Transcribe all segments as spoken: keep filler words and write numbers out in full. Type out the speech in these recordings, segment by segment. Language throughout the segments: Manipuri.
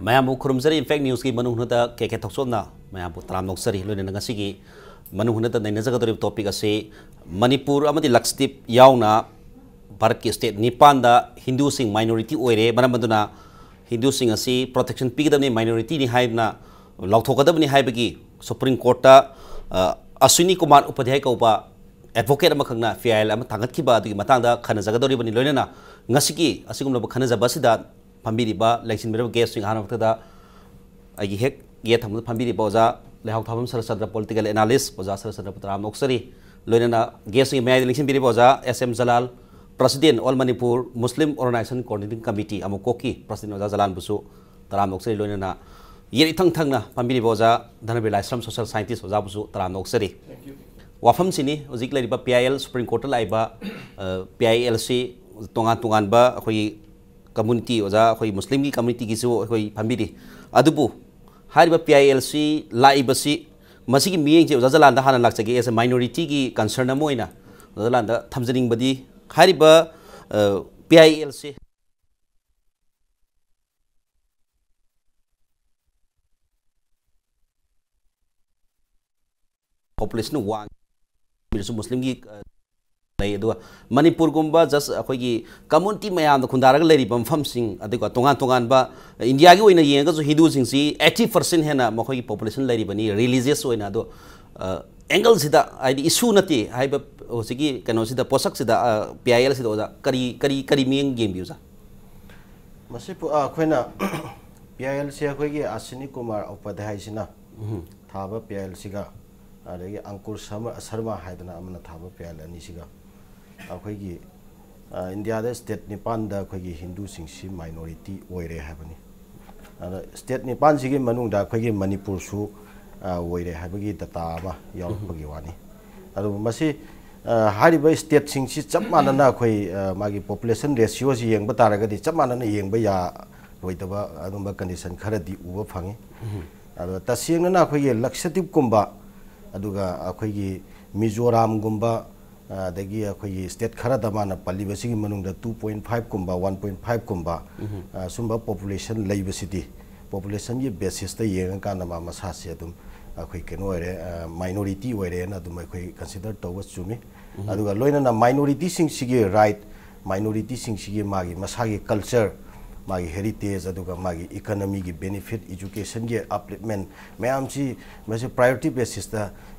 ꯃꯌꯥꯝꯕꯨ ꯈꯨꯔꯨꯝꯖꯔꯤ꯫ ꯏꯝꯄꯦꯛ ꯅ꯭ꯌꯨꯁꯀꯤ ꯃꯅꯨꯡ ꯍꯨꯠꯅ ꯀꯦ ꯀꯦ ꯊꯣꯛꯆꯣꯝꯅ ꯃꯌꯥꯝꯕꯨ ꯇꯔꯥꯝꯅ ꯑꯣꯛꯆꯔꯤ꯫ ꯂꯣꯏꯅꯅ ꯉꯁꯤꯒꯤ ꯃꯅꯨꯡ ꯍꯨꯠꯅ ꯅꯩꯅꯖꯒꯗꯧꯔꯤꯕ ꯇꯣꯄꯤꯛ ꯑꯁꯤ ꯃꯅꯤꯄꯨꯔ ꯑꯃꯗꯤ ꯂꯛꯁꯗꯤꯞ ꯌꯥꯎꯅ ꯚꯥꯔꯠꯀꯤ ꯁ꯭ꯇꯦꯠ ꯅꯤꯄꯥꯟꯗ ꯍꯤꯟꯗꯨꯁꯤꯡ ꯃꯥꯏꯅꯣꯔꯤꯇꯤ ꯑꯣꯏꯔꯦ꯫ ꯃꯔꯝ ꯑꯗꯨꯅ ꯍꯤꯟꯗꯨꯁꯤꯡ ꯑꯁꯤ ꯄ꯭ꯔꯣꯇꯦꯛꯁꯟ ꯄꯤꯒꯗꯕꯅꯤ, ꯃꯥꯏꯅꯣꯔꯤꯇꯤꯅꯤ ꯍꯥꯏꯗꯅ ꯂꯥꯎꯊꯣꯛꯀꯗꯕꯅꯤ ꯍꯥꯏꯕꯒꯤ ꯁꯨꯄ꯭ꯔꯤꯝ ꯀꯣꯔꯠꯇ, ꯑ, ꯑꯁ꯭ꯋꯤꯅꯤ ꯀꯨꯃꯥꯔ ꯎꯄꯥꯙ꯭ꯌꯥꯏ ꯀꯧꯕ ꯑꯦꯗꯚꯣꯀꯦꯠ ꯑꯃꯈꯛꯅ ꯐꯤ ꯑꯥꯏ ꯑꯦꯜ ꯑꯃ ꯊꯥꯡꯒꯠꯈꯤꯕ ꯑꯗꯨꯒꯤ ꯃꯇꯥꯡꯗ ꯈꯟꯅꯖꯒꯗꯧꯔꯤꯕꯅꯤ꯫ ꯂꯣꯏꯅꯅ ꯉꯁꯤꯒꯤ ꯑꯁꯤꯒꯨꯝꯂꯕ ꯈꯟꯅꯖꯕ ꯑꯁꯤꯗ ꯐꯝꯕꯤꯔꯤꯕ, ꯂꯦꯡꯁꯤꯟꯕꯤꯔꯤꯕ ꯒꯦꯁꯁꯤꯡ ꯑꯍꯥꯟꯕ ꯃꯛꯇꯗ ꯑꯩꯒꯤ ꯍꯦꯛ ꯌꯦꯠ ꯊꯪꯕꯗ ꯐꯝꯕꯤꯔꯤꯕ ꯑꯣꯖꯥ ꯂꯩꯍꯥꯎ ꯊꯥꯕꯝ ꯁꯔꯠꯆꯟꯗ꯭ꯔ, ꯄꯣꯂꯤꯇꯤꯀꯦꯜ ꯑꯦꯅꯥꯂꯤꯁ ꯑꯣꯖꯥ ꯁꯔꯠꯆꯟꯗ꯭ꯔꯕꯨ ꯇꯔꯥꯝꯅ ꯑꯣꯛꯆꯔꯤ꯫ ꯂꯣꯏꯅꯅ ꯒꯦꯁꯁꯤꯡꯒꯤ ꯃꯌꯥꯏꯗ ꯂꯦꯡꯁꯤꯟꯕꯤꯔꯤꯕ ꯑꯣꯖꯥ ꯑꯦꯁ M Jalal, president, all Manipur ꯃꯨꯁꯂꯤꯝ ꯑꯣꯔꯒꯅꯥꯏꯖꯦꯁꯟ ꯀꯣꯑꯣꯔꯗꯤꯅꯦꯇꯤꯡ ꯀꯃꯤꯇꯤ, ꯑꯃꯨꯛꯀꯣꯛꯀꯤ ꯄ꯭ꯔꯁꯤꯗꯦꯟ ꯑꯣꯖꯥ ꯖꯂꯥꯜꯕꯨꯁꯨ ꯇꯔꯥꯝꯅ ꯑꯣꯛꯆꯔꯤ꯫ ꯂꯣꯏꯅꯅ ꯌꯦꯠ ꯏꯊꯪ ꯊꯪꯅ ꯐꯝꯕꯤꯔꯤꯕ ꯑꯣꯖꯥ ꯙꯅꯕꯤꯔ ꯂꯥꯏꯁ꯭ꯔꯝ, ꯁꯣꯁꯤꯌꯦꯜ ꯁꯥꯏꯟꯇꯤꯁ ꯑꯣꯖꯥꯕꯨꯁꯨ ꯇꯔꯥꯝꯅ ꯑꯣꯛꯆꯔꯤ꯫ ꯋꯥꯐꯝꯁꯤꯅꯤ ꯍꯧꯖꯤꯛ ꯂꯩꯔꯤꯕ ꯄꯤ ꯑꯥꯏ ꯑꯦꯜ, ꯁꯨꯄ꯭ꯔꯤꯝ ꯀꯣꯔꯠꯇ ꯂꯥꯛꯏꯕ, ꯑ, ꯄꯤ ꯑꯥꯏ ꯑꯦꯜꯁꯤ ꯇꯣꯉꯥꯟ ꯇꯣꯉꯥꯟꯕ ꯑꯩꯈꯣꯏꯒꯤ ꯀꯝꯃꯨꯅꯤꯇꯤ, ꯑꯣꯖꯥ, ꯑꯩꯈꯣꯏ ꯃꯨꯁꯂꯤꯝꯒꯤ ꯀꯝꯃꯨꯅꯤꯇꯤꯒꯤꯁꯨ ꯑꯩꯈꯣꯏ ꯐꯝꯕꯤꯔꯤ꯫ ꯑꯗꯨꯕꯨ ꯍꯥꯏꯔꯤꯕ ꯄꯤ ꯑꯥꯏ ꯑꯦꯜꯁꯤ ꯂꯥꯛꯏꯕꯁꯤ, ꯃꯁꯤꯒꯤ ꯃꯤꯠꯌꯦꯡꯁꯦ ꯑꯣꯖꯥ ꯖꯂꯥꯟꯗ ꯍꯥꯟꯅ ꯂꯥꯛꯆꯒꯦ꯫ ꯑꯦꯁ ꯑꯦ ꯃꯥꯏꯅꯣꯔꯤꯇꯤꯒꯤ ꯀꯟꯁꯔꯟ ꯑꯃ ꯑꯣꯏꯅ ꯑꯣꯖꯥ ꯖꯂꯥꯟꯗ ꯊꯝꯖꯅꯤꯡꯕꯗꯤ, ꯍꯥꯏꯔꯤꯕ, ꯑ, ꯄꯤ ꯑꯥꯏ ꯑꯦꯜꯁꯤ ꯄꯣꯄꯨꯂꯦꯁꯟ ꯋꯥꯡꯉꯤ, ꯃꯨꯁꯂꯤꯝꯒꯤ, ꯑ, ꯂꯩ꯫ ꯑꯗꯨꯒ ꯃꯅꯤꯄꯨꯔꯒꯨꯝꯕ ꯖꯁ ꯑꯩꯈꯣꯏꯒꯤ ꯀꯝꯃꯨꯅꯤꯇꯤ ꯃꯌꯥꯝꯗ ꯈꯨꯟꯗꯥꯔꯒ ꯂꯩꯔꯤꯕ ꯃꯐꯝꯁꯤꯡ, ꯑꯗꯨꯒ ꯇꯣꯉꯥꯟ ꯇꯣꯉꯥꯟꯕ ꯏꯟꯗꯤꯌꯥꯒꯤ ꯑꯣꯏꯅ ꯌꯦꯡꯉꯒꯁꯨ ꯍꯤꯟꯗꯨꯁꯤꯡꯁꯤ ꯑꯩꯠꯇꯤ ꯄꯥꯔꯁꯦꯟ ꯍꯦꯟꯅ ꯃꯈꯣꯏꯒꯤ ꯄꯣꯄꯨꯂꯦꯁꯟ ꯂꯩꯔꯤꯕꯅꯤ ꯔꯤꯂꯤꯖꯤꯌꯁ ꯑꯣꯏꯅ꯫ ꯑꯗꯣ, ꯑ, ꯑꯦꯡꯒꯜꯁꯤꯗ, ꯍꯥꯏꯗꯤ ꯏꯁꯨ ꯅꯠꯇꯦ ꯍꯥꯏꯕ ꯍꯧꯖꯤꯛꯀꯤ ꯀꯩꯅꯣꯁꯤꯗ, ꯄꯣꯠꯁꯛꯁꯤꯗ, ꯑ, ꯄꯤ ꯑꯥꯏ ꯑꯦꯜꯁꯤꯗ ꯑꯣꯖꯥ ꯀꯔꯤ, ꯀꯔꯤ, ꯀꯔꯤ ꯃꯤꯠꯌꯦꯡ ꯌꯦꯡꯕꯤ ꯑꯣꯖꯥ? ꯃꯁꯤ ꯄꯨ-, ꯑ, ꯑꯩꯈꯣꯏꯅ ꯄꯤ ꯑꯥꯏ ꯑꯦꯜꯁꯤ ꯑꯩꯈꯣꯏꯒꯤ ꯑꯁ꯭ꯋꯤꯅꯤ ꯀꯨꯃꯥꯔ ꯎꯄꯥꯙ꯭ꯌꯥꯏꯁꯤꯅ ꯎꯝ꯫ ꯊꯥꯕ ꯄꯤ ꯑꯥꯏ ꯑꯦꯜꯁꯤꯒ, ꯑꯗꯒꯤ ꯑꯪꯀꯨꯔ ꯁꯔꯃ, ꯁꯔꯃ ꯍꯥꯏꯗꯅ ꯑꯃꯅ ꯊꯥꯕ ꯄꯤ ꯑꯥꯏ ꯑꯦꯜ ꯑꯅꯤꯁꯤꯒ ꯑꯩꯈꯣꯏꯒꯤ, ꯑ, ꯏꯟꯗꯤꯌꯥꯗ ꯁ꯭ꯇꯦꯠ ꯅꯤꯄꯥꯟꯗ ꯑꯩꯈꯣꯏꯒꯤ ꯍꯤꯟꯗꯨꯁꯤꯡꯁꯤ ꯃꯥꯏꯅꯣꯔꯤꯇꯤ ꯑꯣꯏꯔꯦ ꯍꯥꯏꯕꯅꯤ꯫ ꯑꯗ ꯁ꯭ꯇꯦꯠ ꯅꯤꯄꯥꯟꯁꯤꯒꯤ ꯃꯅꯨꯡꯗ ꯑꯩꯈꯣꯏꯒꯤ ꯃꯅꯤꯄꯨꯔꯁꯨ, ꯑ, ꯑꯣꯏꯔꯦ ꯍꯥꯏꯕꯒꯤ ꯗꯇꯥ ꯑꯃ ꯌꯥꯎꯔꯛꯄꯒꯤ ꯋꯥꯅꯤ꯫ ꯑꯗꯨꯕꯨ ꯃꯁꯤ, ꯑ, ꯍꯥꯏꯔꯤꯕ ꯁ꯭ꯇꯦꯠꯁꯤꯡꯁꯤ ꯆꯞ ꯃꯥꯟꯅꯅ ꯑꯩꯈꯣꯏ, ꯑ, ꯃꯥꯒꯤ ꯄꯣꯄꯨꯂꯦꯁꯟ ꯔꯦꯁꯤꯌꯣꯁꯤ ꯌꯦꯡꯕ ꯇꯥꯔꯒꯗꯤ ꯆꯞ ꯃꯥꯟꯅꯅ ꯌꯦꯡꯕ ꯌꯥꯔꯣꯏꯗꯕ ꯑꯗꯨꯝꯕ ꯀꯟꯗꯤꯁꯟ ꯈꯔꯗꯤ ꯎꯕ ꯐꯪꯉꯤ꯫ ꯑꯗꯣ ꯇꯁꯦꯡꯅꯅ ꯑꯩꯈꯣꯏꯒꯤ ꯂꯛꯁꯗꯤꯞꯀꯨꯝꯕ, ꯑꯗꯨꯒ ꯑꯩꯈꯣꯏꯒꯤ ꯃꯤꯖꯣꯔꯥꯝꯒꯨꯝꯕ, ꯑꯗꯒꯤ ꯑꯩꯈꯣꯏꯒꯤ ꯁ꯭ꯇꯦꯠ ꯈꯔꯗ ꯃꯥꯅ ꯄꯜꯂꯤꯕꯁꯤꯒꯤ ꯃꯅꯨꯡꯗ two point five ꯀꯨꯝꯕ, one point five ꯀꯨꯝꯕ, ꯑ, ꯁꯨꯝꯕ ꯄꯣꯄꯨꯂꯦꯁꯟ ꯂꯩꯕꯁꯤꯗꯤ ꯄꯣꯄꯨꯂꯦꯁꯟꯒꯤ ꯕꯦꯁꯤꯁꯇ ꯌꯦꯡꯉꯀꯥꯟꯗ ꯃꯥ ꯃꯁꯥꯁꯦ ꯑꯗꯨꯝ ꯑꯩꯈꯣꯏ ꯀꯩꯅꯣ ꯑꯣꯏꯔꯦ, ꯃꯥꯏꯅꯣꯔꯤꯇꯤ ꯑꯣꯏꯔꯦꯅ ꯑꯗꯨꯝ ꯑꯩꯈꯣꯏ ꯀꯟꯁꯤꯗꯔ ꯇꯧꯕ ꯆꯨꯝꯃꯤ꯫ ꯑꯗꯨꯒ ꯂꯣꯏꯅꯅ ꯃꯥꯏꯅꯣꯔꯤꯇꯤꯁꯤꯡꯁꯤꯒꯤ ꯔꯥꯏꯠ, ꯃꯥꯏꯅꯣꯔꯤꯇꯤꯁꯤꯡꯁꯤꯒꯤ ꯃꯥꯒꯤ ꯃꯁꯥꯒꯤ ꯀꯜꯆꯔ, ꯃꯥꯒꯤ ꯍꯦꯔꯤꯇꯦꯖ, ꯑꯗꯨꯒ ꯃꯥꯒꯤ ꯏꯀꯅꯃꯤꯒꯤ ꯕꯦꯅꯤꯐꯤꯠ, ꯏꯖꯨꯀꯦꯁꯟꯒꯤ ꯑꯞꯂꯤꯞꯃꯦꯟ ꯃꯌꯥꯝꯁꯤ ꯃꯁꯤ ꯄ꯭ꯔꯥꯏꯌꯣꯔꯤꯇꯤ ꯕꯦꯁꯤꯁꯇ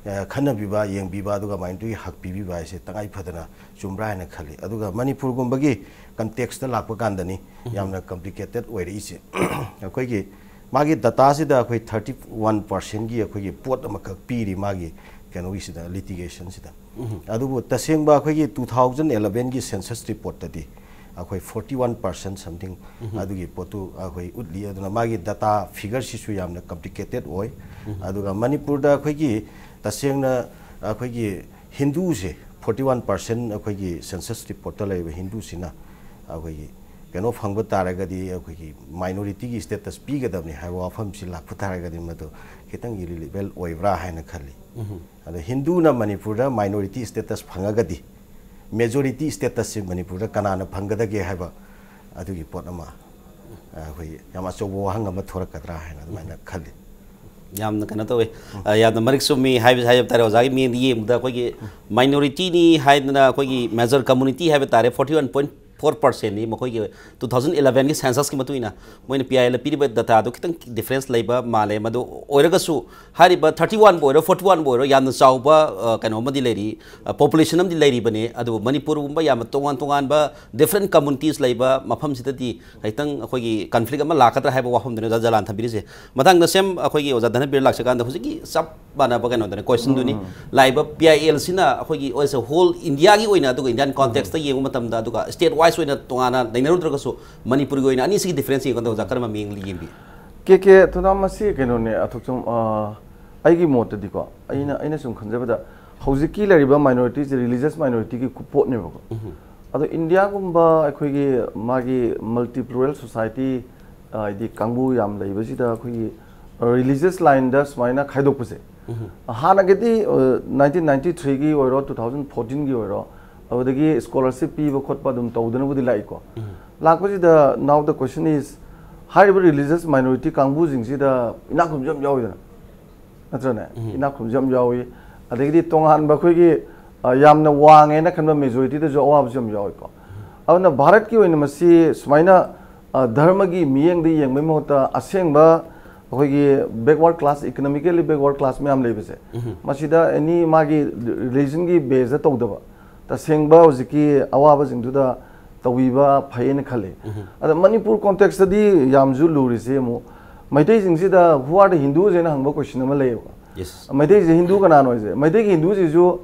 ꯈꯟꯅꯕꯤꯕ, ꯌꯦꯡꯕꯤꯕ, ꯑꯗꯨꯒ ꯃꯥꯏꯅꯣꯔꯤꯇꯤꯒꯤ ꯍꯛ ꯄꯤꯕꯤꯕ ꯍꯥꯏꯁꯦ ꯇꯉꯥꯏ ꯐꯗꯅ ꯆꯨꯝꯕ꯭ꯔꯥ ꯍꯥꯏꯅ ꯈꯜꯂꯤ꯫ ꯑꯗꯨꯒ ꯃꯅꯤꯄꯨꯔꯒꯨꯝꯕꯒꯤ ꯀꯟꯇꯦꯛꯁꯇ ꯂꯥꯛꯄ ꯀꯥꯟꯗꯅꯤ ꯌꯥꯝꯅ ꯀꯝꯄ꯭ꯂꯤꯀꯦꯇꯦꯠ ꯑꯣꯏꯔꯛꯏꯁꯦ꯫ ꯑꯩꯈꯣꯏꯒꯤ ꯃꯥꯒꯤ ꯗꯇꯥꯁꯤꯗ ꯑꯩꯈꯣꯏ ꯊꯥꯔꯇꯤ ꯋꯥꯟ ꯄꯥꯔꯁꯦꯟꯒꯤ ꯑꯩꯈꯣꯏꯒꯤ ꯄꯣꯠ ꯑꯃꯈꯛ ꯄꯤꯔꯤ ꯃꯥꯒꯤ ꯀꯩꯅꯣꯒꯤꯁꯤꯗ, ꯂꯤꯇꯤꯒꯦꯁꯟꯁꯤꯗ꯫ ꯑꯗꯨꯕꯨ ꯇꯁꯦꯡꯕ ꯑꯩꯈꯣꯏꯒꯤ ꯇꯨ ꯊꯥꯎꯖꯟ ꯑꯦꯂꯚꯦꯟꯒꯤ ꯁꯦꯟꯁꯁ ꯔꯤꯄꯣꯔꯠꯇꯗꯤ ꯑꯩꯈꯣꯏ ꯐꯣꯔꯇꯤ ꯋꯥꯟ ꯄꯥꯔꯁꯦꯟ ꯁꯝꯊꯤꯡ ꯑꯗꯨꯒꯤ ꯄꯣꯠꯇꯨ ꯑꯩꯈꯣꯏ ꯎꯠꯂꯤ꯫ ꯑꯗꯨꯅ ꯃꯥꯒꯤ ꯗꯇꯥ ꯐꯤꯒꯔꯁꯤꯁꯨ ꯌꯥꯝꯅ ꯀꯝꯄ꯭ꯂꯤꯀꯦꯇꯦꯠ ꯑꯣꯏ꯫ ꯑꯗꯨꯒ ꯃꯅꯤꯄꯨꯔꯗ ꯑꯩꯈꯣꯏꯒꯤ ꯇꯁꯦꯡꯅ ꯑꯩꯈꯣꯏꯒꯤ ꯍꯤꯟꯗꯨꯁꯦ ꯐꯣꯔꯇꯤ ꯋꯥꯟ ꯄꯥꯔꯁꯦꯟ ꯑꯩꯈꯣꯏꯒꯤ ꯁꯦꯟꯁꯁ ꯔꯤꯄꯣꯔꯠꯇ ꯂꯩꯔꯤꯕ ꯍꯤꯟꯗꯨꯁꯤꯅ ꯑꯩꯈꯣꯏꯒꯤ ꯀꯩꯅꯣ ꯐꯪꯕ ꯇꯥꯔꯒꯗꯤ ꯑꯩꯈꯣꯏꯒꯤ ꯃꯥꯏꯅꯣꯔꯤꯇꯤꯒꯤ ꯁ꯭ꯇꯦꯇꯁ ꯄꯤꯒꯗꯕꯅꯤ ꯍꯥꯏꯕ ꯋꯥꯐꯝꯁꯤ ꯂꯥꯛꯄ ꯇꯥꯔꯒꯗꯤ ꯃꯗꯨ ꯈꯤꯇꯪ ꯏꯔꯤꯂꯤꯕꯦꯜ ꯑꯣꯏꯕ꯭ꯔꯥ ꯍꯥꯏꯅ ꯈꯜꯂꯤ꯫ ꯑꯗꯣ ꯍꯤꯟꯗꯨꯅ ꯃꯅꯤꯄꯨꯔꯗ ꯃꯥꯏꯅꯣꯔꯤꯇꯤ ꯁ꯭ꯇꯦꯇꯁ ꯐꯪꯉꯒꯗꯤ ꯃꯦꯖꯣꯔꯤꯇꯤ ꯁ꯭ꯇꯦꯇꯁꯁꯤ ꯃꯅꯤꯄꯨꯔꯗ ꯀꯅꯥꯅ ꯐꯪꯒꯗꯒꯦ ꯍꯥꯏꯕ ꯑꯗꯨꯒꯤ ꯄꯣꯠ ꯑꯃ ꯑꯩꯈꯣꯏ ꯌꯥꯝ ꯑꯆꯧꯕ ꯋꯥꯍꯪ ꯑꯃ ꯊꯣꯔꯛꯀꯗ꯭ꯔꯥ ꯍꯥꯏꯅ ꯑꯗꯨꯃꯥꯏꯅ ꯈꯜꯂꯤ꯫ ꯌꯥꯝꯅ ꯀꯩꯅꯣ ꯇꯧꯋꯤ꯫ ꯑ, ꯌꯥꯝꯅ ꯃꯔꯤꯛ ꯆꯨꯝꯃꯤ ꯍꯥꯏꯕ ꯍꯥꯏꯕ ꯇꯥꯔꯦ꯫ ꯑꯣꯖꯥꯒꯤ ꯃꯤꯠꯌꯦꯡꯗ ꯌꯦꯡꯕꯗ ꯑꯩꯈꯣꯏꯒꯤ ꯃꯥꯏꯅꯣꯔꯤꯇꯤꯅꯤ ꯍꯥꯏꯗꯅ ꯑꯩꯈꯣꯏꯒꯤ ꯃꯦꯖꯔ ꯀꯝꯃꯨꯅꯤꯇꯤ ꯍꯥꯏꯕ ꯇꯥꯔꯦ, ꯐꯣꯔꯇꯤ ꯋꯥꯟ ꯄꯣꯏꯟ ꯐꯣꯔ ꯄꯥꯔꯁꯦꯟꯅꯤ ꯃꯈꯣꯏꯒꯤ ꯇꯨ ꯊꯥꯎꯖꯟ ꯏꯂꯚꯦꯟꯒꯤ ꯁꯦꯟꯁꯁꯀꯤ ꯃꯇꯨꯡ ꯏꯟꯅ꯫ ꯃꯣꯏꯅ ꯄꯤ ꯑꯥꯏ ꯑꯦꯜꯗ ꯄꯤꯔꯤꯕ ꯗꯇꯥꯗꯣ ꯈꯤꯇꯪ ꯗꯤꯐ꯭ꯔꯦꯟꯁ ꯂꯩꯕ ꯃꯥꯜꯂꯦ꯫ ꯃꯗꯨ ꯑꯣꯏꯔꯒꯁꯨ ꯍꯥꯏꯔꯤꯕ ꯊꯥꯔꯇꯤ ꯋꯥꯟꯕꯨ ꯑꯣꯏꯔꯣ, ꯐꯣꯔꯇꯤ ꯋꯥꯟꯕꯨ ꯑꯣꯏꯔꯣ, ꯌꯥꯝꯅ ꯆꯥꯎꯕ, ꯑ, ꯀꯩꯅꯣ ꯑꯃꯗꯤ ꯂꯩꯔꯤ, ꯄꯣꯄꯨꯂꯦꯁꯟ ꯑꯃꯗꯤ ꯂꯩꯔꯤꯕꯅꯤ꯫ ꯑꯗꯨꯕꯨ ꯃꯅꯤꯄꯨꯔꯒꯨꯝꯕ ꯌꯥꯝꯅ ꯇꯣꯉꯥꯟ ꯇꯣꯉꯥꯟꯕ ꯗꯤꯐ꯭ꯔꯦꯟ ꯀꯝꯃꯨꯅꯤꯇꯤꯁ ꯂꯩꯕ ꯃꯐꯝꯁꯤꯗꯗꯤ ꯈꯤꯇꯪ ꯑꯩꯈꯣꯏꯒꯤ ꯀꯟꯐ꯭ꯂꯤꯛ ꯑꯃ ꯂꯥꯛꯀꯗ꯭ꯔꯥ ꯍꯥꯏꯕ ꯋꯥꯐꯝꯗꯨꯅꯤ ꯑꯣꯖꯥ ꯖꯂꯥꯟ ꯊꯝꯕꯤꯔꯤꯁꯦ꯫ ꯃꯊꯪꯗ ꯁꯦꯝ ꯑꯩꯈꯣꯏꯒꯤ ꯑꯣꯖꯥ ꯙꯅꯕꯤꯔ ꯂꯥꯛꯆꯀꯥꯟꯗ ꯍꯧꯖꯤꯛꯀꯤ ꯆꯞ ꯃꯥꯟꯅꯕ ꯀꯩꯅꯣꯗꯅꯤ, ꯀꯣꯏꯁꯟꯗꯨꯅꯤ꯫ ꯂꯥꯛꯏꯕ ꯄꯤ ꯑꯥꯏ ꯑꯦꯜꯁꯤꯅ ꯑꯩꯈꯣꯏꯒꯤ ꯑꯣꯜ ꯏꯟꯗꯤꯌꯥꯒꯤ ꯑꯣꯏꯅ, ꯑꯗꯨꯒ ꯏꯟꯗꯤꯌꯥꯟ ꯀꯣꯟꯇꯦꯛꯁꯇ ꯌꯦꯡꯕ ꯃꯇꯝꯗ, ꯑꯗꯨꯒ ꯁ꯭ꯇꯦꯠ ꯋꯥꯏꯁ ꯑꯣꯏꯅ ꯇꯣꯉꯥꯟꯅ ꯅꯩꯅꯔꯨꯗ꯭ꯔꯒꯁꯨ ꯃꯅꯤꯄꯨꯔꯒꯤ ꯑꯣꯏꯅ ꯑꯅꯤꯁꯤꯒꯤ ꯗꯤꯐ꯭ꯔꯦꯟꯁ ꯌꯦꯡꯕꯗ ꯑꯣꯖꯥ ꯀꯔꯝꯕ ꯃꯤꯠꯌꯦꯡ ꯌꯦꯡꯕꯤ? ꯀꯦ ꯀꯦ ꯊꯣꯏꯅꯥꯝ, ꯃꯁꯤ ꯀꯩꯅꯣꯅꯦ, ꯑꯊꯣꯛꯆꯝ, ꯑ, ꯑꯩꯒꯤ ꯃꯣꯠꯇꯗꯤꯀꯣ, ꯑꯩꯅ, ꯑꯩꯅ ꯁꯨꯝ ꯈꯟꯖꯕꯗ ꯍꯧꯖꯤꯛꯀꯤ ꯂꯩꯔꯤꯕ ꯃꯥꯏꯅꯣꯔꯤꯇꯤꯁꯦ ꯔꯤꯂꯤꯖꯁ ꯃꯥꯏꯅꯣꯔꯤꯇꯤꯒꯤ ꯄꯣꯠꯅꯦꯕꯀꯣ꯫ ꯑꯗꯣ ꯏꯟꯗꯤꯌꯥꯒꯨꯝꯕ ꯑꯩꯈꯣꯏꯒꯤ ꯃꯥꯒꯤ ꯃꯜꯇꯤ ꯄ꯭ꯂꯨꯔꯦꯜ ꯁꯣꯁꯥꯏꯇꯤ, ꯑ, ꯍꯥꯏꯗꯤ ꯀꯥꯡꯕꯨ ꯌꯥꯝ ꯂꯩꯕꯁꯤꯗ ꯑꯩꯈꯣꯏꯒꯤ ꯔꯤꯂꯤꯖꯁ ꯂꯥꯏꯟꯗ ꯁꯨꯃꯥꯏꯅ ꯈꯥꯏꯗꯣꯛꯄꯁꯦ ꯍꯥꯟꯅꯒꯤꯗꯤ, ꯑ, ꯅꯥꯏꯟꯇꯤꯟ ꯅꯥꯏꯟꯇꯤ ꯊ꯭ꯔꯤꯒꯤ ꯑꯣꯏꯔꯣ, ꯇꯨ ꯊꯥꯎꯖꯟ ꯐꯣꯔꯇꯤꯟꯒꯤ ꯑꯣꯏꯔꯣ, ꯑꯗꯨꯗꯒꯤ ꯁ꯭ꯀꯣꯂꯔꯁꯤꯞ ꯄꯤꯕ ꯈꯣꯠꯄ ꯑꯗꯨꯝ ꯇꯧꯗꯅꯕꯨꯗꯤ ꯂꯥꯛꯏꯀꯣ꯫ ꯂꯥꯛꯄꯁꯤꯗ now the question is, ꯍꯥꯏꯔꯤꯕ religious minority ꯀꯥꯡꯕꯨꯁꯤꯡꯁꯤꯗ ꯏꯅꯥꯛ ꯈꯨꯟꯕꯁꯨ ꯌꯥꯝ ꯌꯥꯎꯋꯤꯗꯅ, ꯅꯠꯇ꯭ꯔꯅꯦ? ꯏꯅꯥꯛ ꯈꯨꯟꯕꯁꯨ ꯌꯥꯝ ꯌꯥꯎꯏ꯫ ꯑꯗꯒꯤꯗꯤ ꯇꯣꯉꯥꯟꯕ ꯑꯩꯈꯣꯏꯒꯤ, ꯑ, ꯌꯥꯝꯅ ꯋꯥꯡꯉꯦꯅ ꯈꯟꯕ majority ꯗꯁꯨ ꯑꯋꯥꯕꯁꯨ ꯌꯥꯝ ꯌꯥꯎꯏꯀꯣ꯫ ꯑꯗꯨꯅ ꯚꯥꯔꯠꯀꯤ ꯑꯣꯏꯅ ꯃꯁꯤ ꯁꯨꯃꯥꯏꯅ, ꯑ, ꯙꯔꯃꯒꯤ ꯃꯤꯠꯌꯦꯡꯗ ꯌꯦꯡꯕꯒꯤ ꯃꯍꯨꯠꯇ ꯑꯁꯦꯡꯕ ꯑꯩꯈꯣꯏꯒꯤ backward class, economically backward class ꯃꯌꯥꯝ ꯂꯩꯕꯁꯦ, ꯃꯁꯤꯗ any ꯃꯥꯒꯤ religion ꯒꯤ base ꯇ ꯇꯧꯗꯕ, ꯇꯁꯦꯡꯕ ꯍꯧꯖꯤꯛꯀꯤ ꯑꯋꯥꯕꯁꯤꯡꯗꯨꯗ ꯇꯧꯕꯤꯕ ꯐꯩꯌꯦꯅ ꯈꯜꯂꯤ꯫ ꯑꯗ ꯃꯅꯤꯄꯨꯔ context ꯇꯗꯤ ꯌꯥꯝꯁꯨ ꯂꯨꯔꯤꯁꯦ ꯑꯃꯨꯛ ꯃꯩꯇꯩꯁꯤꯡꯁꯤꯗ "Who are the Hindus?" ꯍꯥꯏꯅ ꯍꯪꯕ question ꯑꯃ ꯂꯩꯌꯦꯕꯀꯣ꯫ Yes. ꯃꯩꯇꯩꯁꯦ ꯍꯤꯟꯗꯨ ꯀꯅꯥꯅꯣ ꯍꯥꯏꯁꯦ, ꯃꯩꯇꯩꯒꯤ ꯍꯤꯟꯗꯨꯁꯤꯁꯨ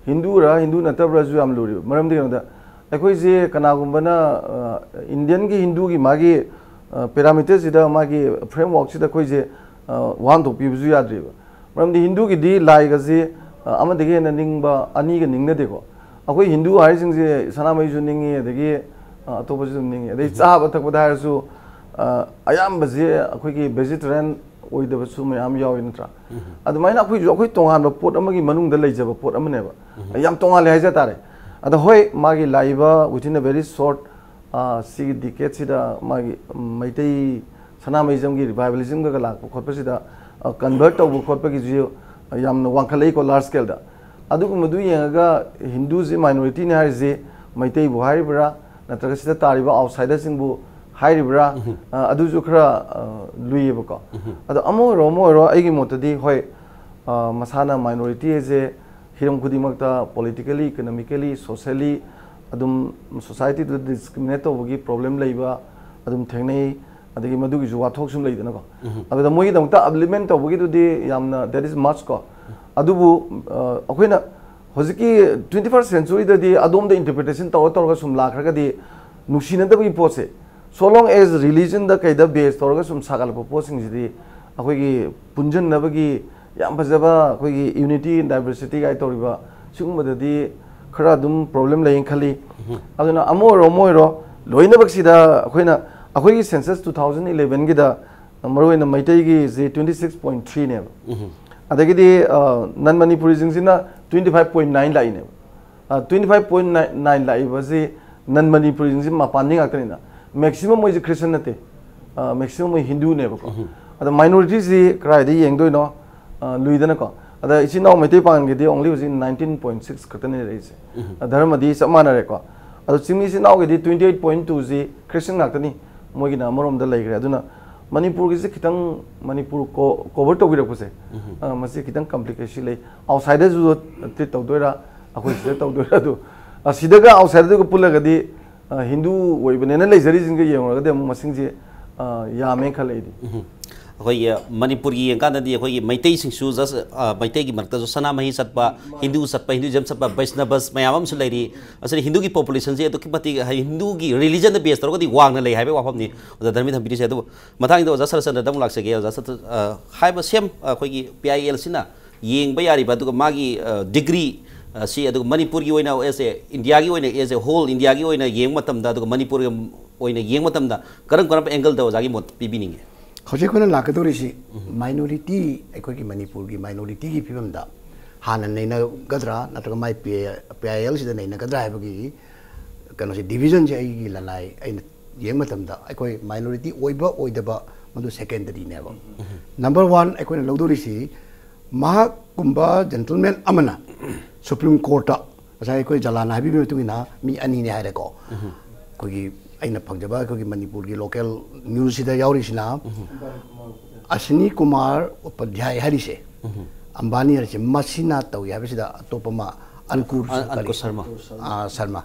ꯍꯤꯟꯗꯨꯔ ꯍꯤꯟꯗꯨ ꯅꯠꯇꯕ꯭ꯔꯥꯁꯨ ꯌꯥꯝ ꯂꯨꯔꯤꯕ꯫ ꯃꯔꯝꯗꯤ ꯀꯩꯅꯣꯗ, ꯑꯩꯈꯣꯏꯁꯦ ꯀꯅꯥꯒꯨꯝꯕꯅ, ꯑ, Indian ꯒꯤ ꯍꯤꯟꯗꯨꯒꯤ ꯃꯥꯒꯤ, ꯑ, parameter ꯁꯤꯗ, ꯃꯥꯒꯤ framework ꯁꯤꯗ ꯑꯩꯈꯣꯏꯁꯦ, ꯑ, ꯋꯥꯍꯟꯊꯣꯛ ꯄꯤꯕꯁꯨ ꯌꯥꯗ꯭ꯔꯤꯕ꯫ ꯃꯔꯝꯗꯤ ꯍꯤꯟꯗꯨꯒꯤꯗꯤ ꯂꯥꯏꯒꯁꯤ, ꯑ, ꯑꯃꯗꯒꯤ ꯍꯦꯟꯅ ꯅꯤꯡꯕ, ꯑꯅꯤꯒ ꯅꯤꯡꯅꯗꯦꯀꯣ꯫ ꯑꯩꯈꯣꯏ ꯍꯤꯟꯗꯨ ꯍꯥꯏꯔꯤꯁꯤꯡꯁꯦ ꯁꯅꯥꯃꯍꯤꯁꯨ ꯅꯤꯡꯉꯤ, ꯑꯗꯒꯤ, ꯑ, ꯑꯇꯣꯞꯄꯁꯨ ꯑꯗꯨꯝ ꯅꯤꯡꯉꯤ꯫ ꯑꯗꯩ ꯆꯥꯕ ꯊꯛꯄꯗ ꯍꯥꯏꯔꯁꯨ, ꯑ, ꯑꯌꯥꯝꯕꯁꯦ ꯑꯩꯈꯣꯏꯒꯤ vegetarian ꯑꯣꯏꯗꯕꯁꯨ ꯃꯌꯥꯝ ꯌꯥꯎꯏ, ꯅꯠꯇ꯭ꯔꯥ? ꯑꯗꯨꯃꯥꯏꯅ ꯑꯩꯈꯣꯏꯁꯨ ꯑꯩꯈꯣꯏ ꯇꯣꯉꯥꯟꯕ ꯄꯣꯠ ꯑꯃꯒꯤ ꯃꯅꯨꯡꯗ ꯂꯩꯖꯕ ꯄꯣꯠ ꯑꯃꯅꯦꯕ꯫ ꯌꯥꯝ ꯇꯣꯉꯥꯜꯂꯦ ꯍꯥꯏꯖ ꯇꯥꯔꯦ꯫ ꯑꯗ ꯍꯣꯏ, ꯃꯥꯒꯤ ꯂꯥꯛꯏꯕ within a very short, ꯑ, ꯁꯤꯒꯤ decade ꯁꯤꯗ ꯃꯥꯒꯤ, ꯎꯝ, ꯃꯩꯇꯩ ꯁꯅꯥꯃꯍꯤꯖꯝꯒꯤ revivalism ꯒ ꯂꯥꯛꯄ ꯈꯣꯠꯄꯁꯤꯗ, ꯑ, convert ꯇꯧꯕ ꯈꯣꯠꯄꯒꯤꯁꯨ ꯌꯥꯝꯅ ꯋꯥꯡꯈꯠꯂꯛꯏꯀꯣ, large scale ꯗ꯫ ꯑꯗꯨꯒꯨꯝꯕꯗꯨ ꯌꯦꯡꯉꯒ ꯍꯤꯟꯗꯨꯁꯤ minority ꯅꯤ ꯍꯥꯏꯔꯤꯁꯤ ꯃꯩꯇꯩꯕꯨ ꯍꯥꯏꯔꯤꯕ꯭ꯔꯥ, ꯅꯠꯇ꯭ꯔꯒ ꯁꯤꯗ ꯇꯥꯔꯤꯕ outsider ꯁꯤꯡꯕꯨ ꯍꯥꯏꯔꯤꯕ꯭ꯔꯥ? ꯑ, ꯑꯗꯨꯁꯨ ꯈꯔ, ꯑ, ꯂꯨꯏꯌꯦꯕꯀꯣ꯫ ꯑꯗꯣ ꯑꯃ ꯑꯣꯏꯔꯣ ꯑꯃ ꯑꯣꯏꯔꯣ, ꯑꯩꯒꯤ ꯃꯣꯠꯇꯗꯤ ꯍꯣꯏ, ꯑ, ꯃꯁꯥꯅ minority ꯍꯥꯏꯁꯦ ꯍꯤꯔꯝ ꯈꯨꯗꯤꯡꯃꯛꯇ politically, economically, socially ꯑꯗꯨꯝ society ꯗꯨꯗ discriminate ꯇꯧꯕꯒꯤ problem ꯂꯩꯕ ꯑꯗꯨꯝ ꯊꯦꯡꯅꯩ꯫ ꯑꯗꯒꯤ ꯃꯗꯨꯒꯤꯁꯨ ꯋꯥꯊꯣꯛ ꯁꯨꯝ ꯂꯩꯗꯅꯀꯣ꯫ ꯑꯗꯨꯗ ꯃꯣꯏꯒꯤꯗꯃꯛꯇ upliftment ꯇꯧꯕꯒꯤꯗꯨꯗꯤ ꯌꯥꯝꯅ, that is must ꯀꯣ꯫ ꯑꯗꯨꯕꯨ, ꯑ, ꯑꯩꯈꯣꯏꯅ ꯍꯧꯖꯤꯛꯀꯤ twenty first century ꯗꯗꯤ ꯑꯗꯣꯝꯗ interpretation ꯇꯧꯔ ꯇꯧꯔꯒ ꯁꯨꯝ ꯂꯥꯛꯈ꯭ꯔꯒꯗꯤ ꯅꯨꯡꯁꯤꯅꯗꯕꯒꯤ ꯄꯣꯠꯁꯦ, so long as religion ꯗ ꯀꯩꯗ base ꯇꯧꯔꯒ ꯁꯨꯝ ꯁꯥꯒꯠꯂꯛꯄ ꯄꯣꯠꯁꯤꯡꯁꯤꯗꯤ ꯑꯩꯈꯣꯏꯒꯤ ꯄꯨꯟꯁꯤꯟꯅꯕꯒꯤ ꯌꯥꯝ ꯐꯖꯕ ꯑꯩꯈꯣꯏꯒꯤ unity in diversity ꯀꯥꯏ ꯇꯧꯔꯤꯕ ꯁꯤꯒꯨꯝꯕꯗꯗꯤ ꯈꯔ ꯑꯗꯨꯝ problem ꯂꯩꯌꯦꯅ ꯈꯜꯂꯤ꯫ ꯑꯗꯨꯅ ꯑꯃ ꯑꯣꯏꯔꯣ ꯑꯃ ꯑꯣꯏꯔꯣ, ꯂꯣꯏꯅꯃꯛꯁꯤꯗ ꯑꯩꯈꯣꯏꯅ, ꯑꯩꯈꯣꯏꯒꯤ census two thousand eleven ꯒꯤꯗ ꯃꯔꯨꯑꯣꯏꯅ ꯃꯩꯇꯩꯒꯤꯁꯤ twenty six point three ꯅꯦꯕ꯫ ꯑꯗꯒꯤꯗꯤ, ꯑ, non ꯃꯅꯤꯄꯨꯔꯤꯁꯤꯡꯁꯤꯅ twenty five point nine ꯂꯥꯛꯏꯅꯦꯕ꯫ ꯑ, twenty five point nine ꯂꯥꯛꯏꯕꯁꯤ non ꯃꯅꯤꯄꯨꯔꯤꯁꯤꯡꯁꯤ ꯃꯄꯥꯟꯗꯤ ꯉꯥꯛꯇꯅꯤꯅ, maximum ꯃꯣꯏꯁꯤ Christian ꯅꯠꯇꯦ꯫ ꯃꯦꯛꯁꯤꯃꯝ ꯍꯤꯟꯗꯨꯅꯦꯕꯀꯣ꯫ ꯑꯗꯣ ꯃꯥꯏꯅꯣꯔꯤꯇꯤꯁꯤ ꯀꯗꯥꯏꯗ ꯌꯦꯡꯗꯣꯏꯅꯣ? ꯑ, ꯂꯨꯏꯗꯅꯀꯣ꯫ ꯑꯗ ꯏꯆꯤꯟ ꯏꯅꯥꯎ ꯃꯩꯇꯩ ꯄꯥꯉꯜꯒꯤꯗꯤ only ꯍꯧꯖꯤꯛ nineteen point six ꯈꯛꯇꯅꯦ ꯂꯩꯔꯤꯁꯦ꯫ ꯑ, ꯙꯔꯃꯗꯤ ꯆꯞ ꯃꯥꯟꯅꯔꯦꯀꯣ꯫ ꯑꯗꯣ ꯆꯤꯡꯃꯤ ꯏꯆꯤꯟ ꯏꯅꯥꯎꯒꯤꯗꯤ twenty eight point two ꯁꯤ ꯈ꯭ꯔꯤꯁꯇꯤꯌꯟ ꯉꯥꯛꯇꯅꯤ, ꯃꯣꯏꯒꯤꯅ ꯑꯃꯔꯣꯝꯗ ꯂꯩꯈ꯭ꯔꯦ꯫ ꯑꯗꯨꯅ ꯃꯅꯤꯄꯨꯔꯒꯤꯁꯦ ꯈꯤꯇꯪ, ꯃꯅꯤꯄꯨꯔ ꯀꯣ-, ꯀꯣꯚꯔ ꯇꯧꯕꯤꯔꯛꯄꯁꯦ, ꯑ, ꯃꯁꯤ ꯈꯤꯇꯪ ꯀꯝꯄ꯭ꯂꯤꯀꯦꯁꯤ ꯂꯩ꯫ ꯑꯥꯎꯠꯁꯥꯏꯗꯔꯁꯨ ꯇ꯭ꯔꯤꯠ ꯇꯧꯗꯣꯏꯔꯥ, ꯑꯩꯈꯣꯏ ꯁꯤꯗ ꯇꯧꯗꯣꯏꯔꯥ? ꯑꯗꯨ, ꯑ, ꯁꯤꯗꯒ ꯑꯥꯎꯠꯁꯥꯏꯗꯔꯗꯨꯒ ꯄꯨꯜꯂꯒꯗꯤ, ꯑ, ꯍꯤꯟꯗꯨ ꯑꯣꯏꯕꯅꯦꯅ ꯂꯩꯖꯔꯤꯁꯤꯡꯒ ꯌꯦꯡꯉꯨꯔꯒꯗꯤ ꯑꯃꯨꯛ ꯃꯁꯤꯡꯁꯦ, ꯑ, ꯌꯥꯝꯃꯦ ꯈꯜꯂꯦ ꯑꯩꯗꯤ꯫ ꯑꯩꯈꯣꯏꯒꯤ ꯃꯅꯤꯄꯨꯔꯒꯤ ꯌꯦꯡꯀꯥꯟꯗꯗꯤ ꯑꯩꯈꯣꯏꯒꯤ ꯃꯩꯇꯩꯁꯤꯡꯁꯨ just, ꯑ, ꯃꯩꯇꯩꯒꯤ ꯃꯔꯛꯇꯁꯨ ꯁꯅꯥꯃꯍꯤ ꯆꯠꯄ, ꯍꯤꯟꯗꯨ ꯆꯠꯄ, ꯍꯤꯟꯗꯨꯏꯖꯝ ꯆꯠꯄ, ꯕꯩꯁꯅꯕꯁ ꯃꯌꯥꯝ ꯑꯃꯁꯨ ꯂꯩꯔꯤ꯫ ꯑꯁꯤꯅ ꯍꯤꯟꯗꯨꯒꯤ ꯄꯣꯄꯨꯂꯦꯁꯟꯁꯦ ꯑꯗꯨꯛꯀꯤ ꯃꯇꯤꯛ ꯍꯥꯏ-, ꯍꯤꯟꯗꯨꯒꯤ ꯔꯤꯂꯤꯖꯟꯗ ꯕꯦꯁ ꯇꯧꯔꯒꯗꯤ ꯋꯥꯡꯅ ꯂꯩ ꯍꯥꯏꯕꯒꯤ ꯋꯥꯐꯝꯅꯤ ꯑꯣꯖꯥ ꯙꯔꯃꯦꯟ ꯊꯝꯕꯤꯔꯤꯁꯦ꯫ ꯑꯗꯨꯕꯨ ꯃꯊꯪꯒꯤꯗ ꯑꯣꯖꯥ ꯁꯔꯠꯆꯟꯗ꯭ꯔꯗ ꯑꯃꯨꯛ ꯂꯥꯛꯆꯒꯦ꯫ ꯑꯣꯖꯥ ꯁꯔꯠꯆꯟꯗ꯭ꯔ, ꯑ, ꯍꯥꯏꯕ ꯁꯦꯝ ꯑꯩꯈꯣꯏꯒꯤ ꯄꯤ ꯑꯥꯏ ꯑꯦꯜ ꯁꯤꯅ ꯌꯦꯡꯕ ꯌꯥꯔꯤꯕ, ꯑꯗꯨꯒ ꯃꯥꯒꯤ, ꯑ, ꯗꯤꯒ꯭ꯔꯤ, ꯑ, ꯁꯤ, ꯑꯗꯨꯒ ꯃꯅꯤꯄꯨꯔꯒꯤ ꯑꯣꯏꯅ as a India ꯒꯤ ꯑꯣꯏꯅ, as a whole India ꯒꯤ ꯑꯣꯏꯅ ꯌꯦꯡꯕ ꯃꯇꯝꯗ, ꯑꯗꯨꯒ ꯃꯅꯤꯄꯨꯔꯒꯤ ꯑꯣꯏꯅ ꯌꯦꯡꯕ ꯃꯇꯝꯗ ꯀꯔꯝ ꯀꯔꯝꯕ ꯑꯦꯡꯒꯜꯗ ꯑꯣꯖꯥꯒꯤ ꯃꯣꯠ ꯄꯤꯕꯤꯅꯤꯡꯉꯤ? ꯍꯧꯖꯤꯛ ꯑꯩꯈꯣꯏꯅ ꯂꯥꯛꯀꯗꯧꯔꯤꯁꯤ ꯃꯥꯏꯅꯣꯔꯤꯇꯤ, ꯑꯩꯈꯣꯏꯒꯤ ꯃꯅꯤꯄꯨꯔꯒꯤ ꯃꯥꯏꯅꯣꯔꯤꯇꯤꯒꯤ ꯐꯤꯕꯝꯗ ꯍꯥꯟꯅ ꯅꯩꯅꯒꯗ꯭ꯔꯥ ꯅꯠꯇ꯭ꯔꯒ ꯃꯥꯏ ꯄꯤ ꯑꯥꯏ ꯑꯦꯜꯁꯤꯗ ꯅꯩꯅꯒꯗ꯭ꯔꯥ ꯍꯥꯏꯕꯒꯤ ꯀꯩꯅꯣꯁꯦ, ꯗꯤꯕꯤꯖꯟꯁꯦ ꯑꯩꯒꯤ ꯂꯅꯥꯏ ꯑꯩꯅ ꯌꯦꯡꯕ ꯃꯇꯝꯗ ꯑꯩꯈꯣꯏ ꯃꯥꯏꯅꯣꯔꯤꯇꯤ ꯑꯣꯏꯕ ꯑꯣꯏꯗꯕ ꯃꯗꯨ ꯁꯦꯀꯦꯟꯗꯔꯤꯅꯦꯕ꯫ ꯅꯝꯕꯔ ꯋꯥꯟ, ꯑꯩꯈꯣꯏꯅ ꯂꯧꯗꯣꯔꯤꯁꯤ ꯃꯍꯥꯛꯀꯨꯝꯕ ꯖꯦꯟꯇꯜꯃꯦꯟ ꯑꯃꯅ ꯁꯨꯄ꯭ꯔꯤꯝ ꯀꯣꯔꯠꯇ, ꯉꯁꯥꯏ ꯑꯩꯈꯣꯏ ꯖꯂꯥꯟꯅ ꯍꯥꯏꯕꯤꯕꯒꯤ ꯃꯇꯨꯡ ꯏꯟꯅ ꯃꯤ ꯑꯅꯤꯅꯦ ꯍꯥꯏꯔꯦꯀꯣ꯫ ꯑꯩꯈꯣꯏꯒꯤ, ꯑꯩꯅ ꯐꯪꯖꯕ ꯑꯩꯈꯣꯏꯒꯤ ꯃꯅꯤꯄꯨꯔꯒꯤ ꯂꯣꯀꯦꯜ ꯅ꯭ꯌꯨꯁꯁꯤꯗ ꯌꯥꯎꯔꯤꯁꯤꯅ ꯑꯁꯤꯅꯤ ꯀꯨꯃꯥꯔ ꯎꯄꯥꯙ꯭ꯌꯥꯏ ꯍꯥꯏꯔꯤꯁꯦ, ꯑꯝꯕꯥꯅꯤ ꯍꯥꯏꯔꯤꯁꯦ, ꯃꯁꯤꯅ ꯇꯧꯏ ꯍꯥꯏꯕꯁꯤꯗ ꯑꯇꯣꯞꯄ ꯑꯃ ꯑꯟꯀꯨꯔ, ꯑꯟ-, ꯑꯟꯀꯨꯔ ꯁꯔꯃ꯫ ꯑꯥ, ꯁꯔꯃ꯫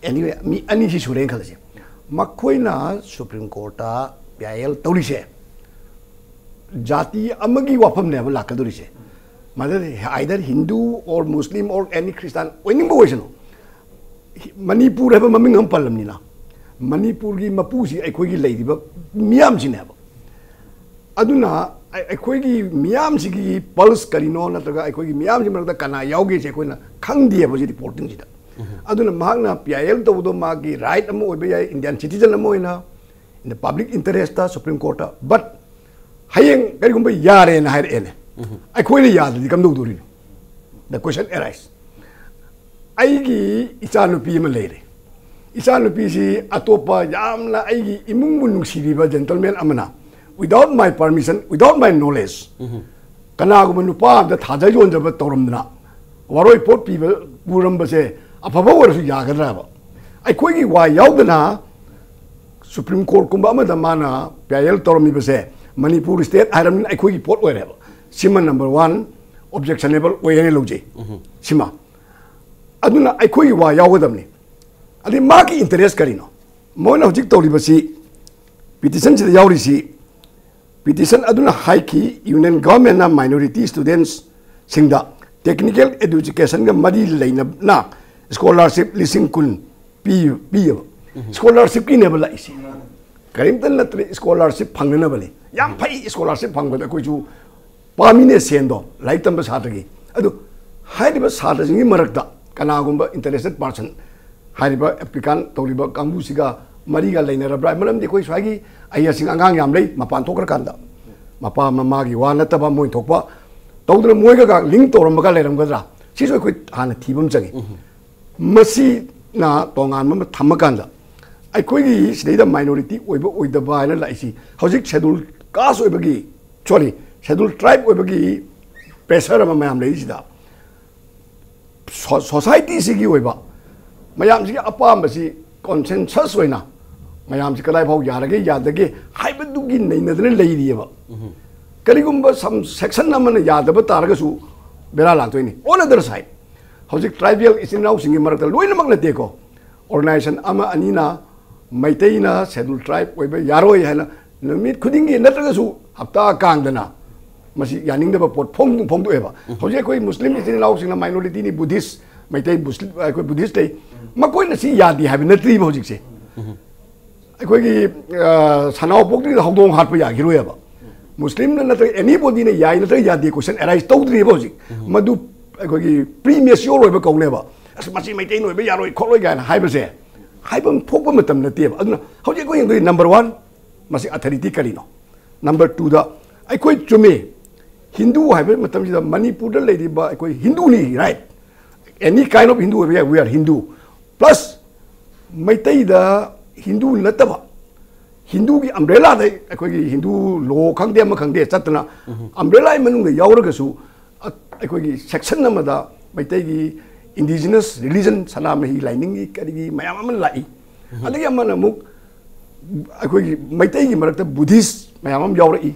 ꯑꯦꯅꯤꯋꯦ, ꯃꯤ ꯑꯅꯤꯁꯤ ꯁꯨꯔꯦꯅ ꯈꯜꯂꯁꯦ꯫ ꯃꯈꯣꯏꯅ ꯁꯨꯄ꯭ꯔꯤꯝ ꯀꯣꯔꯠꯇ ꯄꯤ ꯑꯥꯏ ꯑꯦꯜ ꯇꯧꯔꯤꯁꯦ ꯖꯥꯇꯤ ꯑꯃꯒꯤ ꯋꯥꯐꯝꯅꯦꯕ ꯂꯥꯛꯀꯗꯧꯔꯤꯁꯦ꯫ ꯃꯗꯨꯗꯤ either Hindu or Muslim or any Christian ꯑꯣꯏꯅꯤꯡꯕ ꯑꯣꯏꯁꯅꯨ, ꯃꯅꯤꯄꯨꯔ ꯍꯥꯏꯕ ꯃꯃꯤꯡ ꯑꯃ ꯄꯜꯂꯝꯅꯤꯅ, ꯃꯅꯤꯄꯨꯔꯒꯤ ꯃꯄꯨꯁꯤ ꯑꯩꯈꯣꯏꯒꯤ ꯂꯩꯔꯤꯕ ꯃꯤꯌꯥꯝꯁꯤꯅꯦꯕ꯫ ꯑꯗꯨꯅ ꯑꯩ-, ꯑꯩꯈꯣꯏꯒꯤ ꯃꯤꯌꯥꯝꯁꯤꯒꯤ ꯄꯜꯁ ꯀꯔꯤꯅꯣ ꯅꯠꯇ꯭ꯔꯒ ꯑꯩꯈꯣꯏꯒꯤ ꯃꯤꯌꯥꯝꯁꯤ ꯃꯔꯛꯇ ꯀꯅꯥ ꯌꯥꯎꯒꯦꯁꯦ ꯑꯩꯈꯣꯏꯅ ꯈꯪꯗꯦꯕ ꯍꯧꯖꯤꯛ ꯔꯤꯄꯣꯔꯇꯤꯡꯁꯤꯗ꯫ ꯑꯗꯨꯅ ꯃꯍꯥꯛꯅ ꯄꯤ ꯑꯥꯏ ꯑꯦꯜ ꯇꯧꯕꯗꯣ ꯃꯥꯒꯤ ꯔꯥꯏꯠ ꯑꯃ ꯑꯣꯏꯕ ꯌꯥꯏ, ꯏꯟꯗꯤꯌꯥꯟ ꯁꯤꯇꯤꯖꯟ ꯑꯃ ꯑꯣꯏꯅ, in the public interest supreme ꯀꯣꯔꯠꯇ꯫ ꯕꯠ ꯍꯌꯦꯡ ꯀꯔꯤꯒꯨꯝꯕ ꯌꯥꯔꯦꯅ ꯍꯥꯏꯔꯛꯑꯦꯅꯦ, ꯑꯩꯈꯣꯏꯅ ꯌꯥꯗ꯭ꯔꯗꯤ ꯀꯝꯗꯧꯗꯣꯔꯤꯅꯣ? The question arise. ꯑꯩꯒꯤ ꯏꯆꯥꯅꯨꯄꯤ ꯑꯃ ꯂꯩꯔꯦ, ꯏꯆꯥꯅꯨꯄꯤꯁꯤ ꯑꯇꯣꯞꯄ ꯌꯥꯝꯅ ꯑꯩꯒꯤ ꯏꯃꯨꯡꯕꯨ ꯅꯨꯡꯁꯤꯕꯤꯕ gentleman ꯑꯃꯅ, without my permission, without my knowledge, ꯀꯅꯥꯒꯨꯝꯕ ꯅꯨꯄꯥ ꯑꯝꯗ ꯊꯥꯖ ꯌꯣꯟꯖꯕ ꯇꯧꯔꯝꯗꯅ ꯋꯥꯔꯣꯏ ꯄꯣꯠ ꯄꯤꯕ, ꯄꯨꯔꯝꯕꯁꯦ ꯑꯐꯕ ꯑꯣꯏꯔꯁꯨ ꯌꯥꯒꯗ꯭ꯔꯕ? ꯑꯩꯈꯣꯏꯒꯤ ꯋꯥ ꯌꯥꯎꯗꯅ Supreme Court ꯀꯨꯝꯕ ꯑꯃꯗ ꯃꯥꯅ ꯄꯤ ꯑꯥꯏ ꯑꯦꯜ ꯇꯧꯔꯝꯃꯤꯕꯁꯦ ꯃꯅꯤꯄꯨꯔ state ꯍꯥꯏꯔꯕꯅꯤꯅ ꯑꯩꯈꯣꯏꯒꯤ ꯄꯣꯠ ꯑꯣꯏꯔꯦꯕ꯫ ꯁꯤꯃ number one objectionable ꯑꯣꯏ ꯍꯥꯏꯅ ꯂꯧꯖꯩ꯫ ꯁꯤꯃ꯫ ꯑꯗꯨꯅ ꯑꯩꯈꯣꯏꯒꯤ ꯋꯥ ꯌꯥꯎꯒꯗꯕꯅꯤ꯫ ꯑꯗꯩ ꯃꯥꯒꯤ interest ꯀꯔꯤꯅꯣ? ꯃꯣꯏꯅ ꯍꯧꯖꯤꯛ ꯇꯧꯔꯤꯕꯁꯤ, petition ꯁꯤꯗ ꯌꯥꯎꯔꯤꯁꯤ, petition ꯑꯗꯨꯅ ꯍꯥꯏꯈꯤ, Union Government ꯅ minority students ꯁꯤꯡꯗ technical education ꯒ ꯃꯔꯤ ꯂꯩꯅꯅ scholarship ꯂꯤꯁꯤꯡ ꯀꯨꯟ ꯄꯤ-, ꯄꯤꯌꯦꯕ꯫ Scholarship ꯀꯤꯅꯦꯕ ꯂꯥꯛꯏꯁꯦ꯫ ꯀꯔꯤꯝꯇ ꯅꯠꯇ꯭ꯔꯦ, scholarship ꯐꯪꯅꯅꯕꯅꯤ꯫ ꯌꯥꯝ ꯐꯩ, scholarship ꯐꯪꯕꯗ ꯑꯩꯈꯣꯏꯁꯨ ꯄꯥꯝꯃꯤꯅꯦ ꯁꯦꯟꯗꯣ, ꯂꯥꯏꯔꯤꯛ ꯇꯝꯕ ꯁꯥꯇ꯭ꯔꯒꯤ꯫ ꯑꯗꯨ ꯍꯥꯏꯔꯤꯕ ꯁꯥꯇ꯭ꯔꯁꯤꯡꯒꯤ ꯃꯔꯛꯇ ꯀꯅꯥꯒꯨꯝꯕ interested person, ꯍꯥꯏꯔꯤꯕ applicant ꯇꯧꯔꯤꯕ ꯀꯥꯡꯕꯨꯁꯤꯒ ꯃꯔꯤꯒ ꯂꯩꯅꯔꯕ꯭ꯔꯥ? ꯃꯔꯝꯗꯤ ꯑꯩꯈꯣꯏ ꯁ꯭ꯋꯥꯏꯒꯤ ꯑꯩ ꯑꯁꯤꯡ ꯑꯉꯥꯡ ꯌꯥꯝ ꯂꯩ, ꯃꯄꯥꯟ ꯊꯣꯛꯈ꯭ꯔꯀꯥꯟꯗ ꯃꯄꯥ ꯃꯃꯥꯒꯤ ꯋꯥ ꯅꯠꯇꯕ ꯃꯣꯏ ꯊꯣꯛꯄ ꯇꯧꯗꯅ ꯃꯣꯏꯒ link ꯇꯧꯔꯝꯃꯒ ꯂꯩꯔꯝꯒꯗ꯭ꯔꯥ? ꯁꯤꯁꯨ ꯑꯩꯈꯣꯏ ꯍꯥꯟꯅ ꯊꯤꯕ ꯑꯃ ꯆꯪꯉꯤ꯫ ꯃꯁꯤꯅ ꯇꯣꯉꯥꯟꯕ ꯑꯃ ꯊꯝꯃꯀꯥꯟꯗ ꯑꯩꯈꯣꯏꯒꯤ ꯁꯤꯗꯩꯗ minority ꯑꯣꯏꯕ ꯑꯣꯏꯗꯕ ꯍꯥꯏꯅ ꯂꯥꯛꯏꯁꯤ ꯍꯧꯖꯤꯛ schedule caste ꯑꯣꯏꯕꯒꯤ, sorry, schedule tribe ꯑꯣꯏꯕꯒꯤ pressure ꯑꯃ ꯃꯌꯥꯝ ꯂꯩꯔꯤꯁꯤꯗ, ꯁꯣ-, society ꯁꯤꯒꯤ ꯑꯣꯏꯕ ꯃꯌꯥꯝꯁꯤꯒꯤ ꯑꯄꯥꯝꯕꯁꯤ consensus ꯑꯣꯏꯅ ꯃꯌꯥꯝꯁꯤ ꯀꯗꯥꯏ ꯐꯥꯎ ꯌꯥꯔꯒꯦ ꯌꯥꯗꯒꯦ ꯍꯥꯏꯕꯗꯨꯒꯤ ꯅꯩꯅꯗꯅ ꯂꯩꯔꯤꯑꯕ꯫ ꯀꯔꯤꯒꯨꯝꯕ some section ꯑꯃꯅ ꯌꯥꯗꯕ ꯇꯥꯔꯒꯁꯨ ꯕꯦꯔꯥ ꯂꯥꯛꯇꯣꯏꯅꯤ꯫ On other side, ꯍꯧꯖꯤꯛ tribal ꯏꯆꯤꯟ ꯏꯅꯥꯎꯁꯤꯡꯒꯤ ꯃꯔꯛꯇ ꯂꯣꯏꯅꯃꯛ ꯅꯠꯇꯦꯀꯣ, organization ꯑꯃ ꯑꯅꯤꯅ ꯃꯩꯇꯩꯅ schedule tribe ꯑꯣꯏꯕ ꯌꯥꯔꯣꯏ ꯍꯥꯏꯅ ꯅꯨꯃꯤꯠ ꯈꯨꯗꯤꯡꯒꯤ ꯅꯠꯇ꯭ꯔꯒꯁꯨ ꯍꯞꯇꯥ ꯀꯥꯡꯗꯅ ꯃꯁꯤ ꯌꯥꯅꯤꯡꯗꯕ ꯄꯣꯠ ꯐꯣꯡ-, ꯐꯣꯡꯗꯣꯛꯑꯦꯕ꯫ ꯍꯧꯖꯤꯛ ꯑꯩꯈꯣꯏ ꯃꯨꯁꯂꯤꯝ ꯏꯆꯤꯟ ꯏꯅꯥꯎꯁꯤꯡꯅ minority ꯅꯤ, Buddhist, ꯃꯩꯇꯩ ꯃꯨꯁꯂꯤꯝ, ꯑꯩꯈꯣꯏ Buddhist ꯂꯩ, ꯃꯈꯣꯏꯅ ꯁꯤ ꯌꯥꯗꯦ ꯍꯥꯏꯕ ꯅꯠꯇ꯭ꯔꯤꯕ ꯍꯧꯖꯤꯛꯁꯦ꯫ ꯑꯩꯈꯣꯏꯒꯤ, ꯑ, ꯁꯅꯥꯎ ꯄꯣꯛꯇ꯭ꯔꯤꯉꯩꯗ ꯍꯧꯗꯣꯡ ꯍꯥꯠꯄ ꯌꯥꯈꯤꯔꯣꯏꯕ꯫ ꯃꯨꯁꯂꯤꯝꯅ ꯅꯠꯇ꯭ꯔꯒ anybody ꯅ ꯌꯥꯏ ꯅꯠꯇ꯭ꯔꯒ ꯌꯥꯗꯦ question arise ꯇꯧꯗ꯭ꯔꯤꯕ ꯍꯧꯖꯤꯛ꯫ ꯃꯗꯨ ꯑꯩꯈꯣꯏꯒꯤ premature ꯑꯣꯏꯕ ꯀꯧꯅꯦꯕ꯫ "ꯑꯁ, ꯃꯁꯤ ꯃꯩꯇꯩꯅ ꯑꯣꯏꯕ ꯌꯥꯔꯣꯏ ꯈꯣꯠꯂꯣꯏ" ꯀꯥꯏꯅ ꯍꯥꯏꯕꯁꯦ ꯍꯥꯏꯐꯝ ꯊꯣꯛꯄ ꯃꯇꯝ ꯅꯠꯇꯦꯕ꯫ ꯑꯗꯨꯅ ꯍꯧꯖꯤꯛ ꯑꯩꯈꯣꯏ ꯌꯦꯡꯗꯣꯏ number one, ꯃꯁꯤ authority ꯀꯔꯤꯅꯣ? Number two ꯗ ꯑꯩꯈꯣꯏ ꯆꯨꯝꯃꯤ, ꯍꯤꯟꯗꯨ ꯍꯥꯏꯕ ꯃꯇꯝꯁꯤꯗ ꯃꯅꯤꯄꯨꯔꯗ ꯂꯩꯔꯤꯕ ꯑꯩꯈꯣꯏ ꯍꯤꯟꯗꯨꯅꯤ, right? Any kind of Hindu ꯑꯣꯏꯕ ꯌꯥꯏ, we are Hindu꯫ Plus, ꯃꯩꯇꯩꯗ Hindu ꯅꯠꯇꯕ, ꯍꯤꯟꯗꯨꯒꯤ ꯑꯝꯕ꯭ꯔꯦꯂꯥꯗ, ꯑꯩꯈꯣꯏꯒꯤ ꯍꯤꯟꯗꯨ ꯂꯣ ꯈꯪꯗꯦ ꯑꯃ ꯈꯪꯗꯦ ꯆꯠꯇꯅ, ꯑꯝꯕ꯭ꯔꯦꯂꯥꯒꯤ ꯃꯅꯨꯡꯗ ꯌꯥꯎꯔꯒꯁꯨ, ꯑ-, ꯑꯩꯈꯣꯏꯒꯤ ꯁꯦꯛꯁꯟ ꯑꯃꯗ ꯃꯩꯇꯩꯒꯤ ꯏꯟꯗꯤꯖꯤꯅꯁ ꯔꯤꯂꯤꯖꯟ, ꯁꯅꯥꯃꯍꯤ ꯂꯥꯏꯅꯤꯡꯒꯤ ꯀꯔꯤꯒꯤ ꯃꯌꯥꯝ ꯑꯃ ꯂꯥꯛꯏ꯫ ꯑꯗꯒꯤ ꯑꯃꯅ ꯑꯃꯨꯛ ꯑꯩꯈꯣꯏꯒꯤ ꯃꯩꯇꯩꯒꯤ ꯃꯔꯛꯇ ꯕꯨꯙꯤꯁ ꯃꯌꯥꯝ ꯑꯃ ꯌꯥꯎꯔꯛꯏ꯫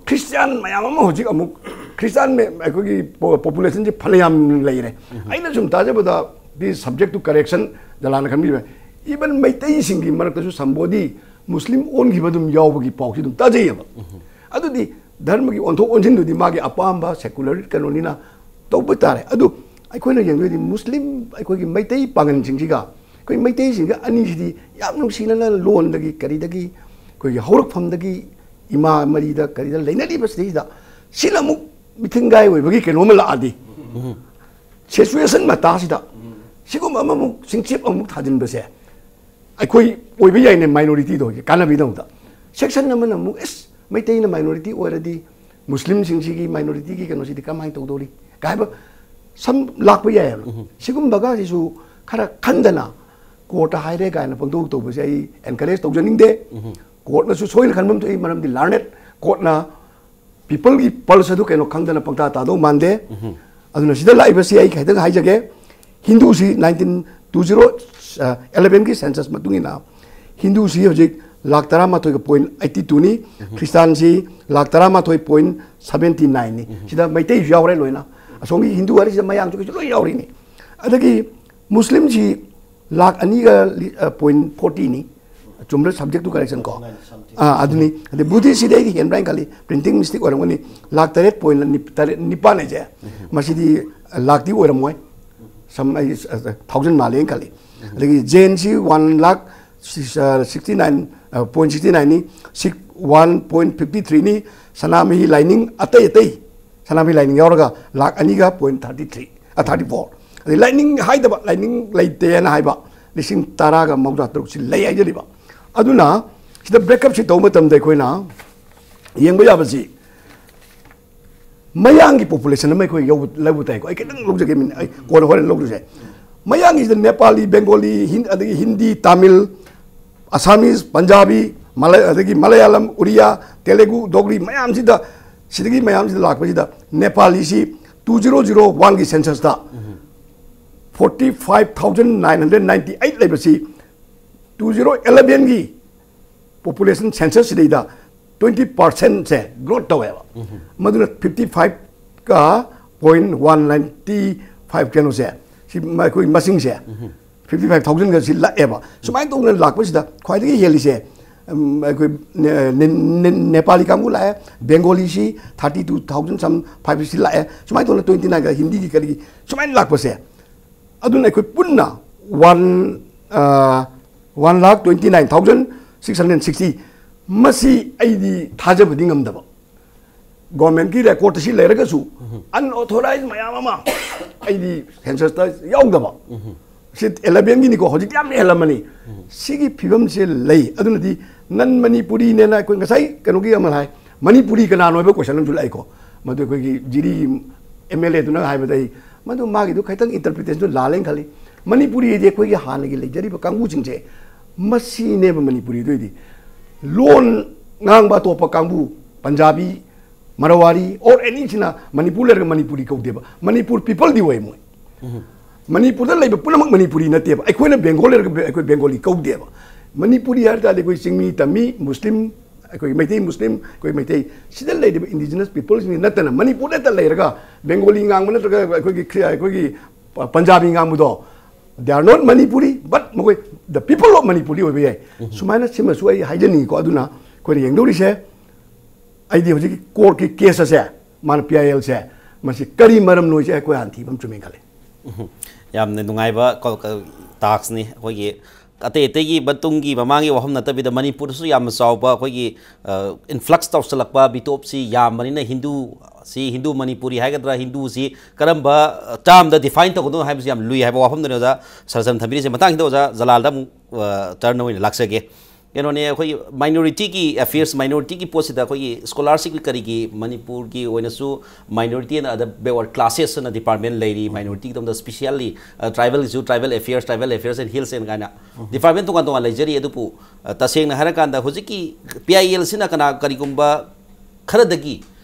ꯈ꯭ꯔꯤꯁꯇꯤꯌꯥꯟ ꯃꯌꯥꯝ ꯑꯃ ꯍꯧꯖꯤꯛ ꯑꯃꯨꯛ, ꯈ꯭ꯔꯤꯁꯇꯤꯌꯥꯟ ꯃ-, ꯑꯩꯈꯣꯏꯒꯤ ꯄꯣ-, ꯄꯣꯄꯨꯂꯦꯁꯟꯁꯦ ꯐꯅꯌꯥꯝ ꯂꯩꯔꯦ꯫ ꯑꯩꯅ ꯁꯨꯝ ꯇꯥꯖꯕꯗ, ꯗꯤ subject to correction, ꯖꯂꯥꯟꯅ ꯈꯟꯕꯤꯕ, even ꯃꯩꯇꯩꯁꯤꯡꯒꯤ ꯃꯔꯛꯇꯁꯨ ꯁꯝꯕꯣꯗꯤ ꯃꯨꯁꯂꯤꯝ ꯑꯣꯟꯈꯤꯕ ꯑꯗꯨꯝ ꯌꯥꯎꯕꯒꯤ ꯄꯥꯎꯁꯤ ꯑꯗꯨꯝ ꯇꯥꯖꯩꯌꯦꯕ꯫ ꯑꯗꯨꯗꯤ ꯙꯔꯃꯒꯤ ꯑꯣꯟꯊꯣꯛ ꯑꯣꯟꯁꯤꯟꯗꯨꯗꯤ ꯃꯥꯒꯤ ꯑꯄꯥꯝꯕ secular ꯀꯩꯅꯣꯅꯤꯅ ꯇꯧꯕ ꯇꯥꯔꯦ꯫ ꯑꯗꯨ ꯑꯩꯈꯣꯏꯅ ꯌꯦꯡꯗꯣꯏꯗꯤ ꯃꯨꯁꯂꯤꯝ, ꯑꯩꯈꯣꯏꯒꯤ ꯃꯩꯇꯩ ꯄꯥꯉꯜꯁꯤꯡꯁꯤꯒ ꯑꯩꯈꯣꯏ ꯃꯩꯇꯩꯁꯤꯡꯒ ꯑꯅꯤꯁꯤꯗꯤ ꯌꯥꯝ ꯅꯨꯡꯁꯤꯅꯅ ꯂꯣꯟꯗꯒꯤ ꯀꯔꯤꯗꯒꯤ, ꯑꯩꯈꯣꯏꯒꯤ ꯍꯧꯔꯛꯐꯝꯗꯒꯤ ꯏꯃꯥ ꯃꯔꯤꯗ ꯀꯔꯤꯗ ꯂꯩꯅꯔꯤꯕꯁꯤꯗꯩꯁꯤꯗ, ꯁꯤꯅ ꯑꯃꯨꯛ ꯃꯤꯊꯤꯡꯒꯥꯏ ꯑꯣꯏꯕꯒꯤ ꯀꯩꯅꯣꯝꯃ ꯂꯥꯛꯑꯗꯤ, ꯁꯤꯆꯨꯋꯦꯁꯟ ꯃꯇꯥꯁꯤꯗ ꯁꯤꯒꯨꯝꯕ ꯑꯃꯃꯨꯛ ꯆꯤꯡꯆꯤꯞ ꯑꯃꯨꯛ ꯊꯥꯖꯤꯟꯕꯁꯦ, ꯑꯩꯈꯣꯏ ꯑꯣꯏꯕ ꯌꯥꯏꯅꯦ, ꯃꯥꯏꯅꯣꯔꯤꯇꯤꯗꯣ ꯀꯥꯟꯅꯕꯒꯤꯗꯃꯛꯇ꯫ ꯁꯦꯛꯁꯟ ꯑꯃꯅ ꯑꯃꯨꯛ, ꯑꯦꯁ, ꯃꯩꯇꯩꯅ ꯃꯥꯏꯅꯣꯔꯤꯇꯤ ꯑꯣꯏꯔꯗꯤ ꯃꯨꯁꯂꯤꯝꯁꯤꯡꯁꯤꯒꯤ ꯃꯥꯏꯅꯣꯔꯤꯇꯤꯒꯤ ꯀꯩꯅꯣꯁꯤꯗꯤ ꯀꯃꯥꯏꯅ ꯇꯧꯗꯧꯔꯤ ꯀꯥꯏꯕ ꯁꯝ ꯂꯥꯛꯄ ꯌꯥꯏꯑꯕ꯫ ꯁꯤꯒꯨꯝꯕꯒꯁꯤꯁꯨ ꯈꯔ ꯈꯟꯗꯅ ꯀꯣꯔꯠꯇ ꯍꯥꯏꯔꯦ ꯀꯥꯏꯅ ꯄꯪꯇꯧ ꯇꯧꯕꯁꯦ ꯑꯩ ꯑꯦꯟꯀꯔꯦꯖ ꯇꯧꯖꯅꯤꯡꯗꯦ꯫ ꯀꯣꯔꯠꯅꯁꯨ ꯁꯣꯏꯅ ꯈꯟꯐꯝ ꯊꯣꯛꯏ, ꯃꯔꯝꯗꯤ ꯂꯥꯔꯅꯦꯠ ꯀꯣꯔꯠꯅ ꯄꯤꯄꯜꯒꯤ ꯄꯜꯁ ꯑꯗꯨ ꯀꯩꯅꯣ ꯈꯪꯗꯅ ꯄꯪꯇꯥ ꯇꯥꯗꯧ ꯃꯥꯟꯗꯦ꯫ ꯑꯗꯨꯅ ꯁꯤꯗ ꯂꯥꯛꯏꯕꯁꯤ ꯑꯩ ꯈꯤꯇꯪ ꯍꯥꯏꯖꯒꯦ꯫ ꯍꯤꯟꯗꯨꯁꯤ nineteen two zero, ꯑ, eleven ꯒꯤ census ꯃꯇꯨꯡ ꯏꯟꯅ ꯍꯤꯟꯗꯨꯁꯤ ꯍꯧꯖꯤꯛ ꯂꯥꯈ ꯇꯔꯥꯃꯥꯊꯣꯏꯒ point eighty two ꯅꯤ, ꯈ꯭ꯔꯤꯁꯇꯥꯟꯁꯤ ꯂꯥꯈ ꯇꯔꯥꯃꯥꯊꯣꯏ point seventy nine ꯅꯤ꯫ ꯁꯤꯗ ꯃꯩꯇꯩꯁꯨ ꯌꯥꯎꯔꯦ ꯂꯣꯏꯅ꯫ ꯑꯁꯣꯝꯒꯤ ꯍꯤꯟꯗꯨ ꯍꯥꯏꯔꯤꯁꯤꯗ ꯃꯌꯥꯡꯁꯨ ꯀꯩꯁꯨ ꯂꯣꯏ ꯌꯥꯎꯔꯤꯅꯤ꯫ ꯑꯗꯒꯤ ꯃꯨꯁꯂꯤꯝꯁꯤ ꯂꯥꯈ ꯑꯅꯤꯒ ꯂꯤ-, ꯑ, point forty ꯅꯤ꯫ ꯆꯨꯝꯕ꯭ꯔꯥ? Subject to correction ꯀꯣ? ꯑꯥ, ꯑꯗꯨꯅꯤ꯫ ꯑꯗꯩ ꯕꯨꯙꯤꯁꯁꯤꯗꯤ ꯑꯩꯗꯤ ꯍꯦꯟꯕ꯭ꯔꯥ ꯍꯥꯏꯅ ꯈꯜꯂꯤ, printing mistake ꯑꯣꯏꯔꯝꯒꯅꯤ꯫ ꯂꯥꯈ ꯇꯔꯦꯠ point ꯅꯤꯞ-, ꯇꯔꯦꯠ, ꯅꯤꯄꯥꯟ ꯍꯥꯏꯁꯦ, ꯃꯁꯤꯗꯤ ꯂꯥꯈꯇꯤ ꯑꯣꯏꯔꯝꯃꯣꯏ꯫ ꯁꯝ ꯑꯩ, ꯑ, ꯊꯥꯎꯖꯟ ꯃꯥꯜꯂꯦꯅ ꯈꯜꯂꯤ꯫ ꯑꯗꯒꯤ ꯖꯦꯟꯁꯤ one lakh sixty nine, ꯑ, point sixty nine ꯅꯤ, ꯁꯤꯛ one point fifty three ꯅꯤ, ꯁꯅꯥꯃꯍꯤ ꯂꯥꯏꯅꯤꯡ ꯑꯇꯩ ꯑꯇꯩ, ꯁꯅꯥꯃꯍꯤ ꯂꯥꯏꯅꯤꯡ ꯌꯥꯎꯔꯒ ꯂꯥꯈ ꯑꯅꯤꯒ point thirty three, ꯑ, thirty four꯫ ꯑꯗꯩ ꯂꯥꯏꯅꯤꯡ ꯍꯥꯏꯗꯕ, ꯂꯥꯏꯅꯤꯡ ꯂꯩꯇꯦꯅ ꯍꯥꯏꯕ ꯂꯤꯁꯤꯡ ꯇꯔꯥꯒ ꯃꯧꯗ꯭ꯔꯥ ꯇꯔꯨꯛꯁꯤ ꯂꯩ ꯍꯥꯏꯖꯔꯤꯕ꯫ ꯑꯗꯨꯅ ꯁꯤꯗ breakup ꯁꯤ ꯇꯧꯕ ꯃꯇꯝꯗ ꯑꯩꯈꯣꯏꯅ ꯌꯦꯡꯕ ꯌꯥꯕꯁꯤ ꯃꯌꯥꯡꯒꯤ population ꯑꯃ ꯑꯩꯈꯣꯏ ꯌꯧꯕ, ꯂꯧꯕ ꯇꯥꯏꯀꯣ꯫ ꯑꯩ ꯈꯤꯇꯪ ꯂꯧꯖꯒꯦ, ꯃꯤꯅꯤꯠ, ꯑꯩ ꯀꯣꯟꯅ ꯍꯣꯔꯦꯟ ꯂꯧꯖꯁꯦ꯫ ꯃꯌꯥꯡꯒꯤꯁꯤꯗ ꯅꯦꯄꯥꯂꯤ, ꯕꯦꯡꯒꯣꯂꯤ, ꯍꯤꯟ-, ꯑꯗꯒꯤ ꯍꯤꯟꯗꯤ, ꯇꯥꯃꯤꯜ, ꯑꯁꯥꯃꯤꯁ, ꯄꯟꯖꯥꯕꯤ, ꯃꯂ-, ꯑꯗꯒꯤ ꯃꯂꯌꯥꯂꯝ, ꯎꯔꯤꯌꯥ, ꯇꯦꯂꯦꯒꯨ, ꯗꯣꯒ꯭ꯔꯤ ꯃꯌꯥꯝꯁꯤꯗ, ꯁꯤꯗꯒꯤ ꯃꯌꯥꯝꯁꯤꯗ ꯂꯥꯛꯄꯁꯤꯗ ꯅꯦꯄꯥꯂꯤꯁꯤ two zero zero one ꯒꯤ censusꯇ forty five thousand nine hundred ninety eight ꯂꯩꯕꯁꯤ two zero elevenꯒꯤ population census ꯁꯤꯗꯩꯗ twenty percentꯁꯦ growth ꯇꯧꯋꯦꯕ꯫ ꯃꯗꯨꯅ fifty five ꯀ point one ninety five ꯀꯩꯅꯣꯁꯦ, ꯁꯤ ꯃ-, ꯑꯩꯈꯣꯏ ꯃꯁꯤꯡꯁꯦ fifty five thousandꯒ ꯁꯤ ꯂꯥꯛꯑꯦꯕ꯫ ꯁꯨꯃꯥꯏꯅ ꯇꯧꯗꯅ ꯂꯥꯛꯄꯁꯤꯗ ꯈ꯭ꯋꯥꯏꯗꯒꯤ ꯍꯦꯜꯂꯤꯁꯦ, ꯎꯝ, ꯑꯩꯈꯣꯏ ꯅꯦ-, ꯅꯦ-, ꯅꯦ-, ꯅꯦꯄꯥꯂꯤ ꯀꯥꯡꯕꯨ ꯂꯥꯛꯑꯦ, ꯕꯦꯡꯒꯣꯂꯤꯁꯤ thirty two thousand some five ꯁꯤ ꯂꯥꯛꯑꯦ꯫ ꯁꯨꯃꯥꯏꯅ ꯇꯧꯗꯅ twenty nineꯒ ꯍꯤꯟꯗꯤꯒꯤ ꯀꯔꯤꯒꯤ ꯁꯨꯃꯥꯏꯅ ꯂꯥꯛꯄꯁꯦ, ꯑꯗꯨꯅ ꯑꯩꯈꯣꯏ ꯄꯨꯟꯅ one, ꯑ, one lakh twenty nine thousand six hundred sixty꯫ ꯃꯁꯤ ꯑꯩꯗꯤ ꯊꯥꯖꯕꯗꯤ ꯉꯝꯗꯕ꯫ Governmentꯀꯤ recordꯇ ꯁꯤ ꯂꯩꯔꯒꯁꯨ unauthorized ꯃꯌꯥꯝ ꯑꯃ ꯑꯩꯗꯤ censusꯇ ꯌꯥꯎꯗꯕ꯫ ꯁꯤ elevenꯒꯤꯅꯤꯀꯣ, ꯍꯧꯖꯤꯛꯇꯤ ꯌꯥꯝ ꯍꯦꯜꯂꯝꯃꯅꯤ꯫ ꯁꯤꯒꯤ ꯐꯤꯕꯝꯁꯦ ꯂꯩ꯫ ꯑꯗꯨꯅꯗꯤ non Manipuriꯅꯦꯅ ꯑꯩꯈꯣꯏ ꯉꯁꯥꯏ ꯀꯩꯅꯣꯒꯤ ꯑꯃ ꯍꯥꯏ, ꯃꯅꯤꯄꯨꯔꯤ ꯀꯅꯥꯅꯣ ꯍꯥꯏꯕ question ꯑꯃꯁꯨ ꯂꯥꯛꯏꯀꯣ꯫ ꯃꯗꯨ ꯑꯩꯈꯣꯏꯒꯤ ꯖꯤꯔꯤ MLAꯗꯨꯅ ꯍꯥꯏꯕꯗ ꯑꯩ, ꯃꯗꯨ ꯃꯥꯒꯤꯗꯨ ꯈꯤꯇꯪ interpretationꯗꯨ ꯂꯥꯜꯂꯦꯅ ꯈꯜꯂꯤ꯫ ꯃꯅꯤꯄꯨꯔꯤ ꯍꯥꯏꯗꯤ ꯑꯩꯈꯣꯏꯒꯤ ꯍꯥꯟꯅꯒꯤ ꯂꯩꯖꯔꯤꯕ ꯀꯥꯡꯕꯨꯁꯤꯡꯁꯦ, ꯃꯁꯤꯅꯦꯕ ꯃꯅꯤꯄꯨꯔꯤꯗꯨ ꯑꯣꯏꯗꯤ꯫ ꯂꯣꯟ ꯉꯥꯡꯕ ꯑꯇꯣꯞꯄ ꯀꯥꯡꯕꯨ, ꯄꯟꯖꯥꯕꯤ, ꯃꯔꯋꯥꯔꯤ, or any ꯁꯤꯅ ꯃꯅꯤꯄꯨꯔ ꯂꯩꯔꯒ ꯃꯅꯤꯄꯨꯔꯤ ꯀꯧꯗꯦꯕ꯫ ꯃꯅꯤꯄꯨꯔ peopleꯗꯤ ꯑꯣꯏ ꯃꯣꯏ꯫ ꯃꯅꯤꯄꯨꯔꯗ ꯂꯩꯕ ꯄꯨꯝꯅꯃꯛ ꯃꯅꯤꯄꯨꯔꯤ ꯅꯠꯇꯦꯕ꯫ ꯑꯩꯈꯣꯏꯅ ꯕꯦꯡꯒꯣꯜ ꯂꯩꯔꯒ ꯕꯦ-, ꯑꯩꯈꯣꯏ ꯕꯦꯡꯒꯣꯂꯤ ꯀꯧꯗꯦꯕ꯫ ꯃꯅꯤꯄꯨꯔꯤ ꯍꯥꯏ ꯇꯥꯔꯗꯤ ꯑꯩꯈꯣꯏ ꯆꯤꯡꯃꯤ, ꯇꯝꯃꯤ, ꯃꯨꯁꯂꯤꯝ, ꯑꯩꯈꯣꯏ ꯃꯩꯇꯩ ꯃꯨꯁꯂꯤꯝ, ꯑꯩꯈꯣꯏ ꯃꯩꯇꯩ, ꯁꯤꯗ ꯂꯩꯔꯤꯕ indigenous peopleꯁꯤꯡꯁꯤ ꯅꯠꯇꯅ, ꯃꯅꯤꯄꯨꯔꯗꯇ ꯂꯩꯔꯒ ꯕꯦꯡꯒꯣꯂꯤ ꯉꯥꯡꯕ ꯅꯠꯇ꯭ꯔꯒ ꯑꯩꯈꯣꯏꯒꯤ ꯈ꯭ꯔꯤ-, ꯑꯩꯈꯣꯏꯒꯤ ꯄ-, ꯄꯟꯖꯥꯕꯤ ꯉꯥꯡꯕꯗꯣ, they are not Manipuri, but ꯃꯈꯣꯏ the people of Manipuri ꯑꯣꯏꯕ ꯌꯥꯏ꯫ ꯁꯨꯃꯥꯏꯅ ꯁꯤꯃꯁꯨ ꯑꯩ ꯍꯥꯏꯖꯅꯤꯡꯉꯤꯀꯣ꯫ ꯑꯗꯨꯅ ꯑꯩꯈꯣꯏꯅ ꯌꯦꯡꯗꯧꯔꯤꯁꯦ, ꯑꯩꯗꯤ ꯍꯧꯖꯤꯛꯀꯤ courtꯀꯤ case ꯑꯁꯦ, ꯃꯥꯅ PILꯁꯦ, ꯃꯁꯤ ꯀꯔꯤ ꯃꯔꯝꯅꯣꯁꯦ ꯑꯩꯈꯣꯏ ꯍꯥꯟꯅ ꯊꯤꯕ ꯑꯃ ꯆꯨꯝꯃꯦ ꯈꯜꯂꯤ꯫ ꯎꯝ꯫ ꯌꯥꯝꯅ ꯅꯨꯡꯉꯥꯏꯕ ꯀ-, ꯀ-, taskꯅꯤ꯫ ꯑꯩꯈꯣꯏꯒꯤ ꯑꯇꯩ ꯑꯇꯩꯒꯤ ꯃꯇꯨꯡꯒꯤ ꯃꯃꯥꯡꯒꯤ ꯋꯥꯐꯝ ꯅꯠꯇꯕꯤꯗ ꯃꯅꯤꯄꯨꯔꯗꯁꯨ ꯌꯥꯝꯅ ꯆꯥꯎꯕ ꯑꯩꯈꯣꯏꯒꯤ, ꯑ, influx ꯇꯧꯁꯜꯂꯛꯄ, ꯕꯤꯇꯣꯞꯁꯤ ꯌꯥꯝꯕꯅꯤꯅ ꯍꯤꯟꯗꯨꯁꯤ, ꯍꯤꯟꯗꯨ ꯃꯅꯤꯄꯨꯔꯤ ꯍꯥꯏꯒꯗ꯭ꯔꯥ, ꯍꯤꯟꯗꯨꯁꯤ ꯀꯔꯝꯕ, ꯑ, termꯗ define ꯇꯧꯒꯗꯣꯏꯅꯣ ꯍꯥꯏꯕꯁꯤ ꯌꯥꯝ ꯂꯨꯏ ꯍꯥꯏꯕ ꯋꯥꯐꯝꯗꯨꯅꯤ ꯑꯣꯖꯥ ꯁꯔꯁꯟ ꯊꯝꯕꯤꯔꯤꯁꯦ꯫ ꯃꯊꯪꯁꯤꯗ ꯑꯣꯖꯥ ꯖꯂꯥꯜꯗ ꯑꯃꯨꯛ, ꯑ, turn ꯑꯣꯏꯅ ꯂꯥꯛꯆꯒꯦ꯫ ꯀꯩꯅꯣꯅꯦ, ꯑꯩꯈꯣꯏꯒꯤ ꯃꯥꯏꯅꯣꯔꯤꯇꯤꯒꯤ ꯑꯦꯐꯤꯌꯔꯁ, ꯃꯥꯏꯅꯣꯔꯤꯇꯤꯒꯤ ꯄꯣꯠꯁꯤꯗ ꯑꯩꯈꯣꯏꯒꯤ ꯁ꯭ꯀꯣꯂꯥꯔꯁꯤꯞꯀꯤ ꯀꯔꯤꯒꯤ ꯃꯅꯤꯄꯨꯔꯒꯤ ꯑꯣꯏꯅꯁꯨ minority and other backward classes ꯑꯅ ꯗꯤꯄꯥꯔꯠꯃꯦꯟ ꯂꯩꯔꯤ꯫ ꯃꯥꯏꯅꯣꯔꯤꯇꯤꯒꯤꯗꯃꯛꯇ ꯁ꯭ꯄꯤꯁꯤꯌꯦꯜꯂꯤ ꯇ꯭ꯔꯥꯏꯕꯦꯜꯒꯤꯁꯨ tribal affairs, tribal affairs and hills and ꯀꯥꯏꯅ ꯗꯤꯄꯥꯔꯠꯃꯦꯟ ꯇꯣꯉꯥꯟ ꯇꯣꯉꯥꯟ ꯂꯩꯖꯔꯤ꯫ ꯑꯗꯨꯕꯨ ꯑ, ꯇꯁꯦꯡꯅ ꯍꯥꯏꯔꯀꯥꯟꯗ ꯍꯧꯖꯤꯛꯀꯤ ꯄꯤ ꯑꯥꯏ ꯑꯦꯜꯁꯤꯅ ꯀꯅꯥ ꯀꯔꯤꯒꯨꯝꯕ ꯈꯔꯗꯒꯤ,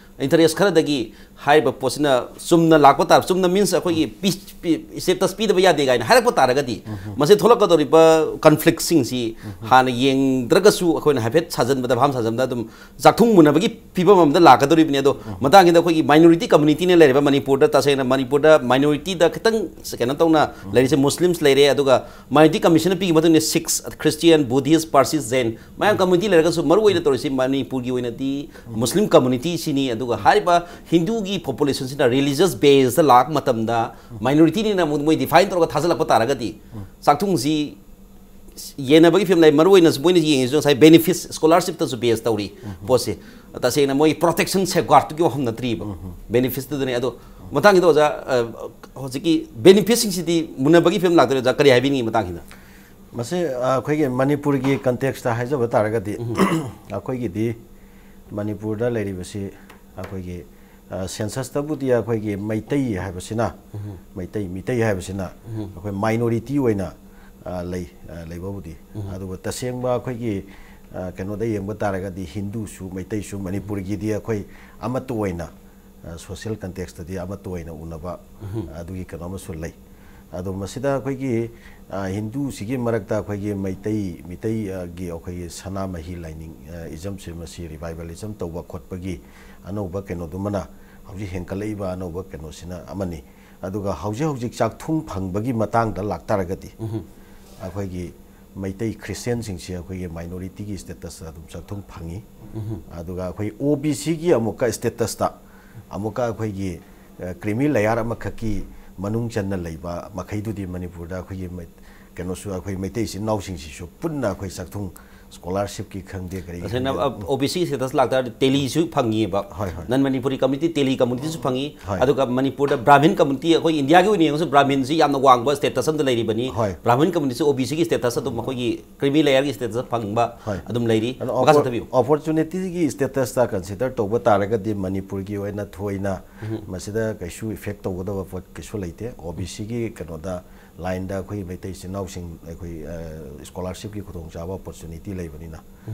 ꯏꯟꯇꯔꯦꯁ ꯈꯔꯗꯒꯤ ꯍꯥꯏꯔꯤꯕ ꯄꯣꯠꯁꯤꯅ ꯆꯨꯝꯅ ꯂꯥꯛꯄ ꯇꯥꯔ, ꯆꯨꯝꯅ ꯃꯤꯟꯁ ꯑꯩꯈꯣꯏꯒꯤ ꯁ꯭ꯇꯦꯇꯁ ꯄꯤꯗꯕ ꯌꯥꯗꯦ ꯀꯥꯏꯅ ꯍꯥꯏꯔꯛꯄ ꯇꯥꯔꯒꯗꯤ, ꯃꯁꯤ ꯊꯣꯛꯂꯛꯀꯗꯧꯔꯤꯕ ꯀꯟꯐ꯭ꯂꯤꯛꯁꯤꯡꯁꯤ ꯍꯥꯟꯅ ꯌꯦꯡꯗ꯭ꯔꯒꯁꯨ ꯑꯩꯈꯣꯏꯅ ꯍꯥꯏꯐꯦꯠ ꯁꯥꯖꯟꯕꯗ, ꯚꯥꯞ ꯁꯥꯖꯟꯕꯗ ꯑꯗꯨꯝ ꯆꯥꯛꯊꯨꯡ ꯃꯨꯟꯅꯕꯒꯤ ꯐꯤꯕꯝ ꯑꯃꯗ ꯂꯥꯛꯀꯗꯧꯔꯤꯕꯅꯤ꯫ ꯑꯗꯣ ꯃꯇꯥꯡꯁꯤꯗ ꯑꯩꯈꯣꯏꯒꯤ ꯃꯥꯏꯅꯣꯔꯤꯇꯤ ꯀꯝꯃꯨꯅꯤꯇꯤꯅ ꯂꯩꯔꯤꯕ ꯃꯅꯤꯄꯨꯔꯗ, ꯇꯁꯦꯡꯅ ꯃꯅꯤꯄꯨꯔꯗ ꯃꯥꯏꯅꯣꯔꯤꯇꯤꯗ ꯈꯤꯇꯪ ꯀꯩꯅꯣ ꯇꯧꯅ ꯂꯩꯔꯤꯁꯦ ꯃꯨꯁꯂꯤꯝꯁ ꯂꯩꯔꯦ, ꯑꯗꯨꯒ ꯃꯥꯏꯅꯣꯔꯤꯇꯤ ꯀꯃꯤꯁꯟꯅ ꯄꯤꯈꯤꯕ ꯃꯇꯨꯡ ꯏꯟꯅ ꯁꯤꯈ, ꯈ꯭ꯔꯤꯁꯇꯤꯌꯥꯟ, ꯕꯨꯙꯤꯁ, ꯄꯥꯔꯁꯤꯁ, ꯖꯦꯟ, ꯃꯌꯥꯝ ꯀꯝꯃꯨꯅꯤꯇꯤ ꯂꯩꯔꯒꯁꯨ ꯃꯔꯨ ꯑꯣꯏꯅ ꯇꯧꯔꯤꯁꯤ ꯃꯅꯤꯄꯨꯔꯒꯤ ꯑꯣꯏꯅꯗꯤ ꯃꯨꯁꯂꯤꯝ ꯀꯝꯃꯨꯅꯤꯇꯤꯁꯤꯅꯤ꯫ ꯑꯗꯨꯒ ꯍꯥꯏꯔꯤꯕ ꯍꯤꯟꯗꯨꯒꯤ ꯄꯣꯄꯨꯂꯦꯁꯟꯁꯤꯅ ꯔꯤꯂꯤꯖꯤꯌꯁ ꯕꯦꯁꯇ ꯂꯥꯛꯄ ꯃꯇꯝꯗ, ꯃꯥꯏꯅꯣꯔꯤꯇꯤꯅꯤꯅ ꯑꯃꯨꯛ ꯃꯣꯏ ꯗꯤꯐꯥꯏꯟ ꯇꯧꯔꯒ ꯊꯥꯖꯤꯜꯂꯛꯄ ꯇꯥꯔꯒꯗꯤ, ꯆꯥꯛꯊꯨꯡꯁꯤ ꯌꯦꯟꯅꯕꯒꯤ ꯐꯤꯕꯝ ꯂꯩ꯫ ꯃꯔꯨ ꯑꯣꯏꯅ ꯃꯣꯏꯅ ꯌꯦꯡꯉꯤꯁꯤ ꯉꯁꯥꯏ ꯕꯦꯅꯤꯐꯤꯠꯁ, ꯁ꯭ꯀꯣꯂꯥꯔꯁꯤꯞꯇꯁꯨ ꯕꯦꯁ ꯇꯧꯔꯤ ꯄꯣꯠꯁꯦ꯫ ꯇꯁꯦꯡꯅ ꯃꯣꯏ ꯄ꯭ꯔꯣꯇꯦꯛꯁꯟ, ꯁꯦꯐꯒꯥꯔꯗꯇꯨꯒꯤ ꯋꯥꯐꯝ ꯅꯠꯇ꯭ꯔꯤꯕ, ꯕꯦꯅꯤꯐꯤꯠꯁꯇꯨꯗꯅꯤ꯫ ꯑꯗꯣ ꯃꯇꯥꯡꯁꯤꯗ ꯑꯣꯖꯥ, ꯑ, ꯍꯧꯖꯤꯛꯀꯤ ꯕꯦꯅꯤꯐꯤꯠꯁꯤꯡꯁꯤꯗꯤ ꯃꯨꯟꯅꯕꯒꯤ ꯐꯤꯕꯝ ꯂꯥꯛꯇꯣꯏꯔꯦ ꯑꯣꯖꯥ, ꯀꯔꯤ ꯍꯥꯏꯕꯤꯅꯤꯡꯉꯤ ꯃꯇꯥꯡꯁꯤꯗ? ꯃꯁꯤ, ꯑ, ꯑꯩꯈꯣꯏꯒꯤ ꯃꯅꯤꯄꯨꯔꯒꯤ ꯀꯟꯇꯦꯛꯁꯇ ꯍꯥꯏꯖꯕ ꯇꯥꯔꯒꯗꯤ, ꯑꯩꯈꯣꯏꯒꯤꯗꯤ ꯃꯅꯤꯄꯨꯔꯗ ꯂꯩꯔꯤꯕꯁꯤ ꯑꯩꯈꯣꯏꯒꯤ, ꯑ, ꯁꯦꯟꯁꯁꯇꯕꯨꯗꯤ ꯑꯩꯈꯣꯏꯒꯤ ꯃꯩꯇꯩ ꯍꯥꯏꯕꯁꯤꯅ, ꯃꯩꯇꯩ, ꯃꯤꯇꯩ ꯍꯥꯏꯕꯁꯤꯅ ꯑꯩꯈꯣꯏ ꯃꯥꯏꯅꯣꯔꯤꯇꯤ ꯑꯣꯏꯅ, ꯑ, ꯂꯩ, ꯑ, ꯂꯩꯕꯕꯨꯗꯤ꯫ ꯑꯗꯨꯒ ꯇꯁꯦꯡꯕ ꯑꯩꯈꯣꯏꯒꯤ, ꯑ, ꯀꯩꯅꯣꯗ ꯌꯦꯡꯕ ꯇꯥꯔꯒꯗꯤ ꯍꯤꯟꯗꯨꯁꯨ ꯃꯩꯇꯩꯁꯨ ꯃꯅꯤꯄꯨꯔꯒꯤꯗꯤ ꯑꯩꯈꯣꯏ ꯑꯃꯠꯇ ꯑꯣꯏꯅ, ꯑ, ꯁꯣꯁꯤꯌꯦꯜ ꯀꯟꯇꯦꯛꯁꯇꯗꯤ ꯑꯃꯠꯇ ꯑꯣꯏꯅ ꯎꯅꯕ, ꯑꯗꯨꯒꯤ ꯀꯩꯅꯣ ꯑꯃꯁꯨ ꯂꯩ꯫ ꯑꯗꯣ ꯃꯁꯤꯗ ꯑꯩꯈꯣꯏꯒꯤ, ꯑ, ꯍꯤꯟꯗꯨꯁꯤꯒꯤ ꯃꯔꯛꯇ ꯑꯩꯈꯣꯏꯒꯤ ꯃꯩꯇꯩ, ꯃꯤꯇꯩ, ꯑ, ꯒꯤ ꯑꯩꯈꯣꯏꯒꯤ ꯁꯅꯥꯃꯍꯤ ꯂꯥꯏꯅꯤꯡ, ꯑ, ꯏꯖꯝꯁꯦ, ꯃꯁꯤ ꯔꯤꯚꯥꯏꯕꯦꯂꯤꯖꯝ ꯇꯧꯕ ꯈꯣꯠꯄꯒꯤ ꯑꯅꯧꯕ ꯀꯩꯅꯣꯗꯨꯃꯅ ꯍꯧꯖꯤꯛ ꯍꯦꯟꯒꯠꯂꯛꯏꯕ ꯑꯅꯧꯕ ꯀꯩꯅꯣꯁꯤꯅ ꯑꯃꯅꯤ꯫ ꯑꯗꯨꯒ ꯍꯧꯖꯤꯛ ꯍꯧꯖꯤꯛ ꯆꯥꯛꯊꯨꯡ ꯐꯪꯕꯒꯤ ꯃꯇꯥꯡꯗ ꯂꯥꯛꯇꯥꯔꯒꯗꯤ, ꯑꯩꯈꯣꯏꯒꯤ ꯃꯩꯇꯩ ꯈ꯭ꯔꯤꯁꯇꯤꯌꯥꯟꯁꯤꯡꯁꯤ ꯑꯩꯈꯣꯏꯒꯤ ꯃꯥꯏꯅꯣꯔꯤꯇꯤꯒꯤ ꯁ꯭ꯇꯦꯇꯁꯇ ꯑꯗꯨꯝ ꯆꯥꯛꯊꯨꯡ ꯐꯪꯉꯤ꯫ ꯑꯗꯨꯒ ꯑꯩꯈꯣꯏ ꯑꯣ ꯕꯤ ꯁꯤꯒꯤ ꯑꯃꯨꯛꯀ ꯁ꯭ꯇꯦꯇꯁꯇ ꯑꯃꯨꯛꯀ ꯑꯩꯈꯣꯏꯒꯤ, ꯑ, ꯀ꯭ꯔꯤꯃꯤ ꯂꯦꯌꯥꯔ ꯑꯃꯈꯛꯀꯤ ꯃꯅꯨꯡ ꯆꯟꯅ ꯂꯩꯕ ꯃꯈꯩꯗꯨꯗꯤ ꯃꯅꯤꯄꯨꯔꯗ ꯑꯩꯈꯣꯏꯒꯤ ꯃꯩ-, ꯀꯩꯅꯣꯁꯨ, ꯑꯩꯈꯣꯏ ꯃꯩꯇꯩ ꯏꯆꯤꯟ ꯏꯅꯥꯎꯁꯤꯡꯁꯤꯁꯨ ꯄꯨꯟꯅ ꯑꯩꯈꯣꯏ ꯆꯥꯛꯊꯨꯡ ꯁ꯭ꯀꯣꯂꯥꯔꯁꯤꯞꯀꯤ ꯈꯪꯗꯦ, ꯀꯔꯤ ꯇꯁꯦꯡꯅ ꯈꯪꯗꯦ꯫ ꯑꯣ ꯕꯤ ꯁꯤꯒꯤ ꯁ꯭ꯇꯦꯇꯁ ꯂꯥꯛꯇꯥꯔꯗꯤ ꯇꯦꯂꯤꯁꯨ ꯐꯪꯉꯤꯕ, ꯍꯣꯏ, ꯍꯣꯏ꯫ ꯅꯟ ꯃꯅꯤꯄꯨꯔꯤ ꯀꯝꯃ꯭ꯌꯨꯅꯤꯇꯤ ꯇꯦꯂꯤ ꯀꯝꯃ꯭ꯌꯨꯅꯤꯇꯤꯁꯨ ꯐꯪꯉꯤ꯫ ꯍꯣꯏ꯫ ꯑꯗꯨꯒ ꯃꯅꯤꯄꯨꯔꯗ ꯕ꯭ꯔꯥꯍꯃꯤꯟ ꯀꯝꯃ꯭ꯌꯨꯅꯤꯇꯤ, ꯑꯩꯈꯣꯏ ꯏꯟꯗꯤꯌꯥꯒꯤ ꯑꯣꯏꯅ ꯌꯦꯡꯉꯁꯨ ꯕ꯭ꯔꯥꯍꯃꯤꯟꯁꯤ ꯌꯥꯝꯅ ꯋꯥꯡꯕ ꯁ꯭ꯇꯦꯇꯁ ꯑꯃꯗ ꯂꯩꯔꯤꯕꯅꯤ꯫ ꯍꯣꯏ꯫ ꯕ꯭ꯔꯥꯍꯃꯤꯟ ꯀꯝꯃ꯭ꯌꯨꯅꯤꯇꯤꯁꯨ ꯑꯣ ꯕꯤ ꯁꯤꯒꯤ ꯁ꯭ꯇꯦꯇꯁ ꯑꯗꯨꯝ ꯑꯩꯈꯣꯏꯒꯤ ꯀ꯭ꯔꯤꯃꯤ ꯂꯦꯌꯔꯒꯤ ꯁ꯭ꯇꯦꯇꯁ ꯐꯪꯕ ꯍꯣꯏ꯫ ꯑꯗꯨꯝ ꯂꯩꯔꯤ꯫ ꯑꯗꯣ ꯃꯈꯥ ꯑꯣꯄꯣꯔ- ꯆꯠꯊꯕꯤꯌꯨ꯫ ꯑꯣꯄꯣꯔꯆꯨꯅꯤꯇꯤꯒꯤ ꯁ꯭ꯇꯦꯇꯁꯇ ꯀꯟꯁꯤꯗꯔ ꯇꯧꯕ ꯇꯥꯔꯒꯗꯤ ꯃꯅꯤꯄꯨꯔꯒꯤ ꯑꯣꯏꯅ ꯊꯣꯏꯅ ꯃꯁꯤꯗ ꯀꯩꯁꯨ ꯏꯐꯦꯛ ꯇꯧꯒꯗꯕ ꯄꯣꯠ ꯀꯩꯁꯨ ꯂꯩꯇꯦ꯫ ꯑꯣ ꯕꯤ ꯁꯤꯒꯤ ꯀꯩꯅꯣꯗ ꯂꯥꯏꯟꯗ ꯑꯩꯈꯣꯏ ꯃꯩꯇꯩ ꯏꯆꯤꯟ ꯏꯅꯥꯎꯁꯤꯡ ꯑꯩꯈꯣꯏ, ꯑ, ꯁ꯭ꯀꯣꯂꯥꯔꯁꯤꯞꯀꯤ ꯈꯨꯗꯣꯡꯆꯥꯕ ꯑꯣꯄꯣꯔꯆꯨꯅꯤꯇꯤ ꯂꯩꯕꯅꯤꯅ꯫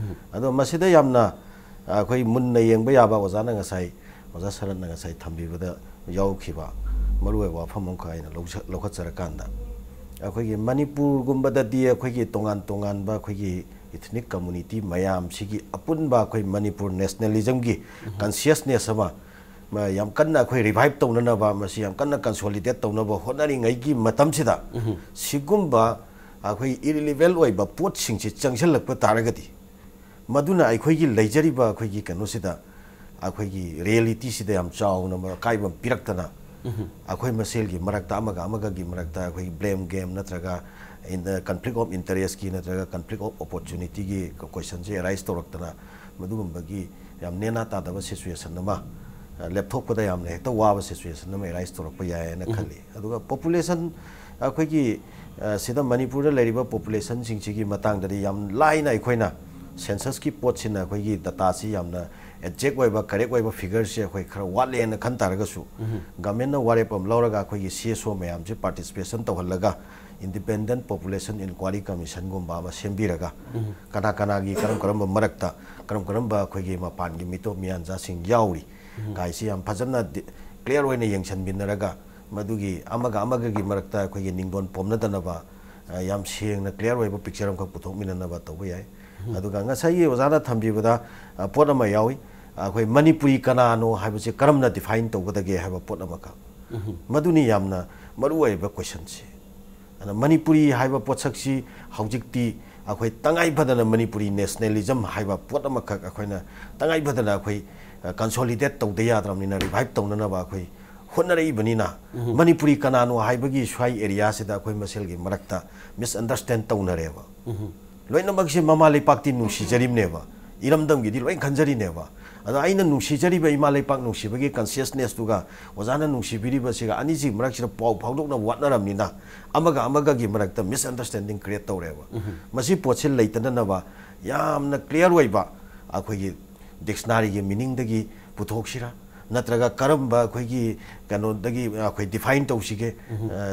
ꯑꯗꯣ ꯃꯁꯤꯗ ꯌꯥꯝꯅ, ꯑ, ꯑꯩꯈꯣꯏ ꯃꯨꯟꯅ ꯌꯦꯡꯕ ꯌꯥꯕ, ꯑꯣꯖꯥꯅ ꯉꯁꯥꯏ, ꯑꯣꯖꯥ ꯁꯔꯠꯅ ꯉꯁꯥꯏ ꯊꯝꯕꯤꯕꯗ ꯌꯥꯎꯈꯤꯕ ꯃꯔꯨꯑꯣꯏꯕ ꯋꯥꯐꯝ ꯑꯃꯈꯛ ꯑꯩꯅ ꯂꯧꯖ-, ꯂꯧꯈꯠꯆꯔꯀꯥꯟꯗ, ꯑꯩꯈꯣꯏꯒꯤ ꯃꯅꯤꯄꯨꯔꯒꯨꯝꯕꯗꯗꯤ ꯑꯩꯈꯣꯏꯒꯤ ꯇꯣꯉꯥꯟ ꯇꯣꯉꯥꯟꯕ ꯑꯩꯈꯣꯏꯒꯤ ꯏꯊꯅꯤꯛ ꯀꯝꯃꯨꯅꯤꯇꯤ ꯃꯌꯥꯝꯁꯤꯒꯤ ꯑꯄꯨꯟꯕ ꯑꯩꯈꯣꯏ ꯃꯅꯤꯄꯨꯔ ꯅꯦꯁꯅꯦꯂꯤꯖꯝꯒꯤ ꯀꯟꯁꯤꯌꯁꯅꯦꯁ ꯑꯃ, ꯃ-, ꯌꯥꯝ ꯀꯟꯅ ꯑꯩꯈꯣꯏ ꯔꯤꯚꯥꯏꯚ ꯇꯧꯅꯅꯕ, ꯃꯁꯤ ꯌꯥꯝ ꯀꯟꯅ ꯀꯟꯁꯣꯂꯤꯗꯦꯠ ꯇꯧꯅꯕ ꯍꯣꯠꯅꯔꯤꯉꯩꯒꯤ ꯃꯇꯝꯁꯤꯗ, ꯁꯤꯒꯨꯝꯕ ꯑꯩꯈꯣꯏ ꯏꯔꯤꯂꯤꯚꯦꯟ ꯑꯣꯏꯕ ꯄꯣꯠꯁꯤꯡꯁꯤ ꯆꯪꯁꯤꯜꯂꯛꯄ ꯇꯥꯔꯒꯗꯤ, ꯃꯗꯨꯅ ꯑꯩꯈꯣꯏꯒꯤ ꯂꯩꯖꯔꯤꯕ ꯑꯩꯈꯣꯏꯒꯤ ꯀꯩꯅꯣꯁꯤꯗ, ꯑꯩꯈꯣꯏꯒꯤ ꯔꯤꯌꯦꯂꯤꯇꯤꯁꯤꯗ ꯌꯥꯝ ꯆꯥꯎꯅ ꯑꯀꯥꯏꯕ ꯑꯃ ꯄꯤꯔꯛꯇꯅ, ꯑꯩꯈꯣꯏ ꯃꯁꯦꯜꯒꯤ ꯃꯔꯛꯇ, ꯑꯃꯒ ꯑꯃꯒꯒꯤ ꯃꯔꯛꯇ ꯑꯩꯈꯣꯏꯒꯤ ꯕ꯭ꯂꯦꯝ ꯒꯦꯝ ꯅꯠꯇ꯭ꯔꯒ ꯀꯟꯐ꯭ꯂꯤꯛ ꯑꯣꯐ ꯏꯟꯇꯔꯦꯁꯀꯤ ꯅꯠꯇ꯭ꯔꯒ ꯀꯟꯐ꯭ꯂꯤꯛ ꯑꯣꯐ ꯑꯣꯄꯣꯔꯆꯨꯅꯤꯇꯤꯒꯤ ꯀꯣꯏꯁꯟꯁꯦ ꯑꯦꯔꯥꯏꯁ ꯇꯧꯔꯛꯇꯅ, ꯃꯗꯨꯒꯨꯝꯕꯒꯤ ꯌꯥꯝ ꯅꯦꯅꯥ ꯇꯥꯗꯕ ꯁꯤꯆꯨꯋꯦꯁꯟ ꯑꯃ, ꯑ, ꯂꯦꯞꯊꯣꯛꯄꯗ ꯌꯥꯝꯅ ꯍꯦꯛꯇ ꯋꯥꯕ ꯁꯤꯆꯨꯋꯦꯁꯟ ꯑꯃ ꯑꯦꯔꯥꯏꯁ ꯇꯧꯔꯛꯄ ꯌꯥꯏ ꯍꯥꯏꯅ ꯈꯜꯂꯤ꯫ ꯑꯗꯨꯒ ꯄꯣꯄꯨꯂꯦꯁꯟ, ꯑꯩꯈꯣꯏꯒꯤ, ꯑ, ꯁꯤꯗ ꯃꯅꯤꯄꯨꯔꯗ ꯂꯩꯔꯤꯕ ꯄꯣꯄꯨꯂꯦꯁꯟꯁꯤꯡꯁꯤꯒꯤ ꯃꯇꯥꯡꯗꯗꯤ ꯌꯥꯝ ꯂꯥꯏꯅ ꯑꯩꯈꯣꯏꯅ ꯁꯦꯟꯁꯁꯀꯤ ꯄꯣꯠꯁꯤꯅ ꯑꯩꯈꯣꯏꯒꯤ ꯗꯇꯥꯁꯤ ꯌꯥꯝꯅ ꯑꯦꯛꯖꯦꯛ ꯑꯣꯏꯕ, ꯀꯔꯦꯛ ꯑꯣꯏꯕ ꯐꯤꯒꯔꯁꯤ ꯑꯩꯈꯣꯏ ꯈꯔ ꯋꯥꯠꯂꯦꯅ ꯈꯟ ꯇꯥꯔꯒꯁꯨ, ꯒꯃꯦꯟꯅ ꯋꯥꯔꯦꯞ ꯑꯃ ꯂꯧꯔꯒ ꯑꯩꯈꯣꯏꯒꯤ ꯁꯤ ꯑꯦꯁ ꯑꯣ ꯃꯌꯥꯝꯁꯦ ꯄꯥꯔꯇꯤꯁꯤꯄꯦꯁꯟ ꯇꯧꯍꯜꯂꯒ, ꯏꯟꯗꯤꯄꯦꯟꯗꯦꯟ ꯄꯣꯄꯨꯂꯦꯁꯟ ꯏꯟꯀ꯭ꯋꯥꯏꯔꯤ ꯀꯃꯤꯁꯟꯒꯨꯝꯕ ꯑꯃ ꯁꯦꯝꯕꯤꯔꯒ, ꯀꯅꯥ ꯀꯅꯥꯒꯤ ꯀꯔꯝ ꯀꯔꯝꯕ ꯃꯔꯛꯇ ꯀꯔꯝ ꯀꯔꯝꯕ ꯑꯩꯈꯣꯏꯒꯤ ꯃꯄꯥꯟꯒꯤ ꯃꯤꯇꯣꯞ ꯃꯤꯌꯥꯟꯖꯥꯁꯤꯡ ꯌꯥꯎꯔꯤ ꯀꯥꯏꯁꯤ ꯌꯥꯝ ꯐꯖꯅ ꯗꯤ-, ꯀ꯭ꯂꯤꯌꯥꯔ ꯑꯣꯏꯅ ꯌꯦꯡꯁꯤꯟꯃꯤꯟꯅꯔꯒ, ꯃꯗꯨꯒꯤ ꯑꯃꯒ ꯑꯃꯒꯒꯤ ꯃꯔꯛꯇ ꯑꯩꯈꯣꯏꯒꯤ ꯅꯤꯡꯗꯣꯟ ꯄꯣꯝꯅꯗꯅꯕ, ꯑ, ꯌꯥꯝ ꯁꯦꯡꯅ ꯀ꯭ꯂꯤꯌꯥꯔ ꯑꯣꯏꯕ ꯄꯤꯛꯆꯔ ꯑꯃꯈꯛ ꯄꯨꯊꯣꯛꯃꯤꯟꯅꯅꯕ ꯇꯧꯕ ꯌꯥꯏ꯫ ꯑꯗꯨꯒ ꯉꯁꯥꯏꯒꯤ ꯑꯣꯖꯥꯅ ꯊꯝꯕꯤꯕꯗ, ꯑ, ꯄꯣꯠ ꯑꯃ ꯌꯥꯎꯏ, ꯑꯩꯈꯣꯏ ꯃꯅꯤꯄꯨꯔꯤ ꯀꯅꯥꯅꯣ ꯍꯥꯏꯕꯁꯤ ꯀꯔꯝꯅ ꯗꯤꯐꯥꯏꯟ ꯇꯧꯒꯗꯒꯦ ꯍꯥꯏꯕ ꯄꯣꯠ ꯑꯃꯈꯛ꯫ ꯃꯗꯨꯅꯤ ꯌꯥꯝꯅ ꯃꯔꯨꯑꯣꯏꯕ ꯀꯣꯏꯁꯟꯁꯤ꯫ ꯑꯗꯨꯅ ꯃꯅꯤꯄꯨꯔꯤ ꯍꯥꯏꯕ ꯄꯣꯠꯁꯛꯁꯤ ꯍꯧꯖꯤꯛꯇꯤ ꯑꯩꯈꯣꯏ ꯇꯉꯥꯏ ꯐꯗꯅ ꯃꯅꯤꯄꯨꯔꯤ ꯅꯦꯁꯅꯦꯂꯤꯖꯝ ꯍꯥꯏꯕ ꯄꯣꯠ ꯑꯃꯈꯛ ꯑꯩꯈꯣꯏꯅ ꯇꯉꯥꯏ ꯐꯗꯅ ꯑꯩꯈꯣꯏ, ꯑ, ꯀꯟꯁꯣꯂꯤꯗꯦꯠ ꯇꯧꯗ ꯌꯥꯗ꯭ꯔꯕꯅꯤꯅ, ꯔꯤꯚꯥꯏꯚ ꯇꯧꯅꯅꯕ ꯑꯩꯈꯣꯏ ꯍꯣꯠꯅꯔꯛꯏꯕꯅꯤꯅ, ꯃꯅꯤꯄꯨꯔꯤ ꯀꯅꯥꯅꯣ ꯍꯥꯏꯕꯒꯤ ꯁ꯭ꯋꯥꯏ ꯑꯦꯔꯤꯌꯥꯁꯤꯗ ꯑꯩꯈꯣꯏ ꯃꯁꯦꯜꯒꯤ ꯃꯔꯛꯇ ꯃꯤꯁꯑꯟꯗꯔꯁꯇꯦꯟ ꯇꯧꯅꯔꯦꯕ꯫ ꯂꯣꯏꯅꯃꯛꯁꯦ ꯃꯃꯥ ꯂꯩꯄꯥꯛꯇꯤ ꯅꯨꯡꯁꯤꯖꯔꯤꯕꯅꯦꯕ, ꯏꯔꯝꯗꯝꯒꯤꯗꯤ ꯂꯣꯏ ꯈꯟꯖꯔꯤꯅꯦꯕ꯫ ꯑꯗꯣ ꯑꯩꯅ ꯅꯨꯡꯁꯤꯖꯔꯤꯕ ꯏꯃꯥ ꯂꯩꯄꯥꯛ ꯅꯨꯡꯁꯤꯕꯒꯤ consciousnessꯇꯨꯒ ꯑꯣꯖꯥꯅ ꯅꯨꯡꯁꯤꯕꯤꯔꯤꯕꯁꯤꯒ ꯑꯅꯤꯁꯤ ꯃꯔꯛꯁꯤꯗ ꯄꯥꯎ ꯐꯥꯎꯗꯣꯛꯅꯕ ꯋꯥꯠꯅꯔꯕꯅꯤꯅ ꯑꯃꯒ ꯑꯃꯒꯒꯤ ꯃꯔꯛꯇ misunderstanding create ꯇꯧꯔꯦꯕ꯫ ꯃꯁꯤ ꯄꯣꯠꯁꯤ ꯂꯩꯇꯅꯅꯕ ꯌꯥꯝꯅ clear ꯑꯣꯏꯕ ꯑꯩꯈꯣꯏꯒꯤ dictionaryꯒꯤ meaningꯗꯒꯤ ꯄꯨꯊꯣꯛꯁꯤꯔꯥ, ꯅꯠꯇ꯭ꯔꯒ ꯀꯔꯝꯕ ꯑꯩꯈꯣꯏꯒꯤ ꯀꯩꯅꯣꯗꯒꯤ ꯑꯩꯈꯣꯏ define ꯇꯧꯁꯤꯒꯦ,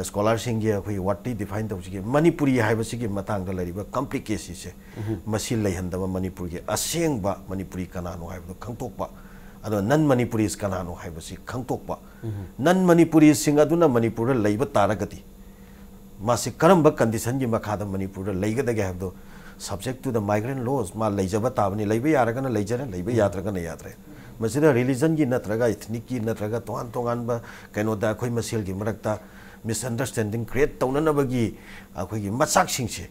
scholarꯁꯤꯡꯒꯤ ꯑꯩꯈꯣꯏꯒꯤ wordꯇꯤ define ꯇꯧꯁꯤꯒꯦ? ꯃꯅꯤꯄꯨꯔꯤ ꯍꯥꯏꯕꯁꯤꯒꯤ ꯃꯇꯥꯡꯗ ꯂꯩꯔꯤꯕ complicacyꯁꯦ, ꯃꯁꯤ ꯂꯩꯍꯟꯗꯕ, ꯃꯅꯤꯄꯨꯔꯒꯤ ꯑꯁꯦꯡꯕ ꯃꯅꯤꯄꯨꯔꯤ ꯀꯅꯥꯅꯣ ꯍꯥꯏꯕꯗꯨ ꯈꯪꯗꯣꯛꯄ, ꯑꯗꯣ non Manipuris ꯀꯅꯥꯅꯣ ꯍꯥꯏꯕꯁꯤ ꯈꯪꯗꯣꯛꯄ, non Manipuriesꯁꯤꯡ ꯑꯗꯨꯅ ꯃꯅꯤꯄꯨꯔꯗ ꯂꯩꯕ ꯇꯥꯔꯒꯗꯤ ꯃꯥꯁꯤ ꯀꯔꯝꯕ conditionꯒꯤ ꯃꯈꯥꯗ ꯃꯅꯤꯄꯨꯔꯗ ꯂꯩꯒꯗꯒꯦ ꯍꯥꯏꯕꯗꯣ subject to the migrant laws, ꯃꯥ ꯂꯩꯖꯕ ꯇꯥꯕꯅꯤ, ꯂꯩꯕ ꯌꯥꯔꯒꯅ ꯂꯩꯖꯔꯦ, ꯂꯩꯕ ꯌꯥꯗ꯭ꯔꯒꯅ ꯌꯥꯗ꯭ꯔꯦ꯫ ꯃꯁꯤꯗ religionꯒꯤ ꯅꯠꯇ꯭ꯔꯒ ethnicꯀꯤ ꯅꯠꯇ꯭ꯔꯒ ꯇꯣꯉꯥꯟ ꯇꯣꯉꯥꯟꯕ ꯀꯩꯅꯣꯗ ꯑꯩꯈꯣꯏ ꯃꯁꯦꯜꯒꯤ ꯃꯔꯛꯇ misunderstanding create ꯇꯧꯅꯅꯕꯒꯤ ꯑꯩꯈꯣꯏꯒꯤ ꯃꯆꯥꯛꯁꯤꯡꯁꯦ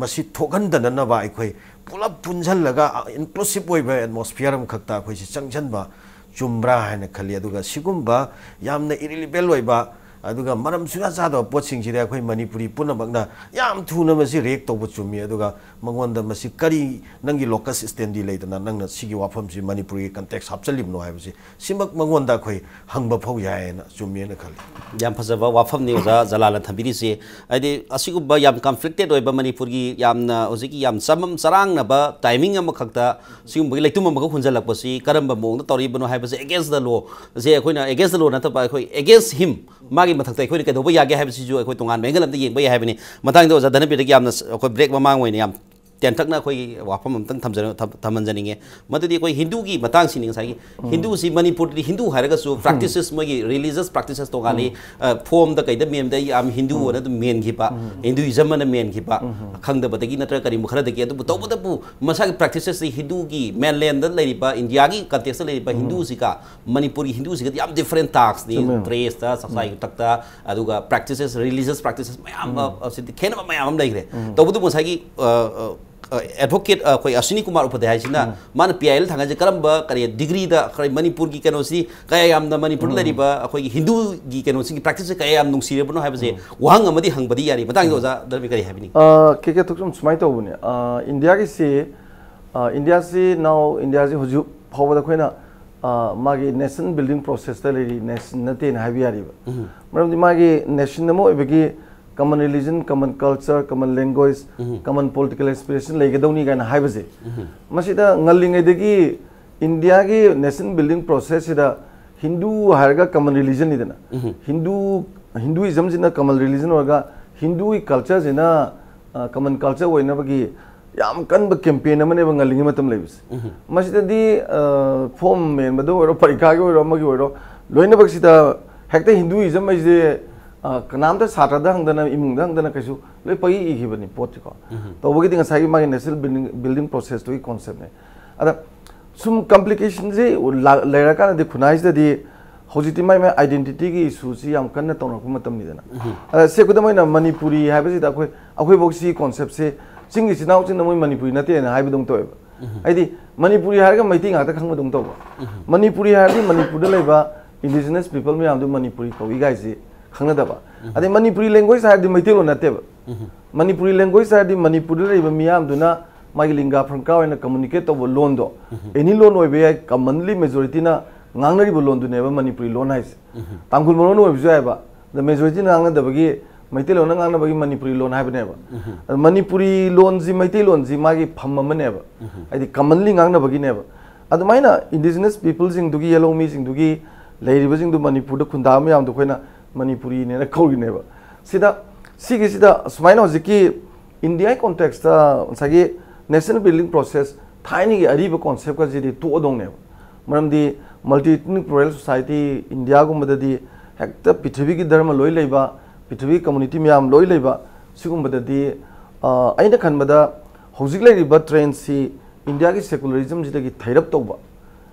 ꯃꯁꯤ ꯊꯣꯛꯍꯟꯗꯅꯅꯕ ꯑꯩꯈꯣꯏ ꯄꯨꯂꯞ ꯄꯨꯟꯁꯤꯜꯂꯒ inclusive ꯑꯣꯏꯕ atmosphere ꯑꯃꯈꯛꯇ ꯑꯩꯈꯣꯏꯁꯤ ꯆꯪꯁꯤꯟꯕ ꯆꯨꯝꯕ꯭ꯔꯥ ꯍꯥꯏꯅ ꯈꯜꯂꯤ꯫ ꯑꯗꯨꯒ ꯁꯤꯒꯨꯝꯕ ꯌꯥꯝꯅ irrelevant ꯑꯣꯏꯕ ꯑꯗꯨꯒ ꯃꯔꯝ ꯁꯨꯡꯆꯥ ꯆꯥꯗꯕ ꯄꯣꯠꯁꯤꯡꯁꯤꯗ ꯑꯩꯈꯣꯏ ꯃꯅꯤꯄꯨꯔꯤ ꯄꯨꯝꯅꯃꯛꯅ ꯌꯥꯝ ꯊꯨꯅ ꯃꯁꯤ react ꯇꯧꯕ ꯆꯨꯝꯃꯤ꯫ ꯑꯗꯨꯒ ꯃꯉꯣꯟꯗ ꯃꯁꯤ ꯀꯔꯤ ꯅꯪꯒꯤ locus standi ꯂꯩꯗꯅ ꯅꯪꯅ ꯁꯤꯒꯤ ꯋꯥꯐꯝꯁꯤ ꯃꯅꯤꯄꯨꯔꯒꯤ context ꯍꯥꯞꯆꯜꯂꯤꯕꯅꯣ ꯍꯥꯏꯕꯁꯤ ꯁꯤꯃꯛ ꯃꯉꯣꯟꯗ ꯑꯩꯈꯣꯏ ꯍꯪꯕ ꯐꯥꯎ ꯌꯥꯏ ꯍꯥꯏꯅ ꯆꯨꯝꯃꯤ ꯍꯥꯏꯅ ꯈꯜꯂꯤ꯫ ꯌꯥꯝ ꯐꯖꯕ ꯋꯥꯐꯝꯅꯤ ꯑꯣꯖꯥ ꯖꯂꯥꯜꯅ ꯊꯝꯕꯤꯔꯤꯁꯦ꯫ ꯍꯥꯏꯗꯤ ꯑꯁꯤꯒꯨꯝꯕ ꯌꯥꯝ conflicted ꯑꯣꯏꯕ ꯃꯅꯤꯄꯨꯔꯒꯤ ꯌꯥꯝꯅ ꯍꯧꯖꯤꯛꯀꯤ ꯌꯥꯝ ꯆꯃꯝ ꯆꯔꯥꯡꯅꯕ timing ꯑꯃꯈꯛꯇ ꯁꯤꯒꯨꯝꯕꯒꯤ ꯂꯩꯇꯨꯝ ꯑꯃꯈꯛ ꯍꯨꯟꯖꯜꯂꯛꯄꯁꯤ ꯀꯔꯝꯕ ꯃꯑꯣꯡꯗ ꯇꯧꯔꯤꯕꯅꯣ ꯍꯥꯏꯕꯁꯦ against the law ꯁꯦ ꯑꯩꯈꯣꯏꯅ against the law ꯅꯠꯇꯕ ꯑꯩꯈꯣꯏ against him ꯃꯥꯒꯤ ꯃꯊꯛꯇ ꯑꯩꯈꯣꯏꯅ ꯀꯩꯗꯧꯕ ꯌꯥꯒꯦ ꯍꯥꯏꯕꯁꯤꯁꯨ ꯑꯩꯈꯣꯏ ꯇꯣꯉꯥꯟꯕ angle ꯑꯃꯗ ꯌꯦꯡꯕ ꯌꯥꯏ ꯍꯥꯏꯕꯅꯤ꯫ ꯃꯇꯥꯡꯗ ꯑꯣꯖꯥ ꯙꯅꯕꯤꯔꯗꯒꯤ ꯌꯥꯝꯅ ꯑꯩꯈꯣꯏ break ꯃꯃꯥꯡ ꯑꯣꯏꯅ ꯌꯥꯝ ꯇꯦꯟꯇꯛꯅ ꯑꯩꯈꯣꯏꯒꯤ ꯋꯥꯐꯝ ꯑꯃꯇꯪ ꯊꯝꯖ- ꯊꯝ- ꯊꯝꯍꯟꯖꯅꯤꯡꯉꯦ꯫ ꯃꯗꯨꯗꯤ ꯑꯩꯈꯣꯏ ꯍꯤꯟꯗꯨꯒꯤ ꯃꯇꯥꯡꯁꯤꯅꯤ꯫ ꯉꯁꯥꯏꯒꯤ ꯍꯤꯟꯗꯨꯁꯤ ꯃꯅꯤꯄꯨꯔꯗꯗꯤ ꯍꯤꯟꯗꯨ ꯍꯥꯏꯔꯒꯁꯨ practices ꯃꯣꯏꯒꯤ religious practices ꯇꯣꯉꯥꯜꯂꯤ꯫ ꯑ, formꯗ ꯀꯩꯗ ꯃꯦꯟꯕꯗ ꯑꯩ ꯌꯥꯝ ꯍꯤꯟꯗꯨ ꯑꯅ ꯑꯗꯨꯝ ꯃꯦꯟꯈꯤꯕ, Hinduism ꯑꯅ ꯃꯦꯟꯈꯤꯕ, ꯈꯪꯗꯕꯗꯒꯤ ꯅꯠꯇ꯭ꯔꯒ ꯀꯔꯤꯒꯨꯝꯕ ꯈꯔꯗꯒꯤ꯫ ꯑꯗꯨꯕꯨ ꯇꯧꯕꯇꯕꯨ ꯃꯁꯥꯒꯤ practicesꯁꯤ ꯍꯤꯟꯗꯨꯒꯤ mainlandꯗ ꯂꯩꯔꯤꯕ, ꯏꯟꯗꯤꯌꯥꯒꯤ contextꯇ ꯂꯩꯔꯤꯕ ꯍꯤꯟꯗꯨꯁꯤꯒ ꯃꯅꯤꯄꯨꯔꯒꯤ ꯍꯤꯟꯗꯨꯁꯤꯒꯗꯤ ꯌꯥꯝ different ꯇꯥꯛꯁꯅꯤ꯫ ꯆꯨꯝꯃꯦ꯫ Dressꯇ, ꯆꯥꯛꯆꯥ ꯌꯨꯊꯛꯇ, ꯑꯗꯨꯒ practices, religious practices ꯃꯌꯥꯝ ꯑꯃ, ꯑꯁꯤꯗꯤ ꯈꯦꯠꯅꯕ ꯃꯌꯥꯝ ꯑꯃ ꯂꯩꯈ꯭ꯔꯦ꯫ ꯇꯧꯕꯇꯕꯨ ꯉꯁꯥꯏꯒꯤ ꯑ, ꯑ, ꯑꯦꯗꯚꯣꯀꯦꯠ ꯑꯩꯈꯣꯏ ꯑꯁ꯭ꯋꯤꯅꯤ ꯀꯨꯃꯥꯔ ꯎꯄꯥꯙ꯭ꯌꯥꯏꯁꯤꯅ ꯃꯥꯅ ꯄꯤ ꯑꯥꯏ ꯑꯦꯜ ꯊꯥꯡꯒꯠꯁꯦ ꯀꯔꯝꯕ ꯀꯔꯤ ꯗꯤꯒ꯭ꯔꯤꯗ ꯑꯩꯈꯣꯏ ꯃꯅꯤꯄꯨꯔꯒꯤ ꯀꯩꯅꯣꯁꯤ ꯀꯌꯥ ꯌꯥꯝꯅ ꯃꯅꯤꯄꯨꯔꯗ ꯂꯩꯔꯤꯕ ꯑꯩꯈꯣꯏꯒꯤ ꯍꯤꯟꯗꯨꯒꯤ ꯀꯩꯅꯣꯁꯤꯒꯤ ꯄ꯭ꯔꯦꯛꯇꯤꯁꯁꯦ ꯀꯌꯥ ꯌꯥꯝ ꯅꯨꯡꯁꯤꯔꯕꯅꯣ ꯍꯥꯏꯕꯁꯦ ꯋꯥꯍꯪ ꯑꯃꯗꯤ ꯍꯪꯕꯗꯤ ꯌꯥꯔꯤ꯫ ꯃꯇꯥꯡꯁꯤꯗ ꯑꯣꯖꯥ ꯙꯔꯃꯤ ꯀꯔꯤ ꯍꯥꯏꯕꯤꯅꯤꯡꯉꯤ? ꯀꯦ ꯀꯦ ꯊꯣꯛꯆꯣꯝ, ꯁꯨꯃꯥꯏꯅ ꯇꯧꯕꯅꯦ꯫ ꯏꯟꯗꯤꯌꯥꯒꯤꯁꯤ, ꯏꯟꯗꯤꯌꯥꯁꯤ ꯅꯥꯎ ꯏꯟꯗꯤꯌꯥꯁꯤ ꯍꯧꯖꯤꯛ ꯐꯥꯎꯕꯗ ꯑꯩꯈꯣꯏꯅ ꯃꯥꯒꯤ ꯅꯦꯁꯟ ꯕꯤꯜꯗꯤꯡ ꯄ꯭ꯔꯣꯁꯦꯁꯇ ꯂꯩꯔꯤ, ꯅꯦꯁꯟ ꯅꯠꯇꯦꯅ ꯍꯥꯏꯕ ꯌꯥꯔꯤꯕ꯫ ꯃꯔꯝꯗꯤ ꯃꯥꯒꯤ ꯅꯦꯁꯟ ꯑꯃ ꯑꯣꯏꯕꯒꯤ common religion, common culture, common language, common political aspiration ꯂꯩꯒꯗꯧꯅꯤ ꯀꯥꯏꯅ ꯍꯥꯏꯕꯁꯦ, ꯃꯁꯤꯗ ꯉꯜꯂꯤꯉꯩꯗꯒꯤ ꯏꯟꯗꯤꯌꯥꯒꯤ ꯅꯦꯁꯟ ꯕꯤꯜꯗꯤꯡ ꯄ꯭ꯔꯣꯁꯦꯁꯁꯤꯗ ꯍꯤꯟꯗꯨ ꯍꯥꯏꯔꯒ common religionꯅꯤꯗꯅ, ꯍꯤꯟꯗꯨ ꯍꯤꯟꯗꯨꯏꯖꯝꯁꯤꯅ common religion ꯑꯣꯏꯔꯒ ꯍꯤꯟꯗꯨꯒꯤ ꯀꯜꯆꯔꯁꯤꯅ common culture ꯑꯣꯏꯅꯕꯒꯤ ꯌꯥꯝ ꯀꯟꯕ ꯀꯦꯝꯄꯦꯟ ꯑꯃꯅꯦꯕ ꯉꯜꯂꯤꯉꯩ ꯃꯇꯝ ꯂꯩꯕꯁꯦ꯫ ꯃꯁꯤꯗꯗꯤ ꯐꯣꯝ ꯃꯦꯟꯕꯗ ꯑꯣꯏꯔꯣ, ꯄꯔꯤꯈꯥꯒꯤ ꯑꯣꯏꯔꯣ, ꯑꯃꯒꯤ ꯑꯣꯏꯔꯣ, ꯂꯣꯏꯅꯃꯛꯁꯤꯗ ꯍꯦꯛꯇ ꯍꯤꯟꯗꯨꯏꯖꯝ ꯍꯥꯏꯁꯦ ꯀꯅꯥꯝꯇ ꯁꯥꯇ꯭ꯔꯗ ꯍꯪꯗꯅ, ꯏꯃꯨꯡꯗ ꯍꯪꯗꯅ ꯀꯩꯁꯨ ꯂꯣꯏ ꯄꯪꯏ ꯏꯈꯤꯕꯅꯤ ꯄꯣꯠꯁꯤꯀꯣ꯫ ꯇꯧꯕꯒꯤꯗꯤ ꯉꯁꯥꯏꯒꯤ ꯃꯥꯒꯤ ꯅꯦꯁꯅꯦꯜ ꯕꯤꯜꯗꯤꯡ ꯕꯤꯜꯗꯤꯡ ꯄ꯭ꯔꯣꯁꯦꯁꯇꯨꯒꯤ ꯀꯣꯟꯁꯦꯞꯅꯦ꯫ ꯑꯗ ꯁꯨꯝ ꯀꯝꯄ꯭ꯂꯤꯀꯦꯁꯟꯁꯤ ꯂꯩꯔꯀꯥꯟꯗꯗꯤ ꯈꯨꯟꯅꯥꯏꯁꯤꯗꯗꯤ ꯍꯧꯖꯤꯛꯇꯤ ꯃꯥꯏ ꯃꯥꯏ ꯑꯥꯏꯗꯦꯟꯇꯤꯇꯤꯒꯤ ꯏꯁꯨꯁꯤ ꯌꯥꯝ ꯀꯟꯅ ꯇꯧꯅꯔꯛꯄ ꯃꯇꯝꯅꯤꯗꯅ꯫ ꯑꯗ ꯁꯦ ꯈꯨꯗꯝ ꯑꯣꯏꯅ ꯃꯅꯤꯄꯨꯔꯤ ꯍꯥꯏꯕꯁꯤꯗ ꯑꯩꯈꯣꯏ ꯑꯩꯈꯣꯏꯐꯧ ꯁꯤ ꯀꯣꯟꯁꯦꯞꯁꯦ ꯆꯤꯡꯒꯤ ꯏꯆꯤꯟ ꯏꯅꯥꯎꯁꯤꯡꯅ ꯃꯣꯏ ꯃꯅꯤꯄꯨꯔꯤ ꯅꯠꯇꯦꯅ ꯍꯥꯏꯕꯗꯧ ꯇꯧꯋꯦꯕ꯫ ꯍꯥꯏꯗꯤ ꯃꯅꯤꯄꯨꯔꯤ ꯍꯥꯏꯔꯒ ꯃꯩꯇꯩ ꯉꯥꯛꯇ ꯈꯪꯕꯗꯧ ꯇꯧꯕ꯫ ꯃꯅꯤꯄꯨꯔꯤ ꯍꯥꯏꯔꯗꯤ ꯃꯅꯤꯄꯨꯔꯗ ꯂꯩꯕ indigenous people ꯃꯌꯥꯝꯗꯨ ꯃꯅꯤꯄꯨꯔꯤ ꯀꯧꯏ ꯀꯥꯏꯁꯤ ꯈꯪꯅꯗꯕ꯫ ꯑꯗꯩ ꯃꯅꯤꯄꯨꯔꯤ language ꯍꯥꯏꯔꯗꯤ ꯃꯩꯇꯩꯂꯣꯟ ꯅꯠꯇꯦꯕ꯫ ꯃꯅꯤꯄꯨꯔꯤ language ꯍꯥꯏꯔꯗꯤ ꯃꯅꯤꯄꯨꯔꯗ ꯂꯩꯕ ꯃꯤꯌꯥꯝꯗꯨꯅ ꯃꯥꯒꯤ ꯂꯤꯡꯒꯥ ꯐ꯭ꯔꯪꯀꯥ ꯑꯣꯏꯅ communicate ꯇꯧꯕ ꯂꯣꯟꯗꯣ, any ꯂꯣꯟ ꯑꯣꯏꯕ ꯌꯥꯏ, commonly majorityꯅ ꯉꯥꯡꯅꯔꯤꯕ ꯂꯣꯟꯗꯨꯅꯦꯕ ꯃꯅꯤꯄꯨꯔꯤ ꯂꯣꯟ ꯍꯥꯏꯁꯦ꯫ ꯇꯥꯡꯈꯨꯜ ꯃꯔꯣꯟ ꯑꯣꯏꯕꯁꯨ ꯌꯥꯏꯕ, ꯑꯗ majorityꯅ ꯉꯥꯡꯅꯗꯕꯒꯤ ꯃꯩꯇꯩꯂꯣꯟꯅ ꯉꯥꯡꯅꯕꯒꯤ ꯃꯅꯤꯄꯨꯔꯤ ꯂꯣꯟ ꯍꯥꯏꯕꯅꯦꯕ꯫ ꯑꯗ ꯃꯅꯤꯄꯨꯔꯤ ꯂꯣꯟꯁꯤ ꯃꯩꯇꯩꯂꯣꯟꯁꯤ ꯃꯥꯒꯤ ꯐꯝ ꯑꯃꯅꯦꯕ, ꯍꯥꯏꯗꯤ commonly ꯉꯥꯡꯅꯕꯒꯤꯅꯦꯕ꯫ ꯑꯗꯨꯃꯥꯏꯅ indigenous peopleꯁꯤꯡꯗꯨꯒꯤ, ꯌꯦꯜꯍꯧ ꯃꯤꯁꯤꯡꯗꯨꯒꯤ ꯂꯩꯔꯤꯕꯁꯤꯡꯗꯨ ꯃꯅꯤꯄꯨꯔꯗ ꯈꯨꯟꯗꯥꯕ ꯃꯌꯥꯝꯗꯣ ꯑꯩꯈꯣꯏꯅ ꯃꯅꯤꯄꯨꯔꯤꯅꯦꯅ ꯀꯧꯔꯤꯅꯦꯕ꯫ ꯁꯤꯗ, ꯁꯤꯒꯤꯁꯤꯗ ꯁꯨꯃꯥꯏꯅ ꯍꯧꯖꯤꯛꯀꯤ ꯏꯟꯗꯤꯌꯥꯒꯤ contextꯇ ꯉꯁꯥꯏꯒꯤ national building process ꯊꯥꯏꯅꯒꯤ ꯑꯔꯤꯕ conceptꯀꯁꯤꯗꯤ ꯇꯣꯛꯑꯗꯧꯅꯦꯕ꯫ ꯃꯔꯝꯗꯤ multi ethnic pluralist society ꯏꯟꯗꯤꯌꯥꯒꯨꯝꯕꯗꯗꯤ ꯍꯦꯛꯇ ꯄ꯭ꯔꯤꯊꯤꯕꯤꯒꯤ ꯙꯔꯃ ꯂꯣꯏ ꯂꯩꯕ, ꯄ꯭ꯔꯤꯊꯤꯕꯤꯒꯤ community ꯃꯌꯥꯝ ꯂꯣꯏ ꯂꯩꯕ, ꯁꯤꯒꯨꯝꯕꯗꯗꯤ, ꯑ, ꯑꯩꯅ ꯈꯟꯕꯗ ꯍꯧꯖꯤꯛ ꯂꯩꯔꯤꯕ trendꯁꯤ ꯏꯟꯗꯤꯌꯥꯒꯤ secularismꯁꯤꯗꯒꯤ ꯊꯩꯔꯞ ꯇꯧꯕ,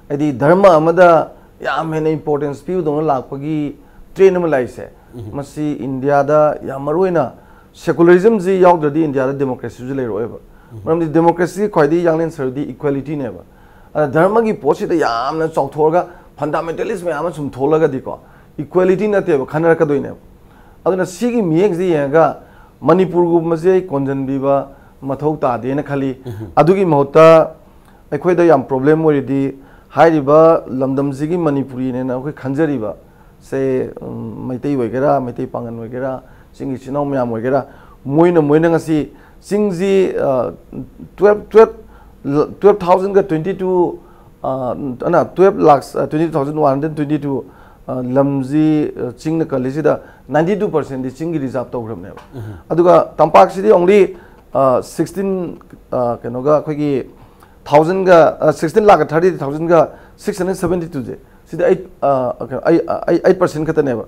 ꯍꯥꯏꯗꯤ ꯙꯔꯃ ꯑꯃꯗ ꯌꯥꯝ ꯍꯦꯟꯅ importance ꯄꯤꯕꯗꯧꯅ ꯂꯥꯛꯄꯒꯤ trend ꯑꯃ ꯂꯥꯛꯏꯁꯦ, ꯃꯁꯤ ꯏꯟꯗꯤꯌꯥꯗ ꯌꯥꯝ ꯃꯔꯨ ꯑꯣꯏꯅ secularismꯁꯤ ꯌꯥꯎꯗ꯭ꯔꯗꯤ ꯏꯟꯗꯤꯌꯥꯗ democracyꯁꯨ ꯂꯩꯔꯛꯑꯣꯏꯕ꯫ ꯃꯔꯝꯗꯤ democracy ꯈ꯭ꯋꯥꯏꯗꯒꯤ ꯌꯥꯡꯂꯦꯟ ꯁꯔꯨꯗꯤ equality ꯅꯦꯕ꯫ ꯑꯗ ꯙꯔꯃꯒꯤ ꯄꯣꯠꯁꯤꯗ ꯌꯥꯝꯅ ꯆꯥꯎꯊꯣꯛꯑꯒ fundamentalist ꯃꯌꯥꯝ ꯑꯃ ꯁꯨꯝ ꯊꯣꯛꯂꯒꯗꯤꯀꯣ, equality ꯅꯠꯇꯦꯕ ꯈꯟꯅꯔꯛꯀꯗꯣꯏꯅꯦꯕ꯫ ꯑꯗꯨꯅ ꯁꯤꯒꯤ ꯃꯤꯠꯌꯦꯡꯁꯤꯗ ꯌꯦꯡꯉꯒ ꯃꯅꯤꯄꯨꯔꯒꯨꯝꯕꯁꯦ ꯑꯩ ꯀꯣꯟꯁꯤꯟꯕꯤꯕ ꯃꯊꯧ ꯇꯥꯗꯦꯅ ꯈꯜꯂꯤ꯫ ꯑꯗꯨꯒꯤ ꯃꯍꯨꯠꯇ ꯑꯩꯈꯣꯏꯗ ꯌꯥꯝ problem ꯑꯣꯏꯔꯤꯗꯤ ꯍꯥꯏꯔꯤꯕ ꯂꯝꯗꯝꯁꯤꯒꯤ ꯃꯅꯤꯄꯨꯔꯤꯅꯦꯅ ꯑꯩꯈꯣꯏ ꯈꯟꯖꯔꯤꯕ ꯁꯦ, ꯎꯝ, ꯃꯩꯇꯩ ꯑꯣꯏꯒꯦꯔꯥ, ꯃꯩꯇꯩ ꯄꯥꯉꯟ ꯑꯣꯏꯒꯦꯔꯥ, ꯆꯤꯡꯒꯤ ꯏꯆꯤꯟ ꯏꯅꯥꯎ ꯃꯌꯥꯝ ꯑꯣꯏꯒꯦꯔꯥ, ꯃꯣꯏꯅ, ꯃꯣꯏꯅ ꯉꯁꯤ ꯆꯤꯡꯁꯤ, ꯑ, twelve, twelve, twelve thousand ꯒ twenty two, ꯑ, ꯑꯅ twelve lakhs, ꯑ, twenty two thousand one hundred twenty two, ꯑ, ꯂꯝꯁꯤ, ꯑ, ꯆꯤꯡꯅ ꯀꯜꯂꯤꯁꯤꯗ ninety two percent ꯗꯤ ꯆꯤꯡꯒꯤ reserve ꯇꯧꯈ꯭ꯔꯕꯅꯦꯕ꯫ ꯑꯗꯨꯒ ꯇꯝꯄꯥꯛꯁꯤꯗꯤ only, ꯑ, sixteen, ꯑ, ꯀꯩꯅꯣꯒ ꯑꯩꯈꯣꯏꯒꯤ thousand ꯒ, ꯑ, sixteen lakh thirty thousand ꯒ six hundred seventy two ꯁꯦ, ꯁꯤꯗ eight, ꯑ, ꯀꯩꯅꯣ, ꯑꯩ, ꯑꯩ, eight percent ꯈꯛꯇꯅꯦꯕ꯫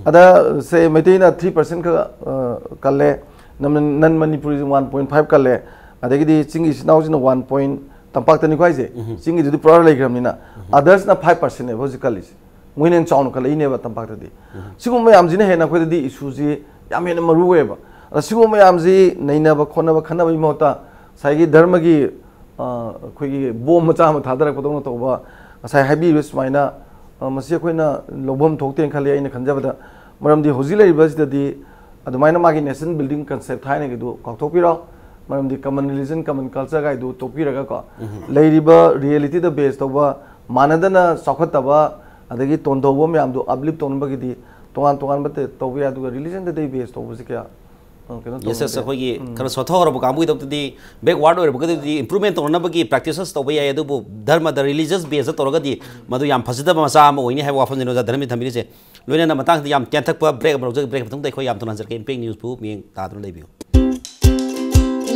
ꯑꯗ ꯁꯦ ꯃꯩꯇꯩꯅ three percent ꯈꯛ, ꯑ, ꯀꯜꯂꯦ, non, non Manipuri one point five ꯀꯜꯂꯦ, ꯑꯗꯒꯤꯗꯤ ꯆꯤꯡꯒꯤ ꯏꯆꯤꯟ ꯏꯅꯥꯎꯁꯤꯅ one point, ꯇꯝꯄꯥꯛꯇꯅꯤꯀꯣ ꯍꯥꯏꯁꯦ, ꯆꯤꯡꯒꯤꯗꯨꯗꯤ ꯄꯨꯔꯥ ꯂꯩꯈ꯭ꯔꯕꯅꯤꯅ, others ꯅ five percent ꯅꯦꯕ ꯍꯧꯖꯤꯛ ꯀꯜꯂꯤꯁꯦ꯫ ꯃꯣꯏꯅ ꯍꯦꯟꯅ ꯆꯥꯎꯅ ꯀꯜꯂꯛꯏꯅꯦꯕ ꯇꯝꯄꯥꯛꯇꯗꯤ꯫ ꯁꯤꯒꯨꯝꯕ ꯃꯌꯥꯝꯁꯤꯅ ꯍꯦꯟꯅ ꯑꯩꯈꯣꯏꯗꯗꯤ issue ꯁꯤ ꯌꯥꯝ ꯍꯦꯟꯅ ꯃꯔꯨ ꯑꯣꯏꯌꯦꯕ꯫ ꯑꯗ ꯁꯤꯒꯨꯝꯕ ꯃꯌꯥꯝꯁꯤ ꯅꯩꯅꯕ ꯈꯣꯠꯅꯕ ꯈꯟꯅꯕꯒꯤ ꯃꯍꯨꯠꯇ ꯉꯁꯥꯏꯒꯤ ꯙꯔꯃꯒꯤ, ꯑ, ꯑꯩꯈꯣꯏꯒꯤ bomb ꯃꯆꯥ ꯑꯃ ꯊꯥꯗꯔꯛꯄꯗꯧꯅ ꯇꯧꯕ, ꯉꯁꯥꯏ ꯍꯥꯏꯕꯤꯔꯤꯕ ꯁꯨꯃꯥꯏꯅ, ꯑ, ꯃꯁꯤ ꯑꯩꯈꯣꯏꯅ ꯂꯧꯐꯝ ꯊꯣꯛꯇꯦꯅ ꯈꯜꯂꯤ ꯑꯩꯅ ꯈꯟꯖꯕꯗ꯫ ꯃꯔꯝꯗꯤ ꯍꯧꯖꯤꯛ ꯂꯩꯔꯤꯕꯁꯤꯗꯗꯤ ꯑꯗꯨꯃꯥꯏꯅ ꯃꯥꯒꯤ nation building concept ꯊꯥꯏꯅꯒꯤꯗꯨ ꯀꯥꯎꯊꯣꯛꯄꯤꯔꯣ꯫ ꯃꯔꯝꯗꯤ common religion, common culture ꯒꯥꯏꯗꯨ ꯇꯣꯛꯄꯤꯔꯒꯀꯣ, ꯂꯩꯔꯤꯕ reality ꯗ base ꯇꯧꯕ, ꯃꯥꯟꯅꯗꯅ ꯆꯥꯎꯈꯠꯇꯕ, ꯑꯗꯒꯤ ꯇꯣꯟꯊꯧꯕ ꯃꯌꯥꯝꯗꯨ uplift ꯇꯧꯅꯕꯒꯤꯗꯤ ꯇꯣꯉꯥꯟ ꯇꯣꯉꯥꯟꯕ ꯇ-, ꯇꯧꯕ ꯌꯥꯏ, ꯑꯗꯨꯒ religion ꯗꯗꯤ base ꯇꯧꯕꯁꯤ ꯀꯌꯥ, ꯑ, ꯀꯩꯅꯣ ꯌꯦꯁ, ꯌꯦꯁ, ꯇꯧꯅꯗꯦ꯫ ꯑꯩꯈꯣꯏꯒꯤ ꯎꯝ꯫ ꯈꯔ ꯁꯣꯠꯊꯍꯧꯔꯕ ꯀꯥꯡꯕꯨꯒꯤꯗꯃꯛꯇꯗꯤ, backward ꯑꯣꯏꯔꯕꯒꯤꯗꯃꯛꯇꯗꯤ improvement ꯇꯧꯅꯅꯕꯒꯤ practices ꯇꯧꯕ ꯌꯥꯏ, ꯑꯗꯨꯕꯨ ꯙꯔꯃꯗ, religious base ꯇ ꯇꯧꯔꯒꯗꯤ ꯃꯗꯨ ꯌꯥꯝ ꯐꯖꯗꯕ ꯃꯆꯥ ꯑꯃ ꯑꯣꯏꯅꯤ ꯍꯥꯏꯕ ꯋꯥꯐꯝꯁꯤꯅꯦ ꯑꯣꯖꯥ ꯙꯔꯃꯦꯟ ꯊꯝꯕꯤꯔꯤꯁꯦ꯫ ꯂꯣꯏꯅꯅ ꯃꯇꯥꯡꯁꯤꯗ ꯌꯥꯝ ꯇꯦꯟꯊꯛꯄ break ꯑꯃ ꯂꯧꯖꯒꯦ꯫ Break ꯃꯇꯨꯡꯗ ꯑꯩꯈꯣꯏ ꯌꯥꯝ ꯊꯨꯅ ꯍꯟꯖꯔꯛꯀꯦ꯫ Impact News ꯄꯨ ꯃꯤꯠꯌꯦꯡ ꯇꯥꯗꯨꯅ ꯂꯩꯕꯤꯌꯨ꯫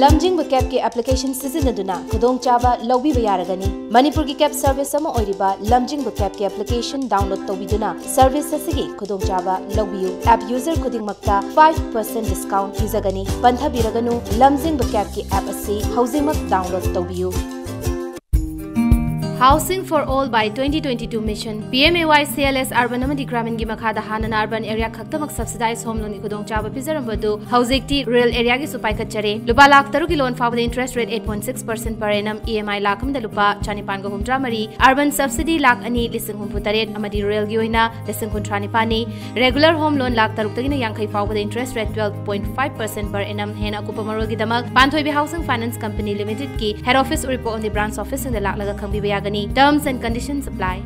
ꯂꯝꯖꯤꯡꯕ ꯀꯦꯞꯀꯤ application ꯁꯤꯖꯤꯟꯅꯗꯨꯅ ꯈꯨꯗꯣꯡꯆꯥꯕ ꯂꯧꯕꯤꯕ ꯌꯥꯔꯒꯅꯤ꯫ ꯃꯅꯤꯄꯨꯔꯒꯤ cab service ꯑꯃ ꯑꯣꯏꯔꯤꯕ ꯂꯝꯖꯤꯡꯕ ꯀꯦꯞꯀꯤ application download ꯇꯧꯕꯤꯗꯨꯅ service ꯑꯁꯤꯒꯤ ꯈꯨꯗꯣꯡꯆꯥꯕ ꯂꯧꯕꯤꯌꯨ꯫ App user ꯈꯨꯗꯤꯡꯃꯛꯇ five percent discount ꯄꯤꯖꯒꯅꯤ꯫ ꯄꯟꯊꯕꯤꯔꯒꯅꯨ, ꯂꯝꯖꯤꯡꯕ ꯀꯦꯞꯀꯤ app ꯑꯁꯤ ꯍꯧꯖꯤꯛꯃꯛ download ꯇꯧꯕꯤꯌꯨ꯫ Housing for All by twenty twenty-two Mission, P M A Y C L S Urban ꯑꯃꯗꯤ Gramin ꯒꯤ ꯃꯈꯥꯗ ꯍꯥꯟꯅꯅ urban area ꯈꯛꯇꯃꯛ subsidized home loan ꯒꯤ ꯈꯨꯗꯣꯡꯆꯥꯕ ꯄꯤꯖꯔꯝꯕ ꯑꯗꯨ ꯍꯧꯖꯤꯛꯇꯤ rural area ꯒꯤꯁꯨ ꯄꯥꯏꯈꯠꯆꯔꯦ꯫ ꯂꯨꯄꯥ ꯂꯥꯈ ꯇꯔꯨꯛꯀꯤ loan ꯐꯥꯎꯕꯗ interest rate eight point six percent per annum, E M I lakh ꯑꯃꯗ ꯂꯨꯄꯥ ꯆꯥꯅꯤꯄꯥꯟꯒ ꯍꯨꯝꯗ꯭ꯔꯥ ꯃꯔꯤ, urban subsidy ꯂꯥꯈ ꯑꯅꯤ ꯂꯤꯁꯤꯡ ꯍꯨꯝꯐꯨ ꯇꯔꯦꯠ ꯑꯃꯗꯤ rural ꯒꯤ ꯑꯣꯏꯅ ꯂꯤꯁꯤꯡ ꯀꯨꯟꯊ꯭ꯔꯥ ꯅꯤꯄꯥꯟꯅꯤ꯫ Regular home loan ꯂꯥꯈ ꯇꯔꯨꯛꯇꯒꯤꯅ ꯌꯥꯡꯈꯩ ꯐꯥꯎꯕꯗ interest rate twelve point five percent per annum꯫ ꯍꯦꯟꯅ ꯑꯀꯨꯞꯄ ꯃꯔꯣꯜꯒꯤꯗꯃꯛ ꯄꯥꯟꯊꯣꯏꯕꯤ Housing Finance Company Limited ꯀꯤ head office ꯎꯔꯤꯄꯣꯛ ꯑꯃꯗꯤ branch office ꯁꯤꯡꯗ ꯂꯥꯛꯂꯒ ꯈꯪꯕꯤꯕ ꯌꯥꯒꯅꯤ꯫ Terms and conditions apply.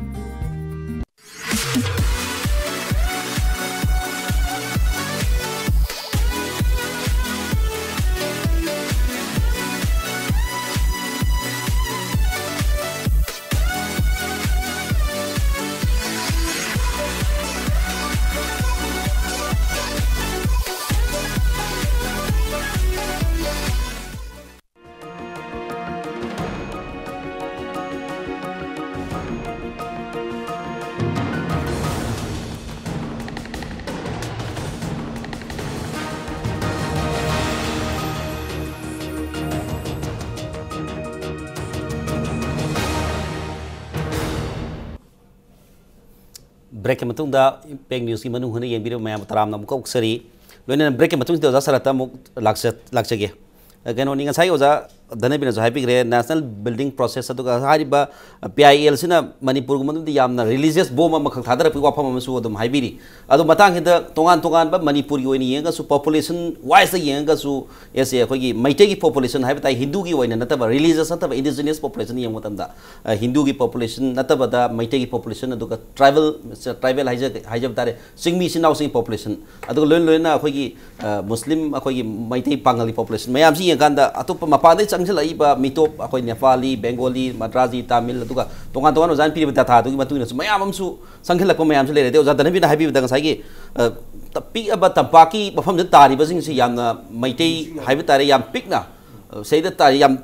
Break ꯀꯤ ꯃꯇꯨꯡꯗ Impact News ꯀꯤ ꯃꯅꯨꯡ ꯍꯨꯠꯅ ꯌꯦꯡꯕꯤꯔꯤꯕ ꯃꯌꯥꯝꯕꯨ ꯇꯔꯥꯝꯅ ꯑꯃꯨꯛ ꯀꯧꯖꯔꯤ꯫ ꯂꯣꯏꯅꯅ break ꯀꯤ ꯃꯇꯨꯡꯁꯤꯗ ꯑꯣꯖꯥ ꯁꯔꯠꯇ ꯑꯃꯨꯛ ꯂꯥꯛꯆ-, ꯂꯥꯛꯆꯒꯦ꯫ ꯑ, ꯀꯩꯅꯣꯅꯤ, ꯉꯁꯥꯏ ꯑꯣꯖꯥ ꯙꯅꯕꯤꯅꯁꯨ ꯍꯥꯏꯕꯤꯈ꯭ꯔꯦ, national building process ꯑꯗꯨꯒ ꯍꯥꯏꯔꯤꯕ, ꯑ, P I L ꯁꯤꯅ ꯃꯅꯤꯄꯨꯔꯒꯤ ꯃꯅꯨꯡꯗ ꯌꯥꯝꯅ religious bomb ꯑꯃꯈꯛ ꯊꯥꯗꯔꯛꯄꯒꯤ ꯋꯥꯐꯝ ꯑꯃꯁꯨ ꯑꯗꯨꯝ ꯍꯥꯏꯕꯤꯔꯤ꯫ ꯑꯗꯣ ꯃꯇꯥꯡꯁꯤꯗ ꯇꯣꯉꯥꯟ ꯇꯣꯉꯥꯟꯕ ꯃꯅꯤꯄꯨꯔꯒꯤ ꯑꯣꯏꯅ ꯌꯦꯡꯉꯒꯁꯨ, population wise ꯇ ꯌꯦꯡꯉꯒꯁꯨ, ꯑꯦꯁ ꯑꯦ, ꯑꯩꯈꯣꯏꯒꯤ ꯃꯩꯇꯩꯒꯤ population ꯍꯥꯏꯕ ꯇꯥꯏ, ꯍꯤꯟꯗꯨꯒꯤ ꯑꯣꯏꯅ ꯅꯠꯇꯕ, religious ꯅꯠꯇꯕ indigenous population ꯌꯦꯡꯕ ꯃꯇꯝꯗ, ꯑ, ꯍꯤꯟꯗꯨꯒꯤ population ꯅꯠꯇꯕꯗ ꯃꯩꯇꯩꯒꯤ population, ꯑꯗꯨꯒ tribal, tribal ꯍꯥꯏꯖ-, ꯍꯥꯏꯖꯕ ꯇꯥꯔꯦ, ꯆꯤꯡꯃꯤ ꯏꯆꯤꯟ ꯏꯅꯥꯎꯁꯤꯡꯒꯤ population, ꯑꯗꯨꯒ ꯂꯣꯏꯅ ꯂꯣꯏꯅꯅ ꯑꯩꯈꯣꯏꯒꯤ, ꯑ, ꯃꯨꯁꯂꯤꯝ, ꯑꯩꯈꯣꯏꯒꯤ ꯃꯩꯇꯩ ꯄꯥꯉꯜꯒꯤ population ꯃꯌꯥꯝꯁꯤ ꯌꯦꯡꯀꯥꯟꯗ, ꯑꯇꯣꯞꯄ ꯃꯄꯥꯟꯗꯒꯤ ꯆꯪꯁꯤꯜꯂꯛꯏꯕ ꯃꯤꯇꯣꯞ, ꯑꯩꯈꯣꯏ ꯅꯦꯄꯥꯂꯤ, ꯕꯦꯡꯒꯣꯂꯤ, ꯃꯗ꯭ꯔꯥꯖꯤ, ꯇꯥꯃꯤꯜ, ꯑꯗꯨꯒ ꯇꯣꯉꯥꯟ ꯇꯣꯉꯥꯟꯕ ꯑꯣꯖꯥꯅ ꯄꯤꯔꯤꯕ data ꯗꯨꯒꯤ ꯃꯇꯨꯡ ꯏꯟꯅꯁꯨ ꯃꯌꯥꯝ ꯑꯃꯁꯨ ꯆꯪꯁꯤꯜꯂꯛꯄ ꯃꯌꯥꯝꯁꯨ ꯂꯩꯔꯦ꯫ ꯑꯗꯩ ꯑꯣꯖꯥ ꯙꯅꯕꯤꯅ ꯍꯥꯏꯕꯤꯕꯗ ꯉꯁꯥꯏꯒꯤ, ꯑ, ꯇ-, ꯄꯤꯛꯑꯕ ꯇꯝꯄꯥꯛꯀꯤ ꯃꯐꯝꯗ ꯇꯥꯔꯤꯕꯁꯤꯡꯁꯤ ꯌꯥꯝꯅ ꯃꯩꯇꯩ ꯍꯥꯏꯕ ꯇꯥꯔꯦ, ꯌꯥꯝ ꯄꯤꯛꯅ, ꯑ, ꯁꯤꯗ ꯇꯥꯔꯤ, ꯌꯥꯝ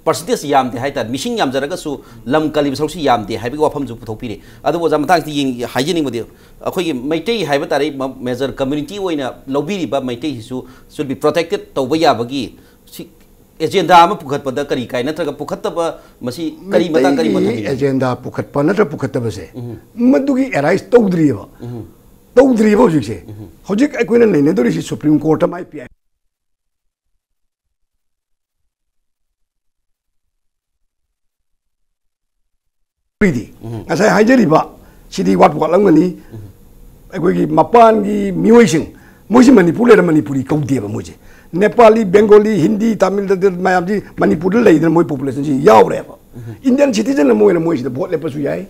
percentage ꯌꯥꯝꯗꯦ ꯍꯥꯏ ꯇꯥꯔꯦ, ꯃꯤꯁꯤꯡ ꯌꯥꯝꯖꯔꯒꯁꯨ ꯂꯝ ꯀꯜꯂꯤꯕ ꯁꯔꯨꯛꯁꯤ ꯌꯥꯝꯗꯦ ꯍꯥꯏꯕꯒꯤ ꯋꯥꯐꯝꯁꯨ ꯄꯨꯊꯣꯛꯄꯤꯔꯤ꯫ ꯑꯗꯨꯕꯨ ꯑꯣꯖꯥ, ꯃꯇꯥꯡꯁꯤꯗ ꯌꯦꯡ-, ꯍꯥꯏꯖꯅꯤꯡꯕꯗꯤ, ꯑꯩꯈꯣꯏꯒꯤ ꯃꯩꯇꯩ ꯍꯥꯏꯕ ꯇꯥꯔꯦ, ꯃ-, major community ꯑꯣꯏꯅ ꯂꯧꯕꯤꯔꯤꯕ ꯃꯩꯇꯩꯁꯤꯁꯨ should be protected ꯇꯧꯕ ꯌꯥꯕꯒꯤ ꯁꯤ ꯑꯦꯖꯦꯟꯗꯥ ꯑꯃ ꯄꯨꯈꯠꯄꯗ ꯀꯔꯤ ꯀꯥꯏ, ꯅꯠꯇ꯭ꯔꯒ ꯄꯨꯈꯠꯇꯕ, ꯃꯁꯤ ꯀꯔꯤ ꯃꯇꯥꯡ, ꯀꯔꯤ ꯃꯇꯝ? ꯑꯦꯖꯦꯟꯗꯥ ꯄꯨꯈꯠꯄ ꯅꯠꯇ꯭ꯔ ꯄꯨꯈꯠꯇꯕꯁꯦ, ꯃꯗꯨꯒꯤ ꯑꯦꯔꯥꯏꯁ ꯇꯧꯗ꯭ꯔꯤꯑꯕ꯫ ꯇꯧꯗ꯭ꯔꯤꯑꯕ ꯍꯧꯖꯤꯛꯁꯦ꯫ ꯍꯧꯖꯤꯛ ꯑꯩꯈꯣꯏꯅ ꯅꯩꯅꯗꯧꯔꯤꯁꯤ ꯁꯨꯄ꯭ꯔꯤꯝ ꯀꯣꯔꯠꯇ ꯃꯥꯏ ꯄꯤ ꯑꯥꯏ ꯄꯤꯗꯤ꯫ ꯉꯁꯥꯏ ꯍꯥꯏꯖꯔꯤꯕ ꯁꯤꯗꯤ ꯋꯥꯠꯄ ꯋꯥꯠꯂꯝꯒꯅꯤ꯫ ꯑꯩꯈꯣꯏꯒꯤ ꯃꯄꯥꯟꯒꯤ ꯃꯤꯑꯣꯏꯁꯤꯡ, ꯃꯣꯏꯁꯤ ꯃꯅꯤꯄꯨꯔ ꯂꯩꯔ ꯃꯅꯤꯄꯨꯔꯤ ꯀꯧꯗꯦꯕ ꯃꯣꯏꯁꯦ꯫ ꯅꯦꯄꯥꯂꯤ, ꯕꯦꯡꯒꯣꯂꯤ, ꯍꯤꯟꯗꯤ, ꯇꯥꯃꯤꯜ, ꯇꯥꯃꯤꯜ ꯃꯌꯥꯝꯁꯤ ꯃꯅꯤꯄꯨꯔꯗ ꯂꯩꯗꯅ ꯃꯣꯏ ꯄꯣꯄꯨꯂꯦꯁꯟꯁꯤ ꯌꯥꯎꯔꯦꯕ꯫ ꯏꯟꯗꯤꯌꯟ ꯁꯤꯇꯤꯖꯟ ꯑꯃ ꯑꯣꯏꯅ ꯃꯣꯏꯁꯤꯗ ꯚꯣꯠ ꯂꯦꯞꯄꯁꯨ ꯌꯥꯏ,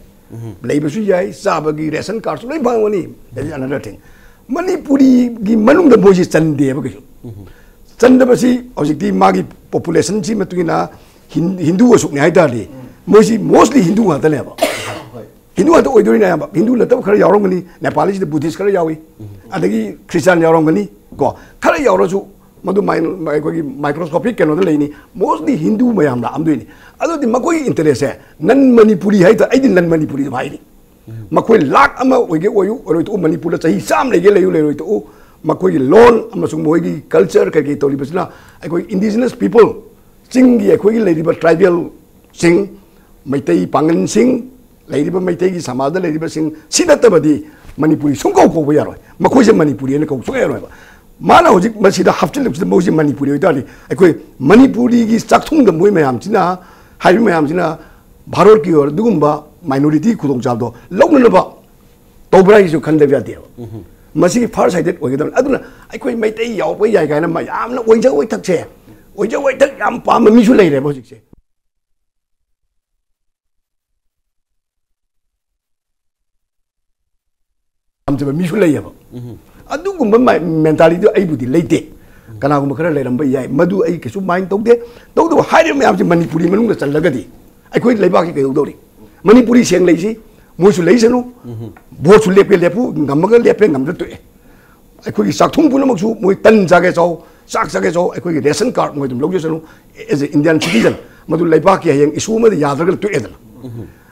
ꯂꯩꯕꯁꯨ ꯌꯥꯏ, ꯆꯥꯕꯒꯤ ꯔꯦꯁꯟ ꯀꯥꯔꯗꯁꯨ ꯂꯣꯏ ꯐꯪꯒꯅꯤ꯫ That is another thing. ꯃꯅꯤꯄꯨꯔꯤꯒꯤ ꯃꯅꯨꯡꯗ ꯃꯣꯏꯁꯤ ꯆꯟꯗꯦꯕ ꯀꯩꯁꯨ꯫ ꯆꯟꯗꯕꯁꯤ ꯍꯧꯖꯤꯛꯇꯤ ꯃꯥꯒꯤ ꯄꯣꯄꯨꯂꯦꯁꯟꯁꯤ ꯃꯇꯨꯡ ꯏꯟꯅ ꯍꯤꯟ-, ꯍꯤꯟꯗꯨ ꯑꯁꯨꯛꯅꯤ ꯍꯥꯏ ꯇꯥꯔꯗꯤ, ꯃꯣꯏꯁꯤ ꯃꯣꯁꯂꯤ ꯍꯤꯟꯗꯨ ꯉꯥꯛꯇꯅꯦꯕ꯫ ꯍꯤꯟꯗꯨ ꯉꯥꯛꯇ ꯑꯣꯏꯗꯣꯏꯅꯦ ꯑꯌꯥꯝꯕ꯫ ꯍꯤꯟꯗꯨ ꯅꯠꯇꯕ ꯈꯔ ꯌꯥꯎꯔꯝꯒꯅꯤ, ꯅꯦꯄꯥꯂꯤꯁꯤꯗ ꯕꯨꯙꯤꯁ ꯈꯔ ꯌꯥꯎꯏ, ꯑꯗꯒꯤ ꯈ꯭ꯔꯤꯁꯇꯥꯟ ꯌꯥꯎꯔꯝꯒꯅꯤ ꯀꯣ꯫ ꯈꯔ ꯌꯥꯎꯔꯁꯨ ꯃꯗꯨ ꯃꯥꯏꯟ-, ꯑꯩꯈꯣꯏꯒꯤ ꯃꯥꯏꯀ꯭ꯔꯣꯁꯀꯣꯄꯤꯛ ꯀꯩꯅꯣꯗ ꯂꯩꯅꯤ, ꯃꯣꯁꯂꯤ ꯍꯤꯟꯗꯨ ꯃꯌꯥꯝ ꯂꯥꯛꯑꯝꯗꯣꯏꯅꯤ꯫ ꯑꯗꯨꯗꯤ ꯃꯈꯣꯏꯒꯤ ꯏꯟꯇꯔꯦꯁꯁꯦ ꯅꯟ ꯃꯅꯤꯄꯨꯔꯤ ꯍꯥꯏꯇꯥꯔꯦ, ꯑꯩꯗꯤ ꯅꯟ ꯃꯅꯤꯄꯨꯔꯤ ꯑꯗꯨꯝ ꯍꯥꯏꯅꯤ꯫ ꯃꯈꯣꯏ ꯂꯥꯛ ꯑꯃ ꯑꯣꯏꯒꯦ ꯑꯣꯏꯌꯨ ꯑꯣꯏꯔꯣꯏ ꯇꯣꯛꯎ, ꯃꯅꯤꯄꯨꯔꯗ ꯆꯍꯤ ꯆꯥꯝꯃ ꯂꯩꯒꯦ ꯂꯩꯌꯨ ꯂꯩꯔꯣꯏ ꯇꯣꯛꯎ, ꯃꯈꯣꯏꯒꯤ ꯂꯣꯟ ꯑꯃꯁꯨꯡ ꯃꯈꯣꯏꯒꯤ ꯀꯜꯆꯔ ꯀꯩꯀꯩ ꯇꯧꯔꯤꯕꯁꯤꯅ ꯑꯩꯈꯣꯏ ꯏꯟꯗꯤꯖꯤꯅꯁ ꯄꯤꯄꯜ, ꯆꯤꯡꯒꯤ ꯑꯩꯈꯣꯏꯒꯤ ꯂꯩꯔꯤꯕ ꯇ꯭ꯔꯥꯏꯕꯦꯜꯁꯤꯡ, ꯃꯩꯇꯩ ꯄꯥꯉꯟꯁꯤꯡ, ꯂꯩꯔꯤꯕ ꯃꯩꯇꯩꯒꯤ ꯁꯃꯥꯖꯗ ꯂꯩꯔꯤꯕꯁꯤꯡ ꯁꯤ ꯅꯠꯇꯕꯗꯤ ꯃꯅꯤꯄꯨꯔꯤ ꯁꯨꯡꯀꯧ ꯀꯧꯕ ꯌꯥꯔꯣꯏ꯫ ꯃꯈꯣꯏꯁꯦ ꯃꯅꯤꯄꯨꯔꯤ ꯍꯥꯏꯅ ꯀꯧꯕ ꯁꯨꯡꯌꯥ ꯌꯥꯔꯣꯏꯕ꯫ ꯃꯥꯅ ꯍꯧꯖꯤꯛ ꯃꯁꯤꯗ ꯍꯥꯞꯆꯤꯜꯂꯛꯄꯁꯤꯗ ꯃꯣꯏꯁꯦ ꯃꯅꯤꯄꯨꯔꯤ ꯑꯣꯏꯇꯥꯔꯗꯤ ꯑꯩꯈꯣꯏ ꯃꯅꯤꯄꯨꯔꯤꯒꯤ ꯆꯥꯛꯊꯨꯡꯗ ꯃꯣꯏ ꯃꯌꯥꯝꯁꯤꯅ, ꯍꯥꯏꯔꯤꯕ ꯃꯌꯥꯝꯁꯤꯅ ꯚꯥꯔꯠꯀꯤ ꯑꯣꯏꯔꯣ ꯑꯗꯨꯒꯨꯝꯕ ꯃꯥꯏꯅꯣꯔꯤꯇꯤ ꯈꯨꯗꯣꯡꯆꯥꯕꯗꯣ ꯂꯧꯅꯅꯕ ꯇꯧꯕ꯭ꯔꯥ ꯍꯥꯏꯁꯤꯁꯨ ꯈꯟꯗꯕ ꯌꯥꯗꯦꯕ꯫ ꯃꯁꯤꯒꯤ ꯐꯥꯔꯁ ꯁꯥꯏꯗꯦꯠ ꯑꯣꯏꯒꯗꯕꯅꯤ꯫ ꯑꯗꯨꯅ ꯑꯩꯈꯣꯏ ꯃꯩꯇꯩ ꯌꯥꯎꯕ ꯌꯥꯏ ꯀꯥꯏꯅ ꯃꯌꯥꯝꯅ ꯑꯣꯏꯖ ꯑꯣꯏꯊꯛꯁꯦ, ꯑꯣꯏꯖ ꯑꯣꯏꯊꯛ ꯌꯥꯝ ꯄꯥꯝꯕ ꯃꯤꯁꯨ ꯂꯩꯔꯦꯕ ꯍꯧꯖꯤꯛꯁꯦ꯫ ꯄꯥꯝꯖꯕ ꯃꯤꯁꯨ ꯂꯩꯌꯦꯕ꯫ ꯑꯗꯨꯒꯨꯝꯕ ꯃꯦꯟꯇꯥꯂꯤꯇꯤꯗꯣ ꯑꯩꯕꯨꯗꯤ ꯂꯩꯇꯦ꯫ ꯀꯅꯥꯒꯨꯝꯕ ꯈꯔ ꯂꯩꯔꯝꯕ ꯌꯥꯏ, ꯃꯗꯨ ꯑꯩ ꯀꯩꯁꯨ ꯃꯥꯏꯟ ꯇꯧꯗꯦ꯫ ꯇꯧꯗꯕ ꯍꯥꯏꯔꯤꯕ ꯃꯌꯥꯝꯁꯦ ꯃꯅꯤꯄꯨꯔꯤ ꯃꯅꯨꯡꯗ ꯆꯜꯂꯒꯗꯤ ꯑꯩꯈꯣꯏ ꯂꯩꯕꯥꯛꯀꯤ ꯀꯩꯗꯧꯗꯧꯔꯤ? ꯃꯅꯤꯄꯨꯔꯤ ꯁꯦꯡ ꯂꯩꯁꯤ, ꯃꯣꯏꯁꯨ ꯂꯩꯁꯅꯨ꯫ ꯚꯣꯠꯁꯨ ꯂꯦꯞꯀꯦ ꯂꯦꯞꯄꯨ, ꯉꯝꯃꯒ ꯂꯦꯞꯄꯦ, ꯉꯝꯗ ꯇꯣꯛꯑꯦ꯫ ꯑꯩꯈꯣꯏꯒꯤ ꯆꯥꯛꯊꯨꯡ ꯄꯨꯝꯅꯃꯛꯁꯨ ꯃꯣꯏ ꯇꯟ ꯆꯥꯒꯦ ꯆꯥꯎ, ꯆꯥꯛ ꯆꯥꯒꯦ ꯆꯥꯎ, ꯑꯩꯈꯣꯏꯒꯤ ꯔꯦꯁꯟ ꯀꯥꯔꯗ ꯃꯣꯏ ꯑꯗꯨꯝ ꯂꯧꯖꯁꯅꯨ꯫ As a Indian citizen, ꯃꯗꯨ ꯂꯩꯕꯥꯛꯀꯤ ꯍꯌꯦꯡ ꯏꯁꯨ ꯑꯃꯗ ꯌꯥꯗ꯭ꯔꯒ ꯇꯣꯛꯑꯦꯗꯅ꯫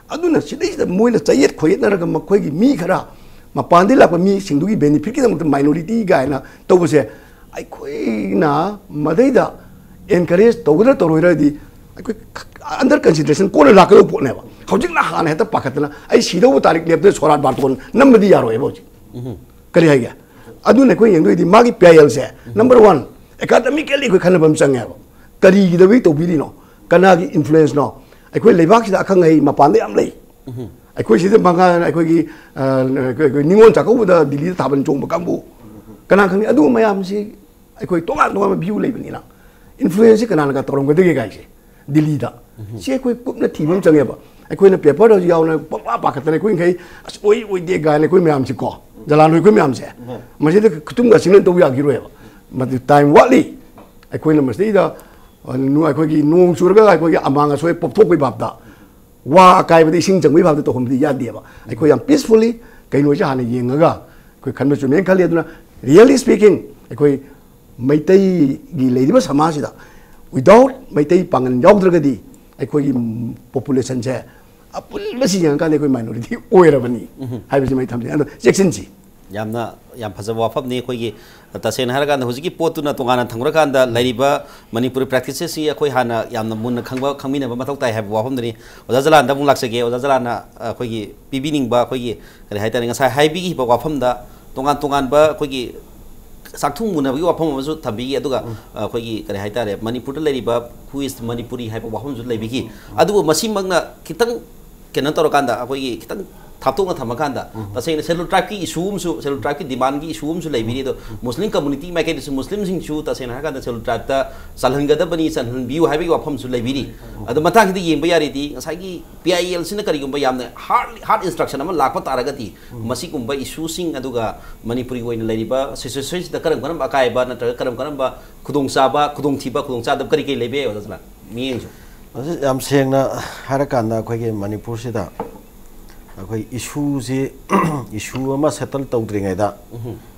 ꯑꯗꯨꯅ ꯁꯤꯗꯩꯁꯤꯗ ꯃꯣꯏꯅ ꯆꯌꯦꯠ ꯈꯣꯏꯌꯦꯠꯅꯔꯒ ꯃꯈꯣꯏꯒꯤ ꯃꯤ ꯈꯔ, ꯃꯄꯥꯟꯗꯒꯤ ꯂꯥꯛꯄ ꯃꯤꯁꯤꯡꯗꯨꯒꯤ ꯕꯦꯅꯤꯐꯤꯠꯀꯤꯗꯃꯛꯇ ꯃꯥꯏꯅꯣꯔꯤꯇꯤ ꯀꯥꯏꯅ ꯇꯧꯕꯁꯦ, ꯑꯩꯈꯣꯏꯅ ꯃꯗꯩꯗ ꯑꯦꯟꯀꯔꯦꯖ ꯇꯧꯒꯗ꯭ꯔꯥ ꯇꯧꯔꯣꯏꯗ꯭ꯔꯗꯤ ꯑꯩꯈꯣꯏ ꯑꯟꯗꯔ ꯀꯟꯁꯤꯗꯔꯦꯁꯟ ꯀꯣꯟꯅ ꯂꯥꯛꯀꯗꯧꯕ ꯄꯣꯠꯅꯦꯕ꯫ ꯍꯧꯖꯤꯛꯅ ꯍꯥꯟꯅ ꯍꯦꯛꯇ ꯄꯥꯈꯠꯇꯅ ꯑꯩ ꯁꯤꯗꯧꯕ ꯇꯥꯔꯤꯛ ꯂꯦꯞꯇꯅ ꯁꯣꯔꯥꯠ ꯕꯥꯔꯇꯣꯟ ꯅꯝꯕꯗꯤ ꯌꯥꯔꯣꯏꯕ ꯍꯧꯖꯤꯛ꯫ ꯀꯔꯤ ꯍꯥꯏꯒꯦ? ꯑꯗꯨꯅ ꯑꯩꯈꯣꯏ ꯌꯦꯡꯗꯣꯏꯗꯤ ꯃꯥꯒꯤ ꯄꯤ ꯑꯥꯏ ꯑꯦꯜꯁꯦ ꯅꯝꯕꯔ ꯋꯥꯟ, ꯑꯦꯀꯥꯗꯃꯤꯀꯦꯜꯂꯤ ꯑꯩꯈꯣꯏ ꯈꯟꯅꯕ ꯑꯃ ꯆꯪꯉꯦꯕ꯫ ꯀꯔꯤꯒꯤꯗꯕꯩ ꯇꯧꯕꯤꯔꯤꯅꯣ? ꯀꯅꯥꯒꯤ ꯏꯟꯐ꯭ꯂꯨꯌꯦꯟꯁꯅꯣ? ꯑꯩꯈꯣꯏ ꯂꯩꯕꯥꯛꯁꯤꯗ ꯑꯈꯪ ꯑꯍꯩ ꯃꯄꯥꯟꯗ ꯌꯥꯝ ꯂꯩ꯫ ꯑꯩꯈꯣꯏ ꯁꯤꯗ ꯃꯉꯥ ꯑꯩꯈꯣꯏꯒꯤ ꯑ, ꯑꯩꯈꯣꯏ ꯑꯩꯈꯣꯏ ꯅꯤꯉꯣꯜ ꯆꯥꯛꯀꯧꯕꯗ ꯗꯤꯜꯂꯤꯗ ꯊꯥꯕꯜ ꯆꯣꯡꯕ ꯀꯥꯡꯕꯨ ꯀꯅꯥ ꯈꯪꯅꯤ? ꯑꯗꯨ ꯃꯌꯥꯝꯁꯤ ꯑꯩꯈꯣꯏ ꯇꯣꯉꯥꯟ ꯇꯣꯉꯥꯟꯕ ꯚ꯭ꯌꯨ ꯂꯩꯕꯅꯤꯅ ꯏꯟꯐ꯭ꯂꯨꯌꯦꯟꯁꯁꯤ ꯀꯅꯥꯅꯒ ꯇꯧꯔꯝꯒꯗꯒꯦ ꯀꯥꯏꯁꯦ ꯗꯤꯜꯂꯤꯗ꯫ ꯁꯤ ꯑꯩꯈꯣꯏ ꯀꯨꯞꯅ ꯊꯤꯕ ꯑꯃ ꯆꯪꯉꯦꯕ꯫ ꯑꯩꯈꯣꯏꯅ ꯄꯦꯄꯔꯗꯁꯨ ꯌꯥꯎꯅ ꯄꯪꯄꯥ ꯄꯥꯈꯠꯇꯅ ꯑꯩꯈꯣꯏ ꯃꯈꯩ ꯑꯁ ꯑꯣꯏ ꯑꯣꯏꯗꯦ ꯀꯥꯏꯅ ꯑꯩꯈꯣꯏ ꯃꯌꯥꯝꯁꯤꯀꯣ, ꯖꯂꯥꯟ ꯑꯩꯈꯣꯏ ꯃꯌꯥꯝꯁꯦ ꯃꯁꯤꯗ ꯈꯨꯇꯨꯝ ꯈꯥꯁꯤꯟꯅ ꯇꯧꯕ ꯌꯥꯈꯤꯔꯣꯏꯕ꯫ ꯃꯗꯨ ꯇꯥꯏꯝ ꯋꯥꯠꯂꯤ꯫ ꯑꯩꯈꯣꯏꯅ ꯃꯁꯤꯗꯩꯗ ꯑ, ꯅꯨ- ꯑꯩꯈꯣꯏꯒꯤ ꯅꯣꯡ ꯆꯨꯔꯒ ꯑꯩꯈꯣꯏꯒꯤ ꯑꯃꯥꯡ ꯑꯁꯣꯏ ꯄꯣꯛꯊꯣꯛꯄꯒꯤ ꯚꯥꯞꯇ, ꯋꯥ ꯑꯀꯥꯏꯕꯗ ꯏꯁꯤꯡ ꯆꯪꯕꯒꯤ ꯚꯥꯞꯇ ꯇꯧꯍꯟꯕꯗꯤ ꯌꯥꯗꯦꯕ꯫ ꯑꯩꯈꯣꯏ ꯌꯥꯝ ꯄꯤꯁꯐꯨꯜꯂꯤ ꯀꯩꯅꯣꯁꯦ ꯍꯥꯟꯅ ꯌꯦꯡꯉꯒ ꯑꯩꯈꯣꯏ ꯈꯟꯕ ꯆꯨꯝꯃꯦꯅ ꯈꯜꯂꯤ꯫ ꯑꯗꯨꯅ ꯔꯤꯌꯦꯂꯤ ꯁ꯭ꯄꯤꯀꯤꯡ, ꯑꯩꯈꯣꯏ ꯃꯩꯇꯩꯒꯤ ꯂꯩꯔꯤꯕ ꯁꯃꯥꯖꯁꯤꯗ ꯋꯤꯗꯥꯎꯠ ꯃꯩꯇꯩ ꯄꯥꯡꯒꯜ ꯌꯥꯎꯗ꯭ꯔꯒꯗꯤ ꯑꯩꯈꯣꯏꯒꯤ ꯄꯣꯄꯨꯂꯦꯁꯟꯁꯦ ꯑꯄꯨꯟꯕꯁꯤ ꯌꯦꯡꯉꯀꯥꯟꯗ ꯑꯩꯈꯣꯏ ꯃꯥꯏꯅꯣꯔꯤꯇꯤ ꯑꯣꯏꯔꯕꯅꯤ ꯍꯥꯏꯕꯁꯤ ꯃꯩ ꯊꯝꯖꯩ꯫ ꯑꯗꯣ ꯆꯦꯛꯁꯤꯟꯁꯤ꯫ ꯌꯥꯝꯅ ꯌꯥꯝ ꯐꯖꯕ ꯋꯥꯐꯝꯅꯤ꯫ ꯑꯩꯈꯣꯏꯒꯤ ꯇꯁꯦꯡꯅ ꯍꯥꯏꯔꯀꯥꯟꯗ ꯍꯧꯖꯤꯛꯀꯤ ꯄꯣꯠꯇꯨꯅ ꯇꯣꯉꯥꯟꯅ ꯊꯝꯈ꯭ꯔꯀꯥꯟꯗ ꯂꯩꯔꯤꯕ ꯃꯅꯤꯄꯨꯔꯤ ꯄ꯭ꯔꯦꯛꯇꯤꯁꯦꯁꯁꯤ ꯑꯩꯈꯣꯏ ꯍꯥꯟꯅ ꯌꯥꯝꯅ ꯃꯨꯟꯅ ꯈꯪꯕ ꯈꯪꯃꯤꯟꯅꯕ ꯃꯊꯧ ꯇꯥꯏ ꯍꯥꯏꯕ ꯋꯥꯐꯝꯗꯨꯅꯤ꯫ ꯑꯣꯖꯥ ꯖꯂꯥꯟꯗ ꯑꯃꯨꯛ ꯂꯥꯛꯆꯒꯦ꯫ ꯑꯣꯖꯥ ꯖꯂꯥꯟꯅ ꯑꯩꯈꯣꯏꯒꯤ ꯄꯤꯕꯤꯅꯤꯡꯕ ꯑꯩꯈꯣꯏꯒꯤ ꯀꯔꯤ ꯍꯥꯏꯇꯥꯔꯦ, ꯉꯁꯥꯏ ꯍꯥꯏꯕꯤꯈꯤꯕ ꯋꯥꯐꯝꯗ ꯇꯣꯉꯥꯟ ꯇꯣꯉꯥꯟꯕ ꯑꯩꯈꯣꯏꯒꯤ ꯆꯥꯛꯊꯨꯡ ꯃꯨꯟꯅꯕꯒꯤ ꯋꯥꯐꯝ ꯑꯃꯁꯨ ꯊꯝꯕꯤꯈꯤ꯫ ꯑꯗꯨꯒ ꯑꯩꯈꯣꯏꯒꯤ ꯀꯔꯤ ꯍꯥꯏꯇꯥꯔꯦ, ꯃꯅꯤꯄꯨꯔꯗ ꯂꯩꯔꯤꯕ "Who is Manipuri?" ꯍꯥꯏꯕ ꯋꯥꯐꯝꯁꯨ ꯂꯩꯕꯤꯈꯤ꯫ ꯑꯗꯨꯕꯨ ꯃꯁꯤꯃꯛꯅ ꯈꯤꯇꯪ ꯀꯩꯅꯣ ꯇꯧꯔꯀꯥꯟꯗ ꯑꯩꯈꯣꯏꯒꯤ ꯈꯤꯇꯪ ꯊꯥꯞꯇꯣꯛꯅ ꯊꯝꯃꯀꯥꯟꯗ ꯇꯁꯦꯡꯅ ꯁꯦꯗꯨꯜ ꯇ꯭ꯔꯥꯏꯕꯀꯤ ꯏꯁꯨ ꯑꯃꯁꯨ, ꯁꯦꯗꯨꯜ ꯇ꯭ꯔꯥꯏꯕꯀꯤ ꯗꯤꯃꯥꯟꯒꯤ ꯏꯁꯨ ꯑꯃꯁꯨ ꯂꯩꯕꯤꯔꯤ꯫ ꯑꯗꯣ ꯃꯨꯁꯂꯤꯝ ꯀꯝꯃꯨꯅꯤꯇꯤ ꯃꯥꯏꯀꯩꯗꯁꯨ ꯃꯨꯁꯂꯤꯝꯁꯤꯡꯁꯨ ꯇꯁꯦꯡꯅ ꯍꯥꯏꯔꯀꯥꯟꯗ ꯁꯦꯗꯨꯜ ꯇ꯭ꯔꯥꯏꯕꯇ ꯆꯜꯍꯟꯒꯗꯕꯅꯤ, ꯆꯜꯍꯟꯕꯤꯌꯨ ꯍꯥꯏꯕꯒꯤ ꯋꯥꯐꯝꯁꯨ ꯂꯩꯕꯤꯔꯤ꯫ ꯑꯗꯣ ꯃꯇꯥꯡꯁꯤꯗ ꯌꯦꯡꯕ ꯌꯥꯔꯗꯤ ꯉꯁꯥꯏꯒꯤ ꯄꯤ ꯑꯥꯏ ꯑꯦꯜꯁꯤꯅ ꯀꯔꯤꯒꯨꯝꯕ ꯌꯥꯝꯅ ꯍꯥꯔꯗ ꯍꯥꯔꯗ ꯏꯟꯁꯇ꯭ꯔꯛꯁꯟ ꯑꯃ ꯂꯥꯛꯄ ꯇꯥꯔꯒꯗꯤ ꯃꯁꯤꯒꯨꯝꯕ ꯏꯁꯨꯁꯤꯡ ꯑꯗꯨꯒ ꯃꯅꯤꯄꯨꯔꯒꯤ ꯑꯣꯏꯅ ꯂꯩꯔꯤꯕ ꯁꯤꯆꯨꯋꯦꯁꯟꯁꯤꯗ ꯀꯔꯝ ꯀꯔꯝꯕ ꯑꯀꯥꯏꯕ ꯅꯠꯇ꯭ꯔꯒ ꯀꯔꯝ ꯀꯔꯝꯕ ꯈꯨꯗꯣꯡꯆꯥꯕ, ꯈꯨꯗꯣꯡꯊꯤꯕ, ꯈꯨꯗꯣꯡꯆꯥꯗꯕ ꯀꯔꯤ ꯀꯔꯤ ꯂꯩꯕ ꯌꯥꯏ, ꯑꯣꯖꯥ ꯖꯂꯥꯟ? ꯃꯤꯠꯌꯦꯡꯁꯨ꯫ ꯃꯁꯤ ꯌꯥꯝ ꯁꯦꯡꯅ ꯍꯥꯏꯔꯀꯥꯟꯗ ꯑꯩꯈꯣꯏꯒꯤ ꯃꯅꯤꯄꯨꯔꯁꯤꯗ ꯑꯩꯈꯣꯏ ꯏꯁꯨꯁꯤ ꯏꯁꯨ ꯑꯃ ꯁꯦꯇꯜ ꯇꯧꯗ꯭ꯔꯤꯉꯩꯗ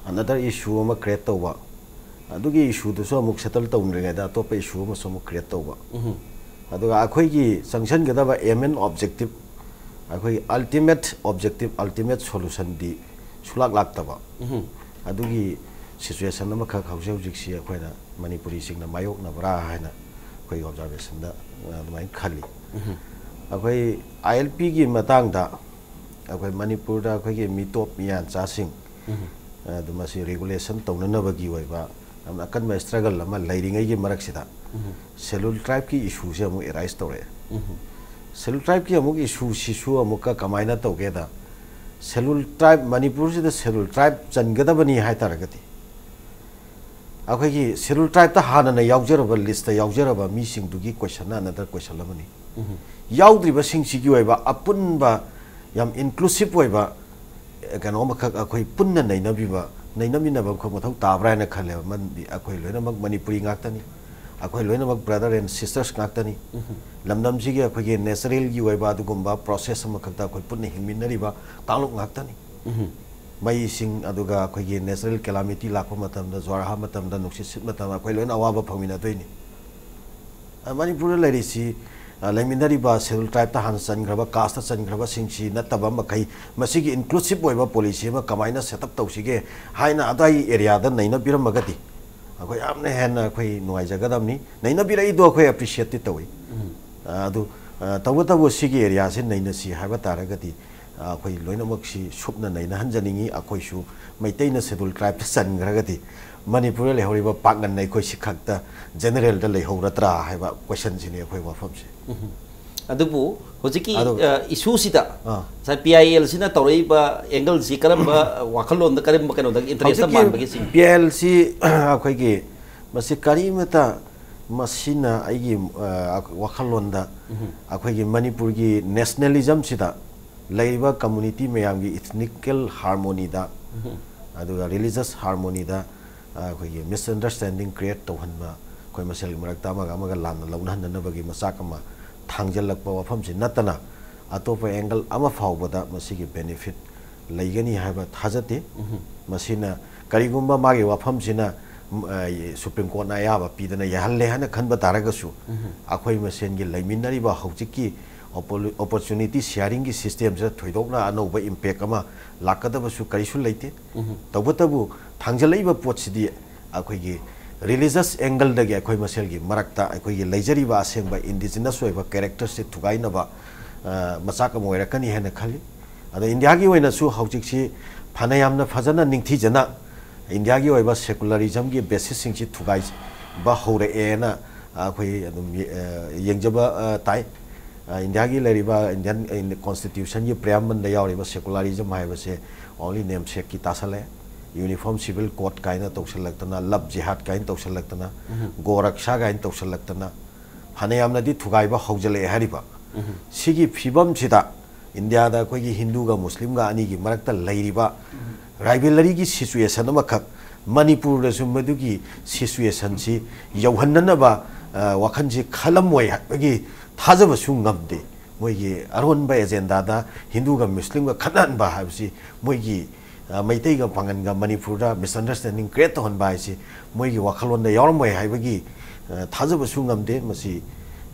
ꯑꯅꯗꯔ ꯏꯁꯨ ꯑꯃ ꯀ꯭ꯔꯤꯌꯦꯠ ꯇꯧꯕ, ꯑꯗꯨꯒꯤ ꯏꯁꯨꯗꯨꯁꯨ ꯑꯃꯨꯛ ꯁꯦꯇꯜ ꯇꯧꯗ꯭ꯔꯤꯉꯩꯗ ꯑꯇꯣꯞꯄ ꯏꯁꯨ ꯑꯃꯁꯨ ꯑꯃꯨꯛ ꯀ꯭ꯔꯤꯌꯦꯠ ꯇꯧꯕ, ꯑꯗꯨꯒ ꯑꯩꯈꯣꯏꯒꯤ ꯆꯪꯁꯤꯟꯒꯗꯕ ꯑꯦꯝ ꯑꯦꯟ ꯑꯣꯕꯖꯦꯛꯇꯤꯞ, ꯑꯩꯈꯣꯏꯒꯤ ꯑꯜꯇꯤꯃꯦꯠ ꯑꯣꯕꯖꯦꯛꯇꯤꯞ, ꯑꯜꯇꯤꯃꯦꯠ ꯁꯣꯂꯨꯁꯟꯗꯤ ꯁꯨꯂꯥꯛ ꯂꯥꯛꯇꯕ꯫ ꯑꯗꯨꯒꯤ ꯁꯤꯆꯨꯋꯦꯁꯟ ꯑꯃꯈꯛ ꯍꯧꯖꯤꯛ ꯍꯧꯖꯤꯛꯁꯤ ꯑꯩꯈꯣꯏꯅ ꯃꯅꯤꯄꯨꯔꯤꯁꯤꯡꯅ ꯃꯥꯌꯣꯛꯅꯕ꯭ꯔꯥ ꯍꯥꯏꯅ ꯑꯩꯈꯣꯏꯒꯤ ꯑꯣꯕꯖꯥꯔꯕꯦꯁꯟꯗ ꯑꯗꯨꯃꯥꯏꯅ ꯈꯜꯂꯤ꯫ ꯑꯩꯈꯣꯏ ꯑꯥꯏ ꯑꯦꯜ ꯄꯤꯒꯤ ꯃꯇꯥꯡꯗ ꯑꯩꯈꯣꯏ ꯃꯅꯤꯄꯨꯔꯗ ꯑꯩꯈꯣꯏꯒꯤ ꯃꯤꯇꯣꯞ ꯃꯤꯌꯥꯟꯆꯥꯁꯤꯡ ꯑꯗꯨ ꯃꯁꯤ ꯔꯤꯒꯨꯂꯦꯁꯟ ꯇꯧꯅꯅꯕꯒꯤ ꯑꯣꯏꯕ ꯌꯥꯝꯅ ꯑꯀꯟꯕ ꯁ꯭ꯇ꯭ꯔꯒꯜ ꯑꯃ ꯂꯩꯔꯤꯉꯩꯒꯤ ꯃꯔꯛꯁꯤꯗ ꯁꯦꯗꯨꯜ ꯇ꯭ꯔꯥꯏꯕꯀꯤ ꯏꯁꯨꯁꯦ ꯑꯃꯨꯛ ꯑꯦꯔꯥꯏꯁ ꯇꯧꯔꯛꯑꯦ꯫ ꯁꯦꯗꯨꯜ ꯇ꯭ꯔꯥꯏꯕꯀꯤ ꯑꯃꯨꯛ ꯏꯁꯨꯁꯤꯁꯨ ꯑꯃꯨꯛꯀ ꯀꯃꯥꯏꯅ ꯇꯧꯒꯦꯗ, ꯁꯦꯗꯨꯜ ꯇ꯭ꯔꯥꯏꯕ, ꯃꯅꯤꯄꯨꯔꯁꯤꯗ ꯁꯦꯗꯨꯜ ꯇ꯭ꯔꯥꯏꯕ ꯆꯟꯒꯗꯕꯅꯤ ꯍꯥꯏ ꯇꯥꯔꯒꯗꯤ ꯑꯩꯈꯣꯏꯒꯤ ꯁꯦꯗꯨꯜ ꯇ꯭ꯔꯥꯏꯕꯇ ꯍꯥꯟꯅꯅ ꯌꯥꯎꯖꯔꯕ, ꯂꯤꯁꯇ ꯌꯥꯎꯖꯔꯕ ꯃꯤꯁꯤꯡꯗꯨꯒꯤ ꯀꯣꯏꯁꯟ ꯑꯅꯗꯔ ꯀꯣꯏꯁꯟ ꯑꯃꯅꯤ꯫ ꯌꯥꯎꯗ꯭ꯔꯤꯕꯁꯤꯡꯁꯤꯒꯤ ꯑꯣꯏꯕ ꯑꯄꯨꯟꯕ ꯌꯥꯝ ꯏꯟꯀ꯭ꯂꯨꯁꯤꯞ ꯑꯣꯏꯕ ꯀꯩꯅꯣ ꯑꯃꯈꯛ ꯑꯩꯈꯣꯏ ꯄꯨꯟꯅ ꯅꯩꯅꯕꯤꯕ, ꯅꯩꯅꯃꯤꯟꯅꯕ ꯑꯃꯈꯛ ꯃꯊꯧ ꯇꯥꯕ꯭ꯔꯥ ꯍꯥꯏꯅ ꯈꯜꯂꯦꯕ꯫ ꯃꯔꯝꯗꯤ ꯑꯩꯈꯣꯏ ꯂꯣꯏꯅꯃꯛ ꯃꯅꯤꯄꯨꯔꯤ ꯉꯥꯛꯇꯅꯤ, ꯑꯩꯈꯣꯏ ꯂꯣꯏꯅꯃꯛ ꯕ꯭ꯔꯗꯔ ꯑꯦꯟ ꯁꯤꯁꯇꯔꯁ ꯉꯥꯛꯇꯅꯤ꯫ ꯂꯝꯗꯝꯁꯤꯒꯤ ꯑꯩꯈꯣꯏꯒꯤ ꯅꯦꯆꯔꯦꯜꯒꯤ ꯑꯣꯏꯕ ꯑꯗꯨꯒꯨꯝꯕ ꯄ꯭ꯔꯣꯁꯦꯁ ꯑꯃꯈꯛꯇ ꯑꯩꯈꯣꯏ ꯄꯨꯟꯅ ꯍꯤꯡꯃꯤꯟꯅꯔꯤꯕ ꯀꯥꯡꯂꯨꯞ ꯉꯥꯛꯇꯅꯤ꯫ ꯃꯩꯁꯤꯡ, ꯑꯗꯨꯒ ꯑꯩꯈꯣꯏꯒꯤ ꯅꯦꯆꯔꯦꯜ ꯀꯦꯂꯥꯃꯤꯇꯤ ꯂꯥꯛꯄ ꯃꯇꯝꯗ, ꯖ꯭ꯋꯥꯔ ꯍꯥ ꯃꯇꯝꯗ, ꯅꯨꯡꯁꯤꯠ ꯁꯤꯠ ꯃꯇꯝꯗ ꯑꯩꯈꯣꯏ ꯂꯣꯏꯅ ꯑꯋꯥꯕ ꯐꯪꯃꯤꯟꯅꯗꯣꯏꯅꯤ꯫ ꯑ, ꯃꯅꯤꯄꯨꯔꯗ ꯂꯩꯔꯤꯁꯤ, ꯑ, ꯂꯩꯃꯤꯟꯅꯔꯤꯕ ꯁꯦꯗꯨꯜ ꯇ꯭ꯔꯥꯏꯕꯇ ꯍꯥꯟꯅ ꯆꯟꯈ꯭ꯔꯕ, ꯀꯥꯁꯇ ꯆꯟꯈ꯭ꯔꯕꯁꯤꯡꯁꯤ ꯅꯠꯇꯕ ꯃꯈꯩ, ꯃꯁꯤꯒꯤ ꯏꯟꯀ꯭ꯂꯨꯁꯤꯞ ꯑꯣꯏꯕ ꯄꯣꯂꯤꯁꯤ ꯑꯃ ꯀꯃꯥꯏꯅ ꯁꯦꯠ ꯑꯞ ꯇꯧꯁꯤꯒꯦ ꯍꯥꯏꯅ ꯑꯗꯥꯏ ꯑꯦꯔꯤꯌꯥꯗ ꯅꯩꯅꯕꯤꯔꯝꯃꯒꯗꯤ ꯑꯩꯈꯣꯏ ꯌꯥꯝꯅ ꯍꯦꯟꯅ ꯑꯩꯈꯣꯏ ꯅꯨꯡꯉꯥꯏꯖꯒꯗꯕꯅꯤ꯫ ꯅꯩꯅꯕꯤꯔꯛꯏꯗꯣ ꯑꯩꯈꯣꯏ ꯑꯦꯄ꯭ꯔꯤꯁꯤꯌꯦꯠꯇꯤ ꯇꯧꯏ꯫ ꯑ, ꯑꯗꯨ, ꯑ, ꯇꯧꯕꯇꯕꯨ ꯁꯤꯒꯤ ꯑꯦꯔꯤꯌꯥꯁꯤ ꯅꯩꯅꯁꯤ ꯍꯥꯏꯕ ꯇꯥꯔꯒꯗꯤ, ꯑ, ꯑꯩꯈꯣꯏ ꯂꯣꯏꯅꯃꯛꯁꯤ ꯁꯨꯞꯅ ꯅꯩꯅꯍꯟꯖꯅꯤꯡꯉꯤ꯫ ꯑꯩꯈꯣꯏꯁꯨ ꯃꯩꯇꯩꯅ ꯁꯦꯗꯨꯜ ꯇ꯭ꯔꯥꯏꯕꯇ ꯆꯟꯈ꯭ꯔꯒꯗꯤ ꯃꯅꯤꯄꯨꯔꯗ ꯂꯩꯍꯧꯔꯤꯕ ꯄꯥꯛꯉꯟ ꯑꯩꯈꯣꯏꯁꯤ ꯈꯛꯇ ꯖꯦꯅꯔꯦꯜꯗ ꯂꯩꯍꯧꯔꯗ꯭ꯔꯥ ꯍꯥꯏꯕ ꯀꯣꯏꯁꯟꯁꯤꯅꯤ ꯑꯩꯈꯣꯏ ꯋꯥꯐꯝꯁꯦ꯫ ꯑꯗꯨꯕꯨ ꯍꯧꯖꯤꯛꯀꯤ, ꯑꯗꯨ ꯑ, ꯏꯁꯨꯁꯤꯗ ꯑꯥ꯫ ꯉꯁꯥꯏ ꯄꯤ ꯑꯥꯏ ꯑꯦꯜꯁꯤꯅ ꯇꯧꯔꯛꯏꯕ ꯑꯦꯡꯒꯜꯁꯤ ꯀꯔꯝꯕ ꯋꯥꯈꯜꯂꯣꯟꯗ, ꯀꯔꯝꯕ ꯀꯩꯅꯣꯗꯒꯤ ꯏꯟꯇꯔꯦꯁꯇ ꯍꯧꯖꯤꯛꯀꯤ ꯃꯥꯟꯕꯒꯦ ꯁꯤꯅꯤ? ꯄꯤ ꯑꯥꯏ ꯑꯦꯜꯁꯤ ꯑꯩꯈꯣꯏꯒꯤ ꯃꯁꯤ ꯀꯔꯤꯃꯇ ꯃꯁꯤꯅ ꯑꯩꯒꯤ, ꯑ, ꯋꯥꯈꯜꯂꯣꯟꯗ ꯑꯩꯈꯣꯏꯒꯤ ꯃꯅꯤꯄꯨꯔꯒꯤ ꯅꯦꯁꯅꯦꯂꯤꯖꯝꯁꯤꯗ ꯂꯩꯔꯤꯕ ꯀꯝꯃꯨꯅꯤꯇꯤ ꯃꯌꯥꯝꯒꯤ ꯏꯊꯅꯤꯀꯦꯜ ꯍꯥꯔꯃꯣꯅꯤꯗ, ꯑꯗꯨꯒ ꯔꯤꯂꯤꯖꯁ ꯍꯥꯔꯃꯣꯅꯤꯗ, ꯑ, ꯑꯩꯈꯣꯏꯒꯤ ꯃꯤꯁꯑꯟꯗꯔꯁ꯭ꯇꯦꯟꯗꯤꯡ ꯀ꯭ꯔꯤꯌꯦꯠ ꯇꯧꯍꯟꯕ, ꯑꯩꯈꯣꯏ ꯃꯁꯦꯜꯒꯤ ꯃꯔꯛꯇ ꯑꯃꯒ ꯑꯃꯒ ꯂꯥꯟꯅ ꯂꯧꯅꯍꯟꯅꯅꯕꯒꯤ ꯃꯆꯥꯛ ꯑꯃ ꯊꯥꯡꯖꯜꯂꯛꯄ ꯋꯥꯐꯝꯁꯤ ꯅꯠꯇꯅ ꯑꯇꯣꯞꯄ ꯑꯦꯡꯒꯜ ꯑꯃ ꯐꯥꯎꯕꯗ ꯃꯁꯤꯒꯤ ꯕꯦꯅꯤꯐꯤꯠ ꯂꯩꯒꯅꯤ ꯍꯥꯏꯕ ꯊꯥꯖꯗꯦ꯫ ꯃꯁꯤꯅ ꯀꯔꯤꯒꯨꯝꯕ ꯃꯥꯒꯤ ꯋꯥꯐꯝꯁꯤꯅ, ꯎꯝ, ꯑ, ꯁꯨꯄ꯭ꯔꯤꯝ ꯀꯣꯔꯠꯅ ꯑꯌꯥꯕ ꯄꯤꯗꯅ ꯌꯥꯍꯜꯂꯦ ꯍꯥꯏꯅ ꯈꯟꯕ ꯇꯥꯔꯒꯁꯨ, ꯑꯩꯈꯣꯏ ꯃꯁꯦꯟꯒꯤ ꯂꯩꯃꯤꯟꯅꯔꯤꯕ ꯍꯧꯖꯤꯛꯀꯤ ꯑꯣꯄꯣꯔꯆꯨꯅꯤꯇꯤ ꯁꯤꯌꯥꯔꯤꯡꯒꯤ ꯁꯤꯁꯇꯦꯝꯁꯤꯗ ꯊꯣꯏꯗꯣꯛꯅ ꯑꯅꯧꯕ ꯏꯝꯄꯦꯛ ꯑꯃ ꯂꯥꯛꯀꯗꯕꯁꯨ ꯀꯔꯤꯁꯨ ꯂꯩꯇꯦ꯫ ꯇꯧꯕꯇꯕꯨ ꯊꯥꯡꯖꯜꯂꯛꯏꯕ ꯄꯣꯠꯁꯤꯗꯤ ꯑꯩꯈꯣꯏꯒꯤ religious angle ꯗꯒꯤ ꯑꯩꯈꯣꯏ ꯃꯁꯦꯜꯒꯤ ꯃꯔꯛꯇ ꯑꯩꯈꯣꯏꯒꯤ ꯂꯩꯖꯔꯤꯕ ꯑꯁꯦꯡꯕ indigenous ꯑꯣꯏꯕ character ꯁꯤ ꯊꯨꯒꯥꯏꯅꯕ, ꯑ, ꯃꯆꯥꯛ ꯑꯃ ꯑꯣꯏꯔꯛꯀꯅꯤ ꯍꯥꯏꯅ ꯈꯜꯂꯤ꯫ ꯑꯗꯣ ꯏꯟꯗꯤꯌꯥꯒꯤ ꯑꯣꯏꯅꯁꯨ ꯍꯧꯖꯤꯛꯁꯤ ꯐꯅ ꯌꯥꯝꯅ ꯐꯖꯅ ꯅꯤꯡꯊꯤꯖꯅ ꯏꯟꯗꯤꯌꯥꯒꯤ ꯑꯣꯏꯕ secularism ꯒꯤ basis ꯁꯤꯡꯁꯤ ꯊꯨꯒꯥꯏꯕ ꯍꯧꯔꯛꯑꯦꯅ ꯑꯩꯈꯣꯏ ꯑꯗꯨꯝ ꯌꯦ-, ꯑ, ꯌꯦꯡꯖꯕ, ꯑ, ꯇꯥꯏ꯫ ꯑ, ꯏꯟꯗꯤꯌꯥꯒꯤ ꯂꯩꯔꯤꯕ Indian, ꯑ, constitution ꯒꯤ preamble ꯗ ꯌꯥꯎꯔꯤꯕ secularism ꯍꯥꯏꯕꯁꯦ only namesake ꯀꯤ ꯇꯥꯁꯜꯂꯦ꯫ Uniform Civil Code ꯀꯥꯏꯅ ꯇꯧꯁꯜꯂꯛꯇꯅ, love jihad ꯀꯥꯏꯅ ꯇꯧꯁꯜꯂꯛꯇꯅ, ꯎꯝ꯫ Go Raksha ꯀꯥꯏꯅ ꯇꯧꯁꯜꯂꯛꯇꯅ, ꯐꯅꯌꯥꯝꯅꯗꯤ ꯊꯨꯒꯥꯏꯕ ꯍꯧꯖꯤꯜꯂꯛꯑꯦ ꯍꯥꯏꯔꯤꯕ꯫ ꯎꯝ꯫ ꯁꯤꯒꯤ ꯐꯤꯕꯝꯁꯤꯗ ꯏꯟꯗꯤꯌꯥꯗ ꯑꯩꯈꯣꯏꯒꯤ ꯍꯤꯟꯗꯨꯒ ꯃꯨꯁꯂꯤꯝꯒ ꯑꯅꯤꯒꯤ ꯃꯔꯛꯇ ꯂꯩꯔꯤꯕ rivalry ꯒꯤ situation ꯑꯃꯈꯛ ꯃꯅꯤꯄꯨꯔꯗꯁꯨ ꯃꯗꯨꯒꯤ situation ꯁꯤ ꯌꯧꯍꯟꯅꯅꯕ, ꯑ, ꯋꯥꯈꯜꯁꯤ ꯈꯜꯂꯝꯃꯣꯏ ꯍꯥꯏꯕꯒꯤ ꯊꯥꯖꯕꯁꯨ ꯉꯝꯗꯦ꯫ ꯃꯣꯏꯒꯤ ꯑꯔꯣꯟꯕ agenda ꯗ ꯍꯤꯟꯗꯨꯒ ꯃꯨꯁꯂꯤꯝꯒ ꯈꯠꯅꯍꯟꯕ ꯍꯥꯏꯕꯁꯤ ꯃꯣꯏꯒꯤ, ꯑ, ꯃꯩꯇꯩꯒ ꯄꯥꯡꯒꯟꯒ ꯃꯅꯤꯄꯨꯔꯗ misunderstanding create ꯇꯧꯍꯟꯕ ꯍꯥꯏꯁꯤ ꯃꯣꯏꯒꯤ ꯋꯥꯈꯜꯂꯣꯟꯗ ꯌꯥꯎꯔꯝꯃꯣꯏ ꯍꯥꯏꯕꯒꯤ, ꯑ, ꯊꯥꯖꯕꯁꯨ ꯉꯝꯗꯦ꯫ ꯃꯁꯤ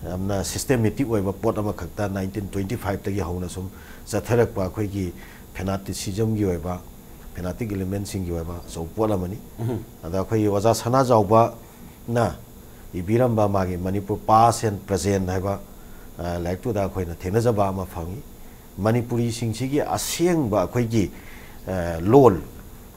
ꯌꯥꯝꯅ systematic ꯑꯣꯏꯕ ꯄꯣꯠ ꯑꯃꯈꯛꯇ nineteen twenty five ꯇꯒꯤ ꯍꯧꯅ ꯁꯨꯝ ꯆꯠꯊꯔꯛꯄ ꯑꯩꯈꯣꯏꯒꯤ fanaticism ꯒꯤ ꯑꯣꯏꯕ, fanatic element ꯁꯤꯡꯒꯤ ꯑꯣꯏꯕ ꯑꯆꯧꯕ ꯄꯣꯠ ꯑꯃꯅꯤ꯫ ꯎꯝ꯫ ꯑꯗ ꯑꯩꯈꯣꯏꯒꯤ ꯑꯣꯖꯥ ꯁꯅꯥꯖꯥꯎꯕꯅ ꯏꯕꯤꯔꯝꯕ ꯃꯥꯒꯤ Manipur Past and Present ꯍꯥꯏꯕ, ꯑ, ꯂꯥꯏꯔꯤꯛꯇꯨꯗ ꯑꯩꯈꯣꯏꯅ ꯊꯦꯡꯅꯖꯕ ꯑꯃ ꯐꯪꯉꯤ꯫ ꯃꯅꯤꯄꯨꯔꯤꯁꯤꯡꯁꯤꯒꯤ ꯑꯁꯦꯡꯕ ꯑꯩꯈꯣꯏꯒꯤ, ꯑ, ꯂꯣꯜ,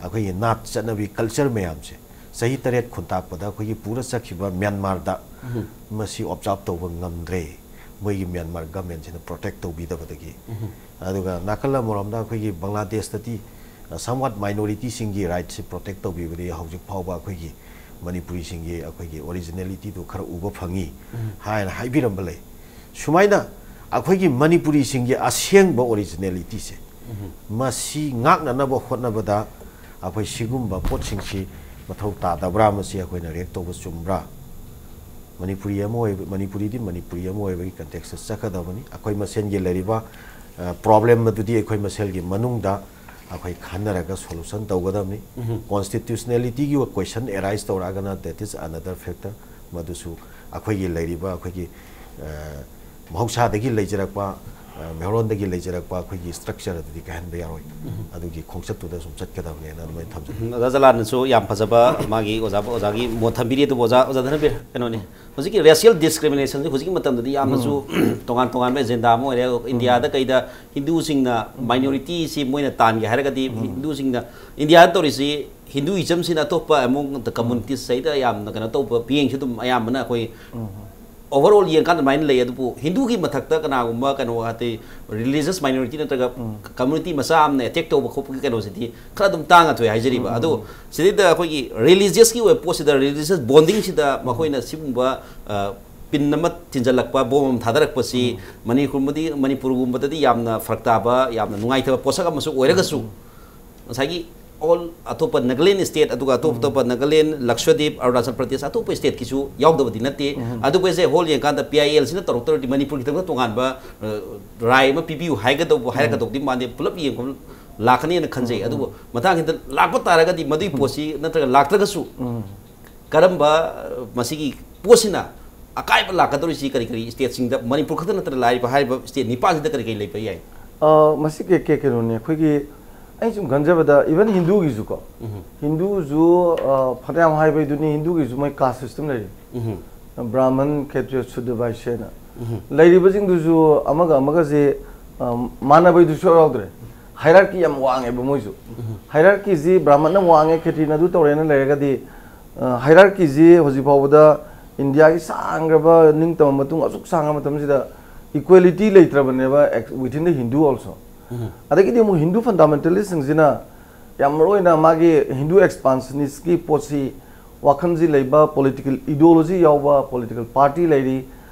ꯑꯩꯈꯣꯏꯒꯤ ꯅꯥꯠ ꯆꯠꯅꯕꯤ culture ꯃꯌꯥꯝꯁꯦ ꯆꯍꯤ ꯇꯔꯦꯠ ꯈꯨꯟꯇꯥꯛꯄꯗ ꯑꯩꯈꯣꯏꯒꯤ ꯄꯨꯔ ꯆꯠꯈꯤꯕ ꯃ꯭ꯌꯥꯟꯃꯥꯔꯗ ꯎꯝ꯫ ꯃꯁꯤ observe ꯇꯧꯕ ꯉꯝꯗ꯭ꯔꯦ, ꯃꯣꯏꯒꯤ ꯃ꯭ꯌꯥꯟꯃꯥꯔ government ꯁꯤꯅ protect ꯇꯧꯕꯤꯗꯕꯗꯒꯤ꯫ ꯎꯝ꯫ ꯑꯗꯨꯒ ꯅꯥꯀꯜ ꯑꯃꯔꯣꯝꯗ ꯑꯩꯈꯣꯏꯒꯤ ꯕꯪꯒ꯭ꯂꯥꯗꯦꯁꯇꯗꯤ, ꯑ, somewhat minority ꯁꯤꯡꯒꯤ right ꯁꯤ protect ꯇꯧꯕꯤꯕꯗꯒꯤ ꯍꯧꯖꯤꯛ ꯐꯥꯎꯕ ꯑꯩꯈꯣꯏꯒꯤ ꯃꯅꯤꯄꯨꯔꯤꯁꯤꯡꯒꯤ ꯑꯩꯈꯣꯏꯒꯤ originality ꯗꯨ ꯈꯔ ꯎꯕ ꯐꯪꯉꯤ ꯎꯝ꯫ ꯍꯥꯏꯅ ꯍꯥꯏꯕꯤꯔꯝꯕ ꯂꯩ꯫ ꯁꯨꯃꯥꯏꯅ ꯑꯩꯈꯣꯏꯒꯤ ꯃꯅꯤꯄꯨꯔꯤꯁꯤꯡꯒꯤ ꯑꯁꯦꯡꯕ originality ꯁꯦ ꯎꯝ꯫ ꯃꯁꯤ ꯉꯥꯛꯅꯅꯕ ꯍꯣꯠꯅꯕꯗ ꯑꯩꯈꯣꯏ ꯁꯤꯒꯨꯝꯕ ꯄꯣꯠꯁꯤꯡꯁꯤ ꯃꯊꯧ ꯇꯥꯗꯕ꯭ꯔꯥ, ꯃꯁꯤ ꯑꯩꯈꯣꯏꯅ react ꯇꯧꯕ ꯆꯨꯝꯕ꯭ꯔꯥ? ꯃꯅꯤꯄꯨꯔꯤ ꯑꯃ ꯑꯣꯏꯕ, ꯃꯅꯤꯄꯨꯔꯤꯗꯤ ꯃꯅꯤꯄꯨꯔꯤ ꯑꯃ ꯑꯣꯏꯕꯒꯤ context ꯇ ꯆꯠꯀꯗꯕꯅꯤ꯫ ꯑꯩꯈꯣꯏ ꯃꯁꯦꯟꯒꯤ ꯂꯩꯔꯤꯕ, ꯑ, problem ꯑꯗꯨꯗꯤ ꯑꯩꯈꯣꯏ ꯃꯁꯦꯜꯒꯤ ꯃꯅꯨꯡꯗ ꯑꯩꯈꯣꯏ ꯈꯟꯅꯔꯒ solution ꯇꯧꯒꯗꯕꯅꯤ꯫ ꯎꯝ꯫ Constitutionality ꯒꯤ question arise ꯇꯧꯔꯛꯑꯒꯅ, that is another factor꯫ ꯃꯗꯨꯁꯨ ꯑꯩꯈꯣꯏꯒꯤ ꯂꯩꯔꯤꯕ ꯑꯩꯈꯣꯏꯒꯤ, ꯑ, ꯃꯍꯧꯁꯥꯗꯒꯤ ꯂꯩꯖꯔꯛꯄ ꯃꯦꯍꯣꯔꯣꯟꯗꯒꯤ ꯂꯩꯖꯔꯛꯄ ꯑꯩꯈꯣꯏꯒꯤ ꯁ꯭ꯇ꯭ꯔꯛꯆꯔ ꯑꯗꯨꯗꯤ ꯀꯥꯏꯍꯟꯕ ꯌꯥꯔꯣꯏ꯫ ꯑꯗꯨꯒꯤ ꯈꯣꯡꯆꯠꯇꯨꯗ ꯁꯨꯝ ꯆꯠꯀꯗꯕꯅꯦꯅ ꯑꯗꯨꯃꯥꯏꯅ ꯊꯝꯖꯒꯦ꯫ ꯎꯝ, ꯑꯣꯖꯥ ꯖꯂꯥꯟꯅꯁꯨ ꯌꯥꯝ ꯐꯖꯕ ꯃꯥꯒꯤ ꯑꯣꯖꯥ ꯑꯣꯖꯥꯒꯤ ꯃꯣꯠ ꯊꯝꯕꯤꯔꯤ꯫ ꯑꯗꯨꯕꯨ ꯑꯣꯖꯥ ꯑꯣꯖꯥ ꯙꯅꯕꯤꯔ, ꯀꯩꯅꯣꯅꯤ, ꯍꯧꯖꯤꯛꯀꯤ ꯔꯦꯁꯤꯌꯦꯜ ꯗꯤꯁꯀ꯭ꯔꯤꯃꯤꯅꯦꯁꯟꯁꯦ ꯍꯧꯖꯤꯛꯀꯤ ꯃꯇꯝꯗꯗꯤ ꯌꯥꯝꯅꯁꯨ ꯇꯣꯉꯥꯟ ꯇꯣꯉꯥꯟꯕ ꯑꯦꯖꯦꯟꯗꯥ ꯑꯃ ꯑꯣꯏꯔꯦ꯫ ꯏꯟꯗꯤꯌꯥꯗ ꯀꯩꯗ ꯍꯤꯟꯗꯨꯁꯤꯡꯅ ꯃꯥꯏꯅꯣꯔꯤꯇꯤꯁꯤ ꯃꯣꯏꯅ ꯇꯥꯟꯒꯦ ꯍꯥꯏꯔꯒꯗꯤ ꯍꯤꯟꯗꯨꯁꯤꯡꯅ, ꯏꯟꯗꯤꯌꯥꯗ ꯇꯧꯔꯤꯁꯤ ꯍꯤꯟꯗꯨꯏꯖꯝꯁꯤꯅ ꯑꯇꯣꯞꯄ ꯑꯦꯃꯣꯡ ꯗ ꯀꯝꯃꯨꯅꯤꯇꯤꯁ ꯁꯤꯗ ꯌꯥꯝꯅ ꯀꯩꯅꯣ ꯇꯧꯕ ꯃꯤꯠꯌꯦꯡꯁꯨ ꯑꯗꯨꯝ ꯑꯌꯥꯝꯕꯅ ꯑꯩꯈꯣꯏ ꯑꯣꯚꯔ ꯑꯣꯜ ꯌꯦꯡꯀꯥꯟꯗ ꯑꯗꯨꯃꯥꯏꯅ ꯂꯩ꯫ ꯑꯗꯨꯕꯨ ꯍꯤꯟꯗꯨꯒꯤ ꯃꯊꯛꯇ ꯀꯅꯥꯒꯨꯝꯕ ꯀꯩꯅꯣ, ꯍꯥꯏꯗꯤ ꯔꯤꯂꯤꯖꯤꯌꯁ ꯃꯥꯏꯅꯣꯔꯤꯇꯤ ꯅꯠꯇ꯭ꯔꯒ ꯀꯝꯃꯨꯅꯤꯇꯤ ꯃꯆꯥ ꯑꯃꯅ ꯑꯦꯇꯦꯛ ꯇꯧꯕ ꯈꯣꯠꯄꯒꯤ ꯀꯩꯅꯣꯁꯤꯗꯤ ꯈꯔ ꯑꯗꯨꯝ ꯇꯥꯡꯅ ꯊꯣꯛꯑꯦ ꯍꯥꯏꯖꯔꯤꯕ꯫ ꯑꯗꯣ ꯁꯤꯗꯩꯗ ꯑꯩꯈꯣꯏꯒꯤ ꯔꯤꯂꯤꯖꯤꯌꯁꯀꯤ ꯑꯣꯏꯕ ꯄꯣꯠꯁꯤꯗ, ꯔꯤꯂꯤꯖꯤꯌꯁ ꯕꯣꯟꯗꯤꯡꯁꯤꯗ ꯃꯈꯣꯏꯅ ꯁꯤꯒꯨꯝꯕ, ꯑ, ꯄꯤꯟ ꯑꯃ ꯊꯤꯟꯖꯜꯂꯛꯄ, ꯕꯣꯝ ꯑꯃ ꯊꯥꯗꯔꯛꯄꯁꯤ ꯃꯅꯤꯄꯨꯔꯒꯨꯝꯕꯗꯤ, ꯃꯅꯤꯄꯨꯔꯒꯨꯝꯕꯗꯗꯤ ꯌꯥꯝꯅ ꯐꯔꯛ ꯇꯥꯕ, ꯌꯥꯝꯅ ꯅꯨꯡꯉꯥꯏꯇꯕ ꯄꯣꯠꯁꯛ ꯑꯃꯁꯨ ꯑꯣꯏꯔꯒꯁꯨ, ꯉꯁꯥꯏꯒꯤ ꯑꯣꯜ ꯑꯇꯣꯞꯄ ꯅꯥꯒꯥꯂꯦꯟ ꯁ꯭ꯇꯦꯠ, ꯑꯗꯨꯒ ꯑꯇꯣꯞ ꯑꯇꯣꯞꯄ ꯅꯥꯒꯥꯂꯦꯟ, ꯂꯛꯁꯗꯤꯞ, ꯑꯔꯨꯅꯥꯆꯜ ꯄ꯭ꯔꯗꯦꯁ, ꯑꯇꯣꯞꯄ ꯁ꯭ꯇꯦꯠꯀꯤꯁꯨ ꯌꯥꯎꯗꯕꯗꯤ ꯅꯠꯇꯦ꯫ ꯑꯗꯨꯕꯨ ꯑꯩꯁꯦ ꯍꯣꯜ ꯌꯦꯡꯀꯥꯟꯗ ꯄꯤ ꯑꯥꯏ ꯑꯦꯜꯁꯤꯅ ꯇꯧꯔꯛꯇ꯭ꯔꯗꯤ ꯃꯅꯤꯄꯨꯔꯒꯤꯗꯃꯛꯇ ꯇꯣꯉꯥꯟꯕ, ꯑ, ꯔꯥꯏ ꯑꯃ ꯄꯤꯕꯤꯌꯨ ꯍꯥꯏꯒꯗꯧꯕ, ꯍꯥꯏꯔꯛꯀꯗꯧꯕꯗꯤ ꯃꯥꯟꯗꯦ꯫ ꯄꯨꯂꯞ ꯌꯦꯡꯕ ꯂꯥꯛꯀꯅꯤꯅ ꯈꯟꯖꯩ꯫ ꯑꯗꯨꯕꯨ ꯃꯊꯪ ꯍꯦꯛꯇ ꯂꯥꯛꯄ ꯇꯥꯔꯒꯗꯤ ꯃꯗꯨꯒꯤ ꯄꯣꯠꯁꯤ ꯅꯠꯇ꯭ꯔꯒ ꯂꯥꯛꯇ꯭ꯔꯒꯁꯨ ꯀꯔꯝꯕ, ꯑ, ꯃꯁꯤꯒꯤ ꯄꯣꯠꯁꯤꯅ ꯑꯀꯥꯏꯕ ꯂꯥꯛꯀꯗꯧꯔꯤꯁꯤ ꯀꯔꯤ ꯀꯔꯤ ꯁ꯭ꯇꯦꯠꯁꯤꯡꯗ, ꯃꯅꯤꯄꯨꯔ ꯈꯛꯇ ꯅꯠꯇꯅ ꯂꯥꯏꯔꯤꯕ ꯍꯥꯏꯔꯤꯕ ꯁ꯭ꯇꯦꯠ ꯅꯤꯄꯥꯟꯁꯤꯗ ꯀꯔꯤ ꯀꯔꯤ ꯂꯩꯕ ꯌꯥꯏ? ꯑ, ꯃꯁꯤ ꯀꯦ-, ꯀꯦ-, ꯀꯩꯅꯣꯅꯦ, ꯑꯩꯈꯣꯏꯒꯤ, ꯑꯩꯅ ꯁꯨꯝ ꯈꯟꯖꯕꯗ, ꯏꯚꯟ ꯍꯤꯟꯗꯨꯒꯤꯁꯨꯀꯣ, ꯍꯤꯟꯗꯨꯁꯨ, ꯑ, ꯐꯅꯌꯥꯝ ꯍꯥꯏꯕꯩꯗꯨꯅꯤ, ꯍꯤꯟꯗꯨꯒꯤꯁꯨ ꯃꯣꯏ ꯀꯥꯁ ꯁꯤꯁꯇꯦꯝ ꯂꯩꯔꯤ꯫ ꯕ꯭ꯔꯥꯍꯃꯟ, ꯈꯦꯇ꯭ꯔꯤꯌ, ꯁꯨꯗ꯭ꯔ, ꯚꯥꯏꯁ꯭ꯌꯅ꯫ ꯂꯩꯔꯤꯕꯁꯤꯡꯗꯨꯁꯨ ꯑꯃꯒ ꯑꯃꯒꯁꯦ, ꯑ, ꯃꯥꯟꯅꯕꯩꯗꯨꯁꯨ ꯌꯥꯎꯗ꯭ꯔꯦ꯫ ꯍꯥꯏꯔꯥꯔꯀꯤ ꯌꯥꯝ ꯋꯥꯡꯉꯦꯕ ꯃꯣꯏꯁꯨ꯫ ꯍꯥꯏꯔꯥꯔꯀꯤꯁꯤ ꯕ꯭ꯔꯥꯍꯃꯟꯅ ꯋꯥꯡꯉꯦ, ꯈꯦꯇ꯭ꯔꯤꯅ ꯑꯗꯨ ꯇꯧꯔꯦꯅ ꯂꯩꯔꯒꯗꯤ, ꯑ, ꯍꯥꯏꯔꯥꯔꯀꯤꯁꯤ ꯍꯧꯖꯤꯛ ꯐꯥꯎꯕꯗ ꯏꯟꯗꯤꯌꯥꯒꯤ ꯁꯥꯡꯈ꯭ꯔꯕ ꯅꯤꯡꯇꯝꯕ ꯃꯇꯨꯡ ꯑꯁꯨꯛ ꯁꯥꯡꯉ ꯃꯇꯝꯁꯤꯗ equality ꯂꯩꯇ꯭ꯔꯕꯅꯦꯕ, ex-, within the Hindu also꯫ ꯑꯗꯒꯤꯗꯤ ꯑꯃꯨꯛ ꯍꯤꯟꯗꯨ ꯐꯟꯗꯥꯃꯦꯟꯇꯦꯂꯤꯁꯁꯤꯡꯁꯤꯅ ꯌꯥꯝ ꯃꯔꯨ ꯑꯣꯏꯅ ꯃꯥꯒꯤ ꯍꯤꯟꯗꯨ ꯑꯦꯛꯁꯄꯥꯟꯁꯅꯤꯁꯀꯤ ꯄꯣꯠꯁꯤ, ꯋꯥꯈꯜꯁꯤ ꯂꯩꯕ, ꯄꯣꯂꯤꯇꯤꯀꯦꯜ ꯏꯗꯤꯑꯣꯂꯣꯖꯤ ꯌꯥꯎꯕ ꯄꯣꯂꯤꯇꯤꯀꯦꯜ ꯄꯥꯔꯇꯤ ꯂꯩꯔꯤ,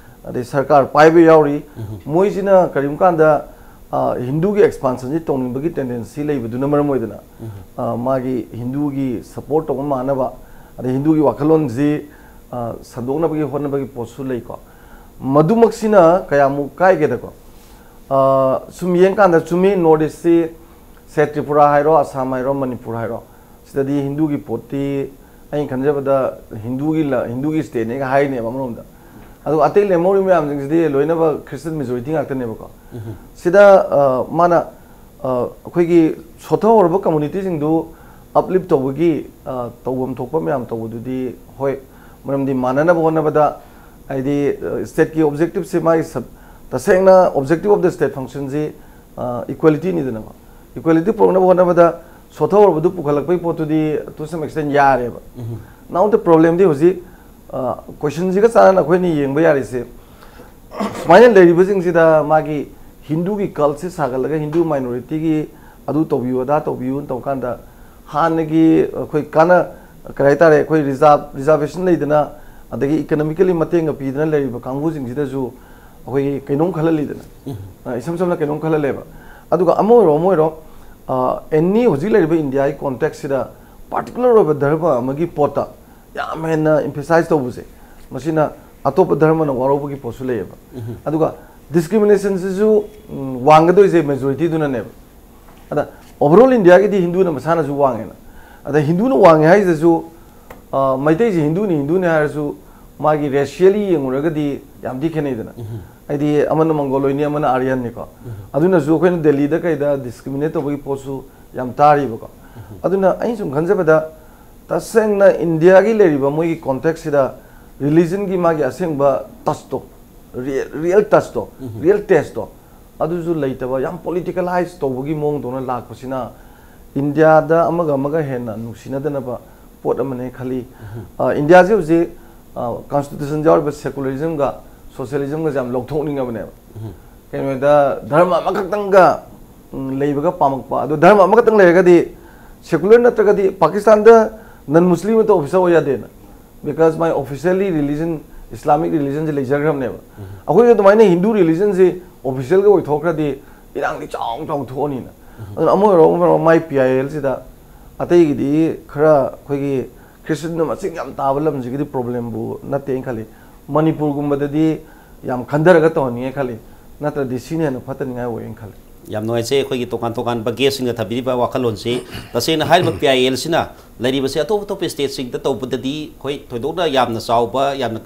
ꯑꯗꯩ ꯁꯔꯀꯥꯔ ꯄꯥꯏꯕ ꯌꯥꯎꯔꯤ꯫ ꯃꯣꯏꯁꯤꯅ ꯀꯔꯤꯒꯨꯝꯕ ꯀꯥꯟꯗ, ꯑ, ꯍꯤꯟꯗꯨꯒꯤ ꯑꯦꯛꯁꯄꯥꯟꯁꯟꯁꯤ ꯇꯧꯅꯤꯡꯕꯒꯤ ꯇꯦꯟꯗꯦꯟꯁꯤ ꯂꯩꯕꯗꯨꯅ ꯃꯔꯝ ꯑꯣꯏꯗꯅ, ꯑ, ꯃꯥꯒꯤ ꯍꯤꯟꯗꯨꯒꯤ ꯁꯄꯣꯔꯠ ꯇꯧꯕ ꯃꯥꯟꯅꯕ, ꯑꯗꯩ ꯍꯤꯟꯗꯨꯒꯤ ꯋꯥꯈꯜꯂꯣꯟꯁꯤ, ꯑ, ꯁꯟꯗꯣꯛꯅꯕꯒꯤ ꯍꯣꯠꯅꯕꯒꯤ ꯄꯣꯠꯁꯨ ꯂꯩꯀꯣ꯫ ꯃꯗꯨꯃꯛꯁꯤꯅ ꯀꯌꯥꯃꯨꯛ ꯀꯥꯏꯒꯦꯗꯀꯣ, ꯑ, ꯁꯨꯝ ꯌꯦꯡꯀꯥꯟꯗ ꯆꯨꯝꯃꯤ, ꯅꯣꯔꯠ ꯏꯁꯁꯤ, ꯁꯦ ꯇ꯭ꯔꯤꯄꯨꯔꯥ ꯍꯥꯏꯔꯣ, ꯑꯁꯥꯝ ꯍꯥꯏꯔꯣ, ꯃꯅꯤꯄꯨꯔ ꯍꯥꯏꯔꯣ, ꯁꯤꯗꯗꯤ ꯍꯤꯟꯗꯨꯒꯤ ꯄꯣꯠꯇꯤ ꯑꯩꯅ ꯈꯟꯖꯕꯗ ꯍꯤꯟꯗꯨꯒꯤ ꯂ-, ꯍꯤꯟꯗꯨꯒꯤ ꯁ꯭ꯇꯦꯠꯅꯦꯒ ꯍꯥꯏꯅꯦꯕ ꯑꯃꯔꯣꯝꯗ꯫ ꯑꯗꯨꯒ ꯑꯇꯩ ꯂꯦꯝꯍꯧꯔꯤꯕ ꯃꯌꯥꯝꯁꯤꯡꯁꯤꯗꯤ ꯂꯣꯏꯅꯃꯛ Christian majority ꯉꯥꯛꯇꯅꯦꯕꯀꯣ꯫ ꯁꯤꯗ ꯑ, ꯃꯥꯅ ꯑ, ꯑꯩꯈꯣꯏꯒꯤ ꯁꯣꯊꯍꯧꯔꯕ communityꯁꯤꯡꯗꯨ uplift ꯇꯧꯕꯒꯤ ꯑ, ꯇꯧꯐꯝ ꯊꯣꯛꯄ ꯃꯌꯥꯝ ꯇꯧꯕꯗꯨꯗꯤ ꯍꯣꯏ, ꯃꯔꯝꯗꯤ ꯃꯥꯟꯅꯅꯕ ꯍꯣꯠꯅꯕꯗ ꯍꯥꯏꯗꯤ stateꯀꯤ objectiveꯁꯦ ꯃꯥꯒꯤ ꯁꯕ-, ꯇꯁꯦꯡꯅ objective of the state functionꯁꯤ equalityꯅꯤꯗꯅꯀꯣ꯫ Equality ꯄꯨꯔꯛꯅꯕ ꯍꯣꯠꯅꯕꯗ ꯁꯣꯊꯍꯧꯔꯕꯗꯨ ꯄꯨꯈꯠꯂꯛꯄꯒꯤ ꯄꯣꯠꯇꯨꯗꯤ to some extent ꯌꯥꯔꯦꯕ꯫ Now the problemꯗꯤ ꯍꯧꯖꯤꯛ questionꯁꯤꯒ ꯆꯥꯟꯅꯅ ꯑꯩꯈꯣꯏꯅ ꯌꯦꯡꯕ ꯌꯥꯔꯤꯁꯦ, ꯁꯨꯃꯥꯏꯅ ꯂꯩꯔꯤꯕꯁꯤꯡꯁꯤꯗ ꯃꯥꯒꯤ ꯍꯤꯟꯗꯨꯒꯤ cultꯁꯦ ꯁꯥꯒꯠꯂꯒ ꯍꯤꯟꯗꯨ minorityꯒꯤ ꯑꯗꯨ ꯇꯧꯕꯤꯌꯨ ꯑꯗꯥ ꯇꯧꯕꯤꯌꯨ ꯇꯧꯀꯥꯟꯗ ꯍꯥꯟꯅꯒꯤ ꯑꯩꯈꯣꯏ ꯀꯥꯟꯅ ꯀꯔꯤ ꯍꯥꯏꯇꯥꯔꯦ, ꯑꯩꯈꯣꯏ reserve reservation ꯂꯩꯗꯅ, ꯑꯗꯒꯤ economically ꯃꯇꯦꯡꯒ ꯄꯤꯗꯅ ꯂꯩꯔꯤꯕ ꯀꯥꯡꯕꯨꯁꯤꯡꯁꯤꯗꯁꯨ ꯑꯩꯈꯣꯏꯒꯤ ꯀꯩꯅꯣꯝ ꯈꯜꯍꯜꯂꯤꯗꯅ꯫ ꯑ, ꯏꯁꯝ ꯁꯝꯅ ꯀꯩꯅꯣꯝ ꯈꯜꯍꯜꯂꯦꯕ꯫ ꯑꯗꯨꯒ ꯑꯃ ꯑꯣꯏꯔꯣ ꯑꯃ ꯑꯣꯏꯔꯣ, ꯑ, any ꯍꯧꯖꯤꯛ ꯂꯩꯔꯤꯕ ꯏꯟꯗꯤꯌꯥꯒꯤ contextꯁꯤꯗ particular ꯑꯣꯏꯕ ꯙꯔꯃ ꯑꯃꯒꯤ ꯄꯣꯠꯇ ꯌꯥꯝ ꯍꯦꯟꯅ emphasize ꯇꯧꯕꯁꯦ, ꯃꯁꯤꯅ ꯑꯇꯣꯞꯄ ꯙꯔꯃꯅ ꯋꯥꯔꯧꯕꯒꯤ ꯄꯣꯠꯁꯨ ꯂꯩꯌꯦꯕ꯫ ꯑꯗꯨꯒ discriminationꯁꯤꯁꯨ, ꯎꯝ, ꯋꯥꯡꯒꯗꯣꯏꯁꯦ majorityꯗꯨꯅꯅꯦꯕ꯫ ꯑꯗ overall ꯏꯟꯗꯤꯌꯥꯒꯤꯗꯤ ꯍꯤꯟꯗꯨꯅ ꯃꯁꯥꯅꯁꯨ ꯋꯥꯡꯉꯦꯅ꯫ ꯑꯗ ꯍꯤꯟꯗꯨꯅ ꯋꯥꯡꯉꯦ ꯍꯥꯏꯁꯤꯗꯁꯨ, ꯑ, ꯃꯩꯇꯩꯁꯦ ꯍꯤꯟꯗꯨꯅꯤ ꯍꯤꯟꯗꯨꯅꯤ ꯍꯥꯏꯔꯁꯨ ꯃꯥꯒꯤ racially ꯌꯦꯡꯉꯨꯔꯒꯗꯤ ꯌꯥꯝ ꯊꯤ ꯈꯦꯠꯅꯩꯗꯅ꯫ ꯍꯥꯏꯗꯤ ꯑꯃꯅ Mongoloidꯅꯤ, ꯑꯃꯅ Aryanꯅꯤꯀꯣ꯫ ꯑꯗꯨꯅꯁꯨ ꯑꯩꯈꯣꯏꯅ ꯗꯦꯜꯂꯤꯗ ꯀꯩꯗ discriminate ꯇꯧꯕꯒꯤ ꯄꯣꯠꯁꯨ ꯌꯥꯝ ꯇꯥꯔꯤꯕꯀꯣ꯫ ꯑꯗꯨꯅ ꯑꯩꯅ ꯁꯨꯝ ꯈꯟꯖꯕꯗ ꯇꯁꯦꯡꯅ ꯏꯟꯗꯤꯌꯥꯒꯤ ꯂꯩꯔꯤꯕ ꯃꯣꯏꯒꯤ contextꯁꯤꯗ religionꯒꯤ ꯃꯥꯒꯤ ꯑꯁꯦꯡꯕ touchꯇꯣ, ꯔꯤ-, real touchꯇꯣ, real tasteꯇꯣ ꯑꯗꯨꯁꯨ ꯂꯩꯇꯕ, ꯌꯥꯝ politicalize ꯇꯧꯕꯒꯤ ꯃꯑꯣꯡꯗꯧꯅ ꯂꯥꯛꯄꯁꯤꯅ ꯏꯟꯗꯤꯌꯥꯗ ꯑꯃꯒ ꯑꯃꯒ ꯍꯦꯟꯅ ꯅꯨꯡꯁꯤꯅꯗꯅꯕ ꯄꯣꯠ ꯑꯃꯅꯦ ꯈꯜꯂꯤ꯫ ꯑ, ꯏꯟꯗꯤꯌꯥꯁꯦ ꯍꯧꯖꯤꯛ, ꯑ, constitution ꯌꯥꯎꯔꯤꯕ secularismꯒ socialismꯒꯁꯦ ꯌꯥꯝ ꯂꯧꯊꯣꯛꯅꯤꯡꯉꯕꯅꯦꯕ꯫ ꯀꯩꯅꯣꯗ ꯙꯔꯃ ꯑꯃꯈꯛꯇꯪꯒ, ꯎꯝ, ꯂꯩꯕꯒ ꯄꯥꯝꯃꯛꯄ꯫ ꯑꯗꯣ ꯙꯔꯃ ꯑꯃꯈꯛꯇꯪ ꯂꯩꯔꯒꯗꯤ secular ꯅꯠꯇ꯭ꯔꯒꯗꯤ ꯄꯥꯀꯤꯁꯇꯥꯟꯗ non Muslim ꯑꯃꯇ officer ꯑꯣꯏ ꯌꯥꯗꯦꯅ, because my officially religion, Islamic religionꯁꯦ ꯂꯩꯖꯈ꯭ꯔꯕꯅꯦꯕ꯫ ꯑꯩꯈꯣꯏꯁꯨ ꯑꯗꯨꯃꯥꯏꯅ ꯍꯤꯟꯗꯨ religionꯁꯦ officialꯒ ꯑꯣꯏꯊꯣꯛꯈ꯭ꯔꯗꯤ ꯏꯔꯥꯡꯗꯤ ꯆꯥꯎ ꯆꯥꯎ ꯊꯣꯛꯑꯅꯤꯅ꯫ ꯑꯗꯨꯅ ꯑꯃ ꯑꯣꯏꯔꯣ ꯑꯃ ꯑꯣꯏꯔꯣ, my PILꯁꯤꯗ ꯑꯇꯩꯒꯤꯗꯤ ꯈꯔ ꯑꯩꯈꯣꯏꯒꯤ Christianꯅ ꯃꯁꯤꯡ ꯌꯥꯝ ꯇꯥꯕ ꯂꯝꯁꯤꯒꯤꯗꯤ problemꯕꯨ ꯅꯠꯇꯦ ꯑꯩꯅ ꯈꯜꯂꯤ꯫ ꯃꯅꯤꯄꯨꯔꯒꯨꯝꯕꯗꯗꯤ ꯌꯥꯝ ꯈꯟꯊꯔꯒ ꯇꯧꯍꯟꯅꯤꯡꯉꯦ ꯈꯜꯂꯤ, ꯅꯠꯇ꯭ꯔꯗꯤ ꯁꯤꯅ ꯍꯦꯟꯅ ꯐꯠꯇꯅꯤꯡꯉꯥꯏ ꯑꯣꯏꯌꯦꯅ ꯈꯜꯂꯤ꯫ ꯌꯥꯝ ꯅꯨꯡꯉꯥꯏꯖꯩ ꯑꯩꯈꯣꯏꯒꯤ ꯇꯣꯉꯥꯟ ꯇꯣꯉꯥꯟꯕ guestꯁꯤꯡꯅ ꯊꯝꯕꯤꯔꯤꯕ ꯋꯥꯈꯜꯂꯣꯟꯁꯤ꯫ ꯇꯁꯦꯡꯅ ꯍꯥꯏꯔꯤꯕ PILꯁꯤꯅ ꯂꯩꯔꯤꯕꯁꯦ ꯑꯇꯣꯞ ꯑꯇꯣꯞꯄ stateꯁꯤꯡꯗ ꯇꯧꯕꯗꯗꯤ ꯑꯩꯈꯣꯏ ꯊꯣꯏꯗꯣꯛꯅ ꯌꯥꯝꯅ ꯆꯥꯎꯕ, ꯌꯥꯝꯅ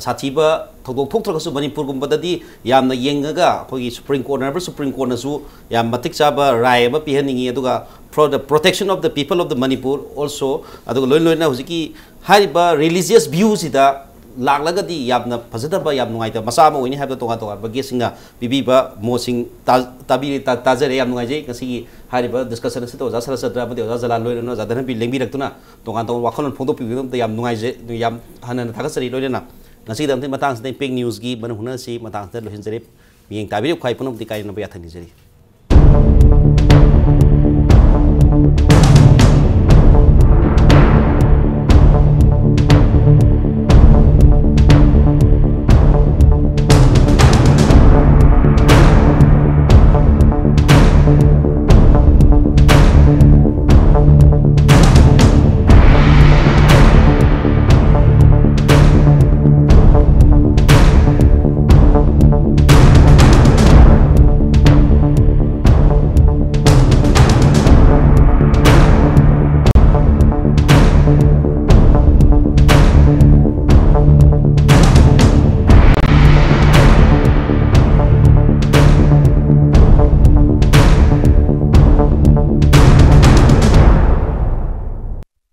ꯁꯥꯊꯤꯕ ꯊꯧꯗꯣꯛ ꯊꯣꯛꯇ꯭ꯔꯒꯁꯨ ꯃꯅꯤꯄꯨꯔꯒꯨꯝꯕꯗꯗꯤ ꯌꯥꯝꯅ ꯌꯦꯡꯉꯒ ꯑꯩꯈꯣꯏꯒꯤ Supreme Court, Honorable Supreme Courtꯅꯁꯨ ꯌꯥꯝ ꯃꯇꯤꯛ ꯆꯥꯕ ꯔꯥꯏ ꯑꯃ ꯄꯤꯍꯟꯅꯤꯡꯉꯤ꯫ ꯑꯗꯨꯒ for the protection of the people of the Manipur also, ꯑꯗꯨꯒ ꯂꯣꯏ ꯂꯣꯏꯅ ꯍꯧꯖꯤꯛꯀꯤ ꯍꯥꯏꯔꯤꯕ religious viewꯁꯤꯗ ꯂꯥꯛꯂꯒꯗꯤ ꯌꯥꯝꯅ ꯐꯖꯗꯕ, ꯌꯥꯝ ꯅꯨꯡꯉꯥꯏꯇꯕ ꯃꯆꯥꯛ ꯑꯃ ꯑꯣꯏꯅꯤ ꯍꯥꯏꯕꯗ ꯇꯣꯉꯥꯟ ꯇꯣꯉꯥꯟꯕ guestꯁꯤꯡꯅ ꯄꯤꯕꯤꯕ ꯃꯣꯠꯁꯤꯡ ꯇꯥ-, ꯇꯥꯕꯤꯔꯦ, ꯇꯥ-, ꯇꯥꯖꯔꯦ꯫ ꯌꯥꯝ ꯅꯨꯡꯉꯥꯏꯖꯩ ꯉꯁꯤꯒꯤ ꯍꯥꯏꯔꯤꯕ discussion ꯑꯁꯤꯗ ꯑꯣꯖꯥ ꯁꯔꯠꯆꯟꯗ꯭ꯔ ꯑꯃꯗꯤ ꯑꯣꯖꯥ ꯖꯂꯥꯜ ꯂꯣꯏꯅꯅ ꯑꯣꯖꯥ ꯙꯅꯕꯤꯔ ꯂꯦꯡꯕꯤꯔꯛꯇꯨꯅ ꯇꯣꯉꯥꯟ ꯇꯣꯉꯥꯟꯕ ꯋꯥꯈꯜꯂꯣꯟ ꯐꯣꯡꯗꯣꯛꯄꯤꯕꯒꯤꯗꯃꯛꯇ ꯌꯥꯝ ꯅꯨꯡꯉꯥꯏꯖꯩ, ꯌꯥꯝ ꯍꯟꯅ ꯍꯟꯅ ꯊꯥꯒꯠꯆꯔꯤ꯫ ꯂꯣꯏꯅꯅ ꯉꯁꯤꯒꯤꯗꯃꯛꯇ ꯃꯇꯥꯡꯁꯤꯗ Impact Newsꯀꯤ ꯃꯅꯨꯡ ꯍꯨꯠꯅ ꯑꯁꯤ ꯃꯇꯥꯡꯁꯤꯗ ꯂꯣꯏꯁꯤꯟꯖꯔꯦ꯫ ꯃꯤꯠꯌꯦꯡ ꯇꯥꯕꯤꯔꯤꯕ ꯈ꯭ꯋꯥꯏ ꯄꯨꯝꯅꯃꯛꯇꯤ ꯀꯥꯏꯅꯅꯕ ꯌꯥꯊꯪ ꯅꯤꯖꯔꯤ꯫